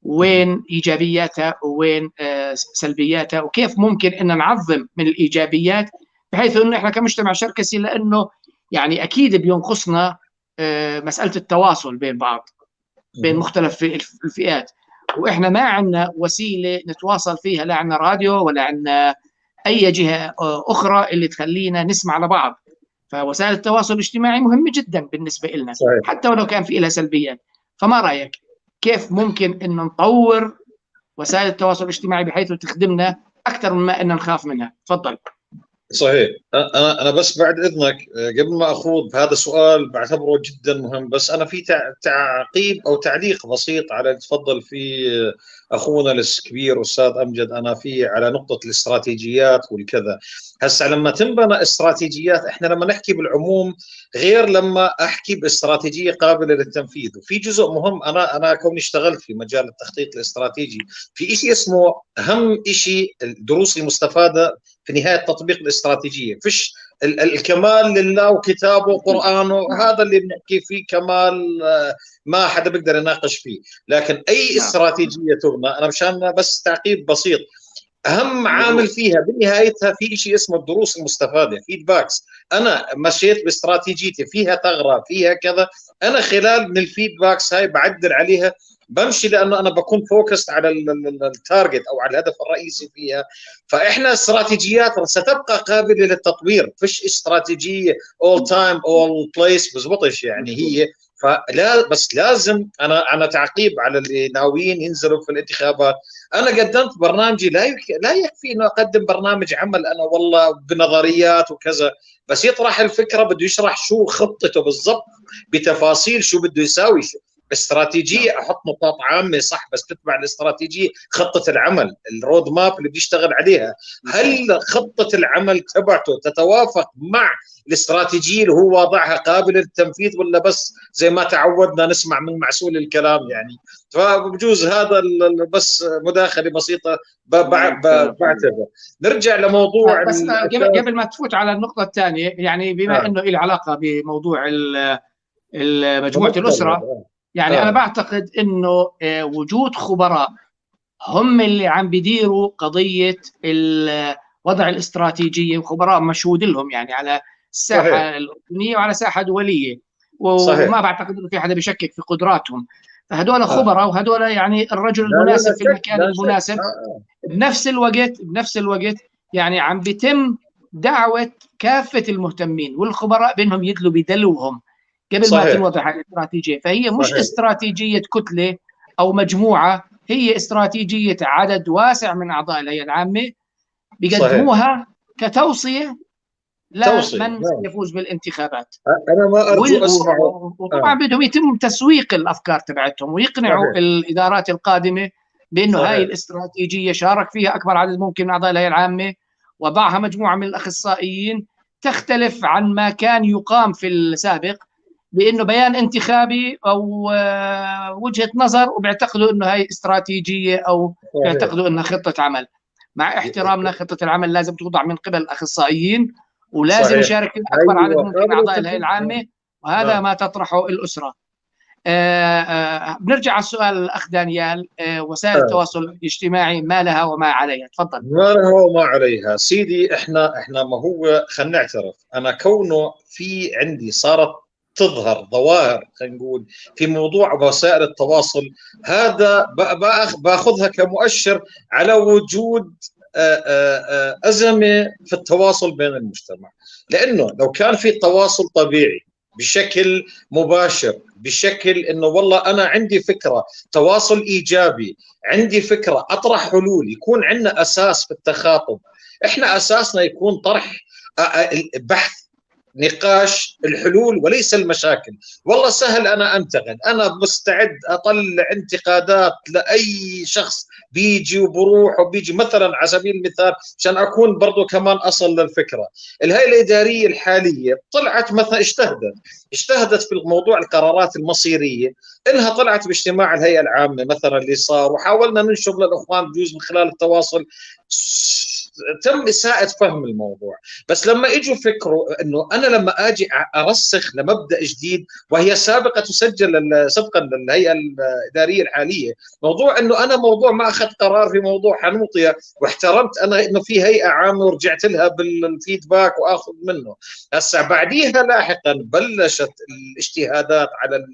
[SPEAKER 1] وين ايجابياتها وين سلبياتها، وكيف ممكن ان نعظم من الايجابيات بحيث انه احنا كمجتمع شركسي، لانه يعني اكيد بينقصنا مسالة التواصل بين بعض، بين مختلف الفئات، واحنا ما عندنا وسيلة نتواصل فيها، لا عندنا راديو ولا عندنا اي جهة اخرى اللي تخلينا نسمع لبعض. فوسائل التواصل الاجتماعي مهمة جدا بالنسبة لنا. صحيح. حتى ولو كان في لها سلبيات. فما رايك كيف ممكن ان نطور وسائل التواصل الاجتماعي بحيث تخدمنا اكثر مما ان نخاف منها؟ تفضل.
[SPEAKER 4] صحيح. انا بس بعد اذنك قبل ما اخوض بهذا السؤال بعتبره جدا مهم، بس انا في تعقيب او تعليق بسيط على اللي تفضل فيه اخونا الكبير استاذ امجد. انا في على نقطة الاستراتيجيات والكذا. هسه لما تنبنى استراتيجيات، احنا لما نحكي بالعموم غير لما احكي باستراتيجيه قابله للتنفيذ. وفي جزء مهم، انا كوني اشتغلت في مجال التخطيط الاستراتيجي، في شيء اسمه اهم شيء الدروس المستفادة في نهاية تطبيق الاستراتيجية. فيش الكمال لله وكتابه وقرانه، هذا اللي بنحكي فيه كمال ما حدا بيقدر يناقش فيه، لكن اي استراتيجية تبنى، انا مشان بس تعقيب بسيط، اهم عامل فيها بنهايتها في شيء اسمه الدروس المستفادة، feedbacks. انا مشيت باستراتيجيتي فيها ثغره فيها كذا، انا خلال من ال feedbacks هاي بعدل عليها، بمشي، لانه انا بكون focused على ال target او على الهدف الرئيسي فيها. فاحنا استراتيجيات ستبقى قابله للتطوير، فيش استراتيجية all time all place بزبطش يعني هي. فلا بس لازم انا تعقيب على اللي ناويين ينزلوا في الانتخابات. انا قدمت برنامجي، لا يكفي انه اقدم برنامج عمل انا والله بنظريات وكذا، بس يطرح الفكرة، بده يشرح شو خطته بالضبط بتفاصيل، شو بده يساوي، استراتيجية. احط نقاط عامة صح، بس تتبع الاستراتيجية خطه العمل، ال road map اللي بيشتغل عليها. هل خطه العمل تبعته تتوافق مع الاستراتيجية اللي هو واضعها، قابله للتنفيذ، ولا بس زي ما تعودنا نسمع من معسول الكلام يعني؟ فبجوز هذا بس مداخله بسيطة بعتبر. نرجع لموضوع
[SPEAKER 1] بس قبل ما تفوت على النقطة الثانية، يعني بما انه له علاقة بموضوع مجموعة الاسرة، يعني أنا بعتقد إنه وجود خبراء هم اللي عم بيديروا قضية وضع الاستراتيجية، وخبراء مشهود لهم يعني على الساحة الأردنية وعلى ساحة دولية، وما بعتقد إنه في حدا بيشكك في قدراتهم. فهدول خبراء، وهدول يعني الرجل المناسب في المكان المناسب. بنفس الوقت يعني عم بيتم دعوة كافة المهتمين والخبراء بأنهم يدلوا بدلوهم قبل ما تنوضح الاستراتيجية. فهي مش استراتيجية كتلة أو مجموعة، هي استراتيجية عدد واسع من أعضاء الهيئة العامة بيقدموها كتوصية لمن يفوز بالانتخابات.
[SPEAKER 4] انا ما ارجو اسمع.
[SPEAKER 1] وطبعا بدهم يتم تسويق الافكار تبعتهم ويقنعوا الادارات القادمة بانه هاي الاستراتيجية شارك فيها اكبر عدد ممكن من اعضاء الهيئة العامة، وضعها مجموعة من الاخصائيين تختلف عن ما كان يقام في السابق بانه بيان انتخابي او وجهه نظر، وبيعتقدوا انه هاي استراتيجية او بيعتقدوا انها خطه عمل. مع احترامنا، خطه العمل لازم توضع من قبل الاخصائيين، ولازم يشارك فيها اكبر عدد ممكن من اعضاء الهيئة العامة، وهذا ما تطرحه الاسرة. بنرجع على السؤال الاخ دانيال، وسائل التواصل الاجتماعي ما لها وما عليها؟ تفضل.
[SPEAKER 4] ما لها وما عليها سيدي. احنا ما هو خلينا نعترف، انا كونه في عندي صارت تظهر ظواهر خلينا نقول في موضوع وسائل التواصل، هذا باخذها كمؤشر على وجود أزمة في التواصل بين المجتمع. لأنه لو كان في تواصل طبيعي بشكل مباشر، بشكل انه والله انا عندي فكرة، تواصل ايجابي، عندي فكرة، اطرح حلول، يكون عندنا اساس في التخاطب. احنا اساسنا يكون طرح، بحث، نقاش الحلول وليس المشاكل. والله سهل انا انتقد، انا مستعد اطلع انتقادات لاي شخص بيجي وبروح وبيجي. مثلا على سبيل المثال عشان اكون برضو كمان اصل للفكرة، الهيئة الادارية الحالية طلعت مثلا اجتهدت في موضوع القرارات المصيريه، انها طلعت باجتماع الهيئة العامة مثلا اللي صار، وحاولنا ننشر للاخوان بجوز من خلال التواصل، تم إساءة فهم الموضوع. بس لما اجوا فكروا انه انا لما اجي ارسخ لمبدأ جديد، وهي سابقة تسجل سبقا للهيئة الإدارية الحالية، موضوع انه انا موضوع ما اخذت قرار في موضوع حنوطية، واحترمت انا انه في هيئة عامة ورجعت لها بالفيدباك واخذ منه. هسه بعديها لاحقا بلشت الاجتهادات على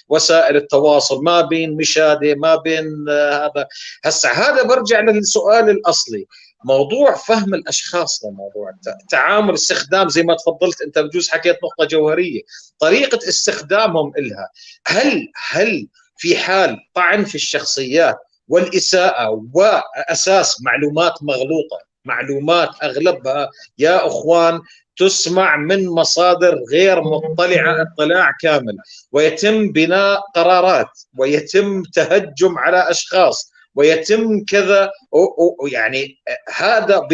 [SPEAKER 4] وسائل التواصل، ما بين مشاده ما بين هذا. هسه هذا برجع للسؤال الاصلي، موضوع فهم الاشخاص لموضوع التعامل، استخدام زي ما تفضلت انت، بجوز حكيت نقطة جوهرية، طريقه استخدامهم لها. هل في حال طعن في الشخصيات والاساءة واساس معلومات مغلوطة، معلومات اغلبها يا اخوان تسمع من مصادر غير مطلعه اطلاع كامل، ويتم بناء قرارات، ويتم تهجم على اشخاص، ويتم كذا، ويعني هذا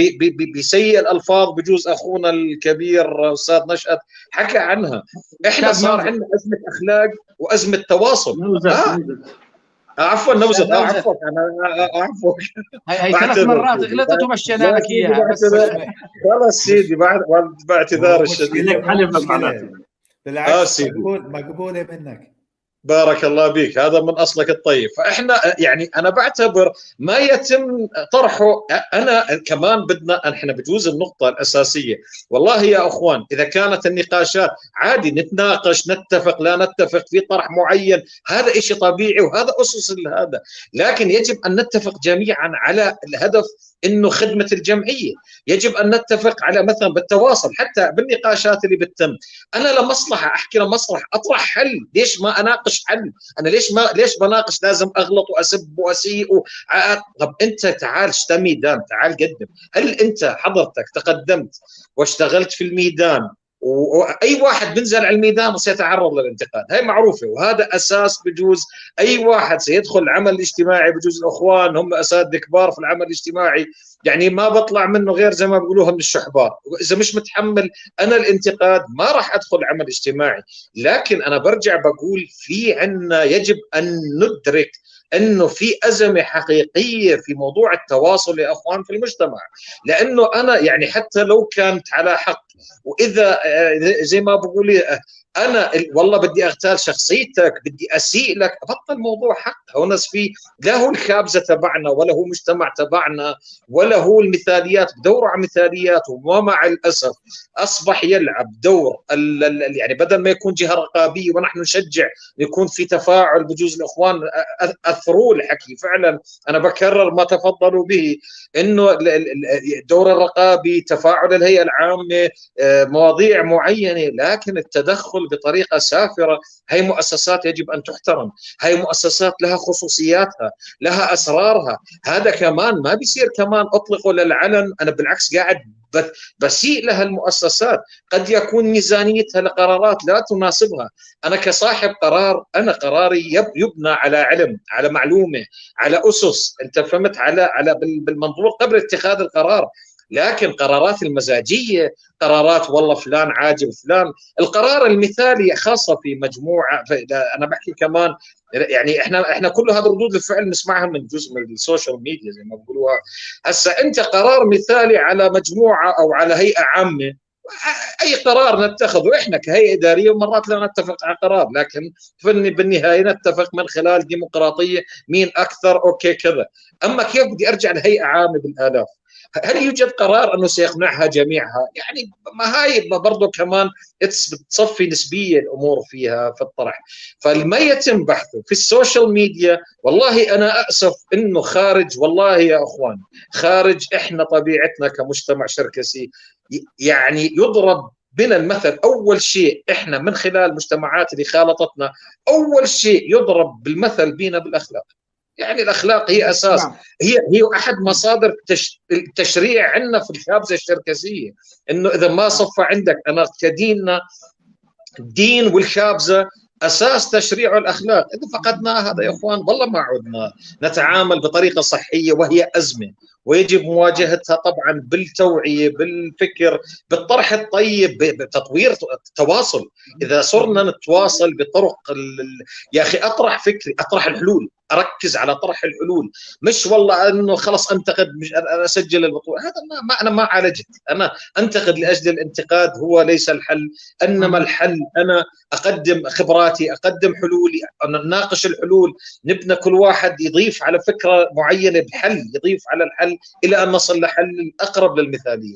[SPEAKER 4] بسيء الالفاظ. بجوز اخونا الكبير استاذ نشأت حكى عنها. احنا صار عندنا ازمة اخلاق وازمة تواصل. عفوا نوزت، عفوا انا عفوا،
[SPEAKER 1] هي ثلاث مرات غلطت ومشينا لك اياها.
[SPEAKER 4] خلص سيدي، بعد باعتذار الشديد.
[SPEAKER 3] بالعكس مقبولة منك،
[SPEAKER 4] بارك الله بيك، هذا من أصلك الطيب. فإحنا يعني أنا بعتبر ما يتم طرحه، أنا كمان بدنا إحنا بجوز النقطة الأساسية. والله يا أخوان إذا كانت النقاشات عادي، نتناقش، نتفق لا نتفق في طرح معين، هذا إشي طبيعي وهذا أسس هذا، لكن يجب أن نتفق جميعا على الهدف إنه خدمة الجمعية. يجب أن نتفق على مثلا بالتواصل، حتى بالنقاشات اللي بتتم. أنا لمصلحة أحكي، لمصلحة أطرح حل، ليش ما أناقش حل؟ أنا ليش بناقش لازم أغلط وأسب وأسيء طب أنت تعال اشتري ميدان، تعال قدم. هل أنت حضرتك تقدمت واشتغلت في الميدان؟ واي واحد بنزل على الميدان سيتعرض للانتقاد، هاي معروفة، وهذا اساس بجوز اي واحد سيدخل العمل الاجتماعي. بجوز الاخوان هم اساتذة كبار في العمل الاجتماعي، يعني ما بطلع منه غير زي ما بيقولوها من الشحبار. اذا مش متحمل انا الانتقاد ما راح ادخل العمل الاجتماعي. لكن انا برجع بقول في عندنا يجب ان ندرك انه في ازمة حقيقية في موضوع التواصل يا اخوان في المجتمع. لانه انا يعني حتى لو كانت على حق، واذا زي ما بقول انا والله بدي اغتال شخصيتك، بدي اسيء لك، بطل موضوع حق. هون في لا هو الخابزه تبعنا، ولا هو مجتمع تبعنا، ولا هو المثاليات، بدوروا على مثاليات. ومع الاسف اصبح يلعب دور يعني بدل ما يكون جهة رقابية ونحن نشجع يكون في تفاعل، بجوز الاخوان اثروا الحكي فعلا. انا بكرر ما تفضلوا به، انه الدور الرقابي، تفاعل الهيئة العامة، مواضيع معينة، لكن التدخل تدخل بطريقة سافره. هي مؤسسات يجب ان تحترم، هي مؤسسات لها خصوصياتها، لها اسرارها. هذا كمان ما بيصير كمان اطلقه للعلن. انا بالعكس قاعد بسيء لها المؤسسات، قد يكون ميزانيتها لقرارات لا تناسبها. انا كصاحب قرار، انا قراري يبنى على علم، على معلومة، على اسس، انت فهمت، على بالمنظور قبل اتخاذ القرار. لكن قرارات المزاجية، قرارات والله فلان عاجب فلان، القرار المثالي خاصة في مجموعة، انا بحكي كمان يعني احنا كل هذا ردود الفعل نسمعها من جزء من ال social media زي ما بيقولوها. هسه انت قرار مثالي على مجموعة او على هيئة عامة، اي قرار نتخذه احنا كهيئة ادارية مرات لا نتفق على قرار، لكن بالنهاية نتفق من خلال ديمقراطية، مين اكثر okay كذا. اما كيف بدي ارجع لهيئة عامة بالالاف؟ هل يوجد قرار انه سيقنعها جميعها؟ يعني ما هاي برضه كمان بتصفي نسبيه الامور فيها في الطرح. فما يتم بحثه في ال social media، والله انا اسف انه خارج، والله يا اخوان خارج احنا طبيعتنا كمجتمع شركسي، يعني يضرب بنا المثل. اول شيء احنا من خلال المجتمعات اللي خالطتنا، اول شيء يضرب بالمثل بينا بالاخلاق. يعني الاخلاق هي اساس، هي احد مصادر التشريع عندنا في الخابزه الشركسيه، انه اذا ما صفى عندك، انا كديننا الدين والخابزه اساس تشريع الاخلاق، اذا فقدنا هذا يا اخوان والله ما عدنا نتعامل بطريقة صحية، وهي ازمة ويجب مواجهتها طبعا بالتوعية، بالفكر، بالطرح الطيب، بتطوير التواصل. اذا صرنا نتواصل بطرق يا اخي اطرح فكري، اطرح الحلول، اركز على طرح الحلول، مش والله انه خلص انتقد، مش اسجل البطولة. هذا ما انا ما عالجت، انا انتقد لاجل الانتقاد هو ليس الحل، انما الحل انا اقدم خبراتي، اقدم حلولي، نناقش الحلول، نبنى كل واحد يضيف على فكرة معينة بحل، يضيف على الحل الى ان نصل لحل الاقرب للمثالية.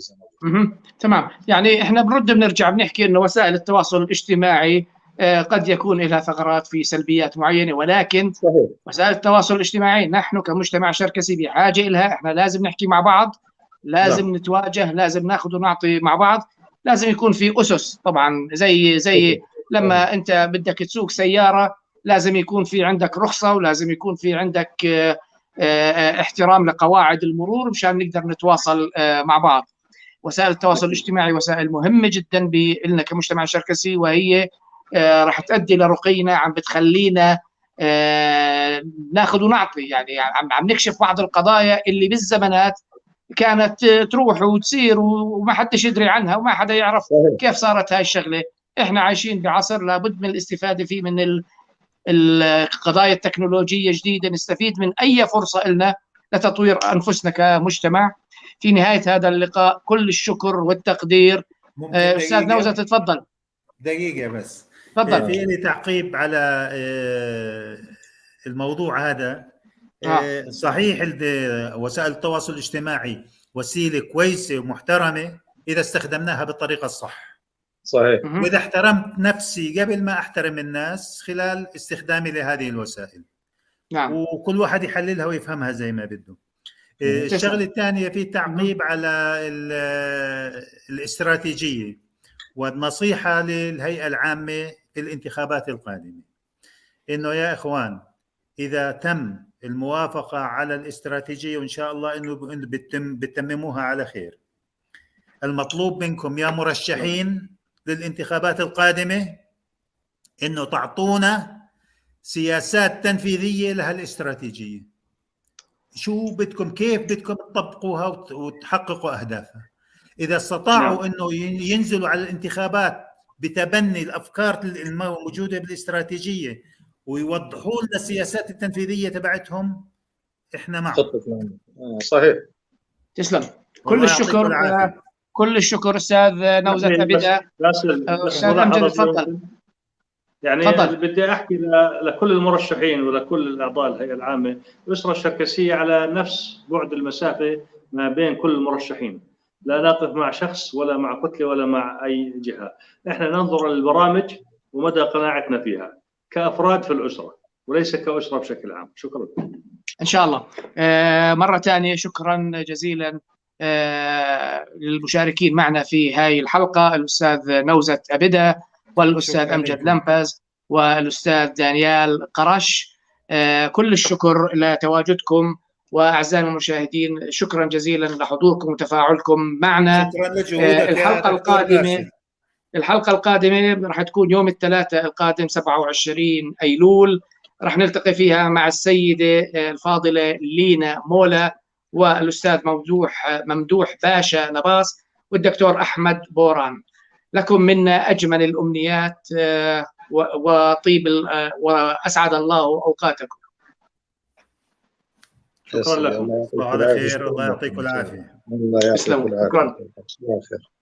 [SPEAKER 1] تمام. يعني احنا بنرد بنرجع بنحكي انه وسائل التواصل الاجتماعي قد يكون لها ثغرات في سلبيات معينة، ولكن صحيح. وسائل التواصل الاجتماعي نحن كمجتمع شركسي بحاجة لها، احنا لازم نحكي مع بعض، لازم نعم. نتواجه، لازم ناخذ ونعطي مع بعض، لازم يكون في اسس طبعا، زي لما انت بدك تسوق سيارة لازم يكون في عندك رخصه، ولازم يكون في عندك احترام لقواعد المرور مشان نقدر نتواصل مع بعض. وسائل التواصل الاجتماعي وسائل مهمة جدا لنا كمجتمع شركسي، وهي راح تؤدي لرقينا، عم بتخلينا ناخذ ونعطي، يعني عم نكشف بعض القضايا اللي بالزمانات كانت تروح وتصير وما حدش يدري عنها وما حدا يعرف كيف صارت هاي الشغلة. احنا عايشين بعصر لابد من الاستفادة فيه من القضايا التكنولوجية الجديدة، نستفيد من اي فرصة لنا لتطوير انفسنا كمجتمع. في نهاية هذا اللقاء كل الشكر والتقدير. استاذ نوزة تتفضل.
[SPEAKER 3] دقيقة بس. تفضل. في لي تعقيب على الموضوع هذا. صحيح وسائل التواصل الاجتماعي وسيلة كويسة ومحترمه اذا استخدمناها بالطريقة الصح.
[SPEAKER 4] صحيح.
[SPEAKER 3] واذا احترمت نفسي قبل ما احترم الناس خلال استخدامي لهذه الوسائل. نعم. وكل واحد يحللها ويفهمها زي ما بده. الشغلة الثانية في تعقيب على الاستراتيجية والنصيحة للهيئة العامة في الانتخابات القادمة، انه يا اخوان اذا تم الموافقة على الاستراتيجية وان شاء الله انه بتتمموها على خير، المطلوب منكم يا مرشحين للانتخابات القادمة انه تعطونا سياسات تنفيذية لهالاستراتيجيه. شو بدكم، كيف بدكم تطبقوها وتحققوا اهدافها. اذا استطاعوا انه ينزلوا على الانتخابات بتبني الافكار الموجودة بالاستراتيجيه ويوضحوا لنا السياسات التنفيذية تبعتهم، احنا معهم.
[SPEAKER 4] صحيح.
[SPEAKER 1] تسلم. كل الشكر، كل الشكر استاذ نوزة أبدا. استاذ امجد تفضل.
[SPEAKER 2] يعني فضل. بدي احكي لكل المرشحين ولكل الاعضاء الهيئة العامة، الاسرة الشركسيه على نفس بعد المسافة ما بين كل المرشحين، لا نقف مع شخص ولا مع كتلة ولا مع اي جهة، احنا ننظر للبرامج ومدى قناعتنا فيها كافراد في الاسرة وليس كاسره بشكل عام. شكرا.
[SPEAKER 1] ان شاء الله. مرة ثانية شكرا جزيلا للمشاركين معنا في هاي الحلقة، الاستاذ نوزة أبدا، والأستاذ أمجد لمبز والأستاذ دانيال قرش. كل الشكر لتواجدكم، وأعزائي المشاهدين شكرا جزيلا لحضوركم وتفاعلكم معنا.
[SPEAKER 3] شكرا لجهودك.
[SPEAKER 1] الحلقة القادمة راح تكون يوم الثلاثاء القادم 27 أيلول، راح نلتقي فيها مع السيدة الفاضلة لينا مولا والأستاذ ممدوح باشا نباص والدكتور أحمد بوران. لكم منا أجمل الأمنيات وطيب وأسعد الله أوقاتكم.
[SPEAKER 2] شكرا لكم.
[SPEAKER 3] على خير، الله يعطيكم العافية.
[SPEAKER 4] الله يعطيكم العافية.
[SPEAKER 1] شكرا.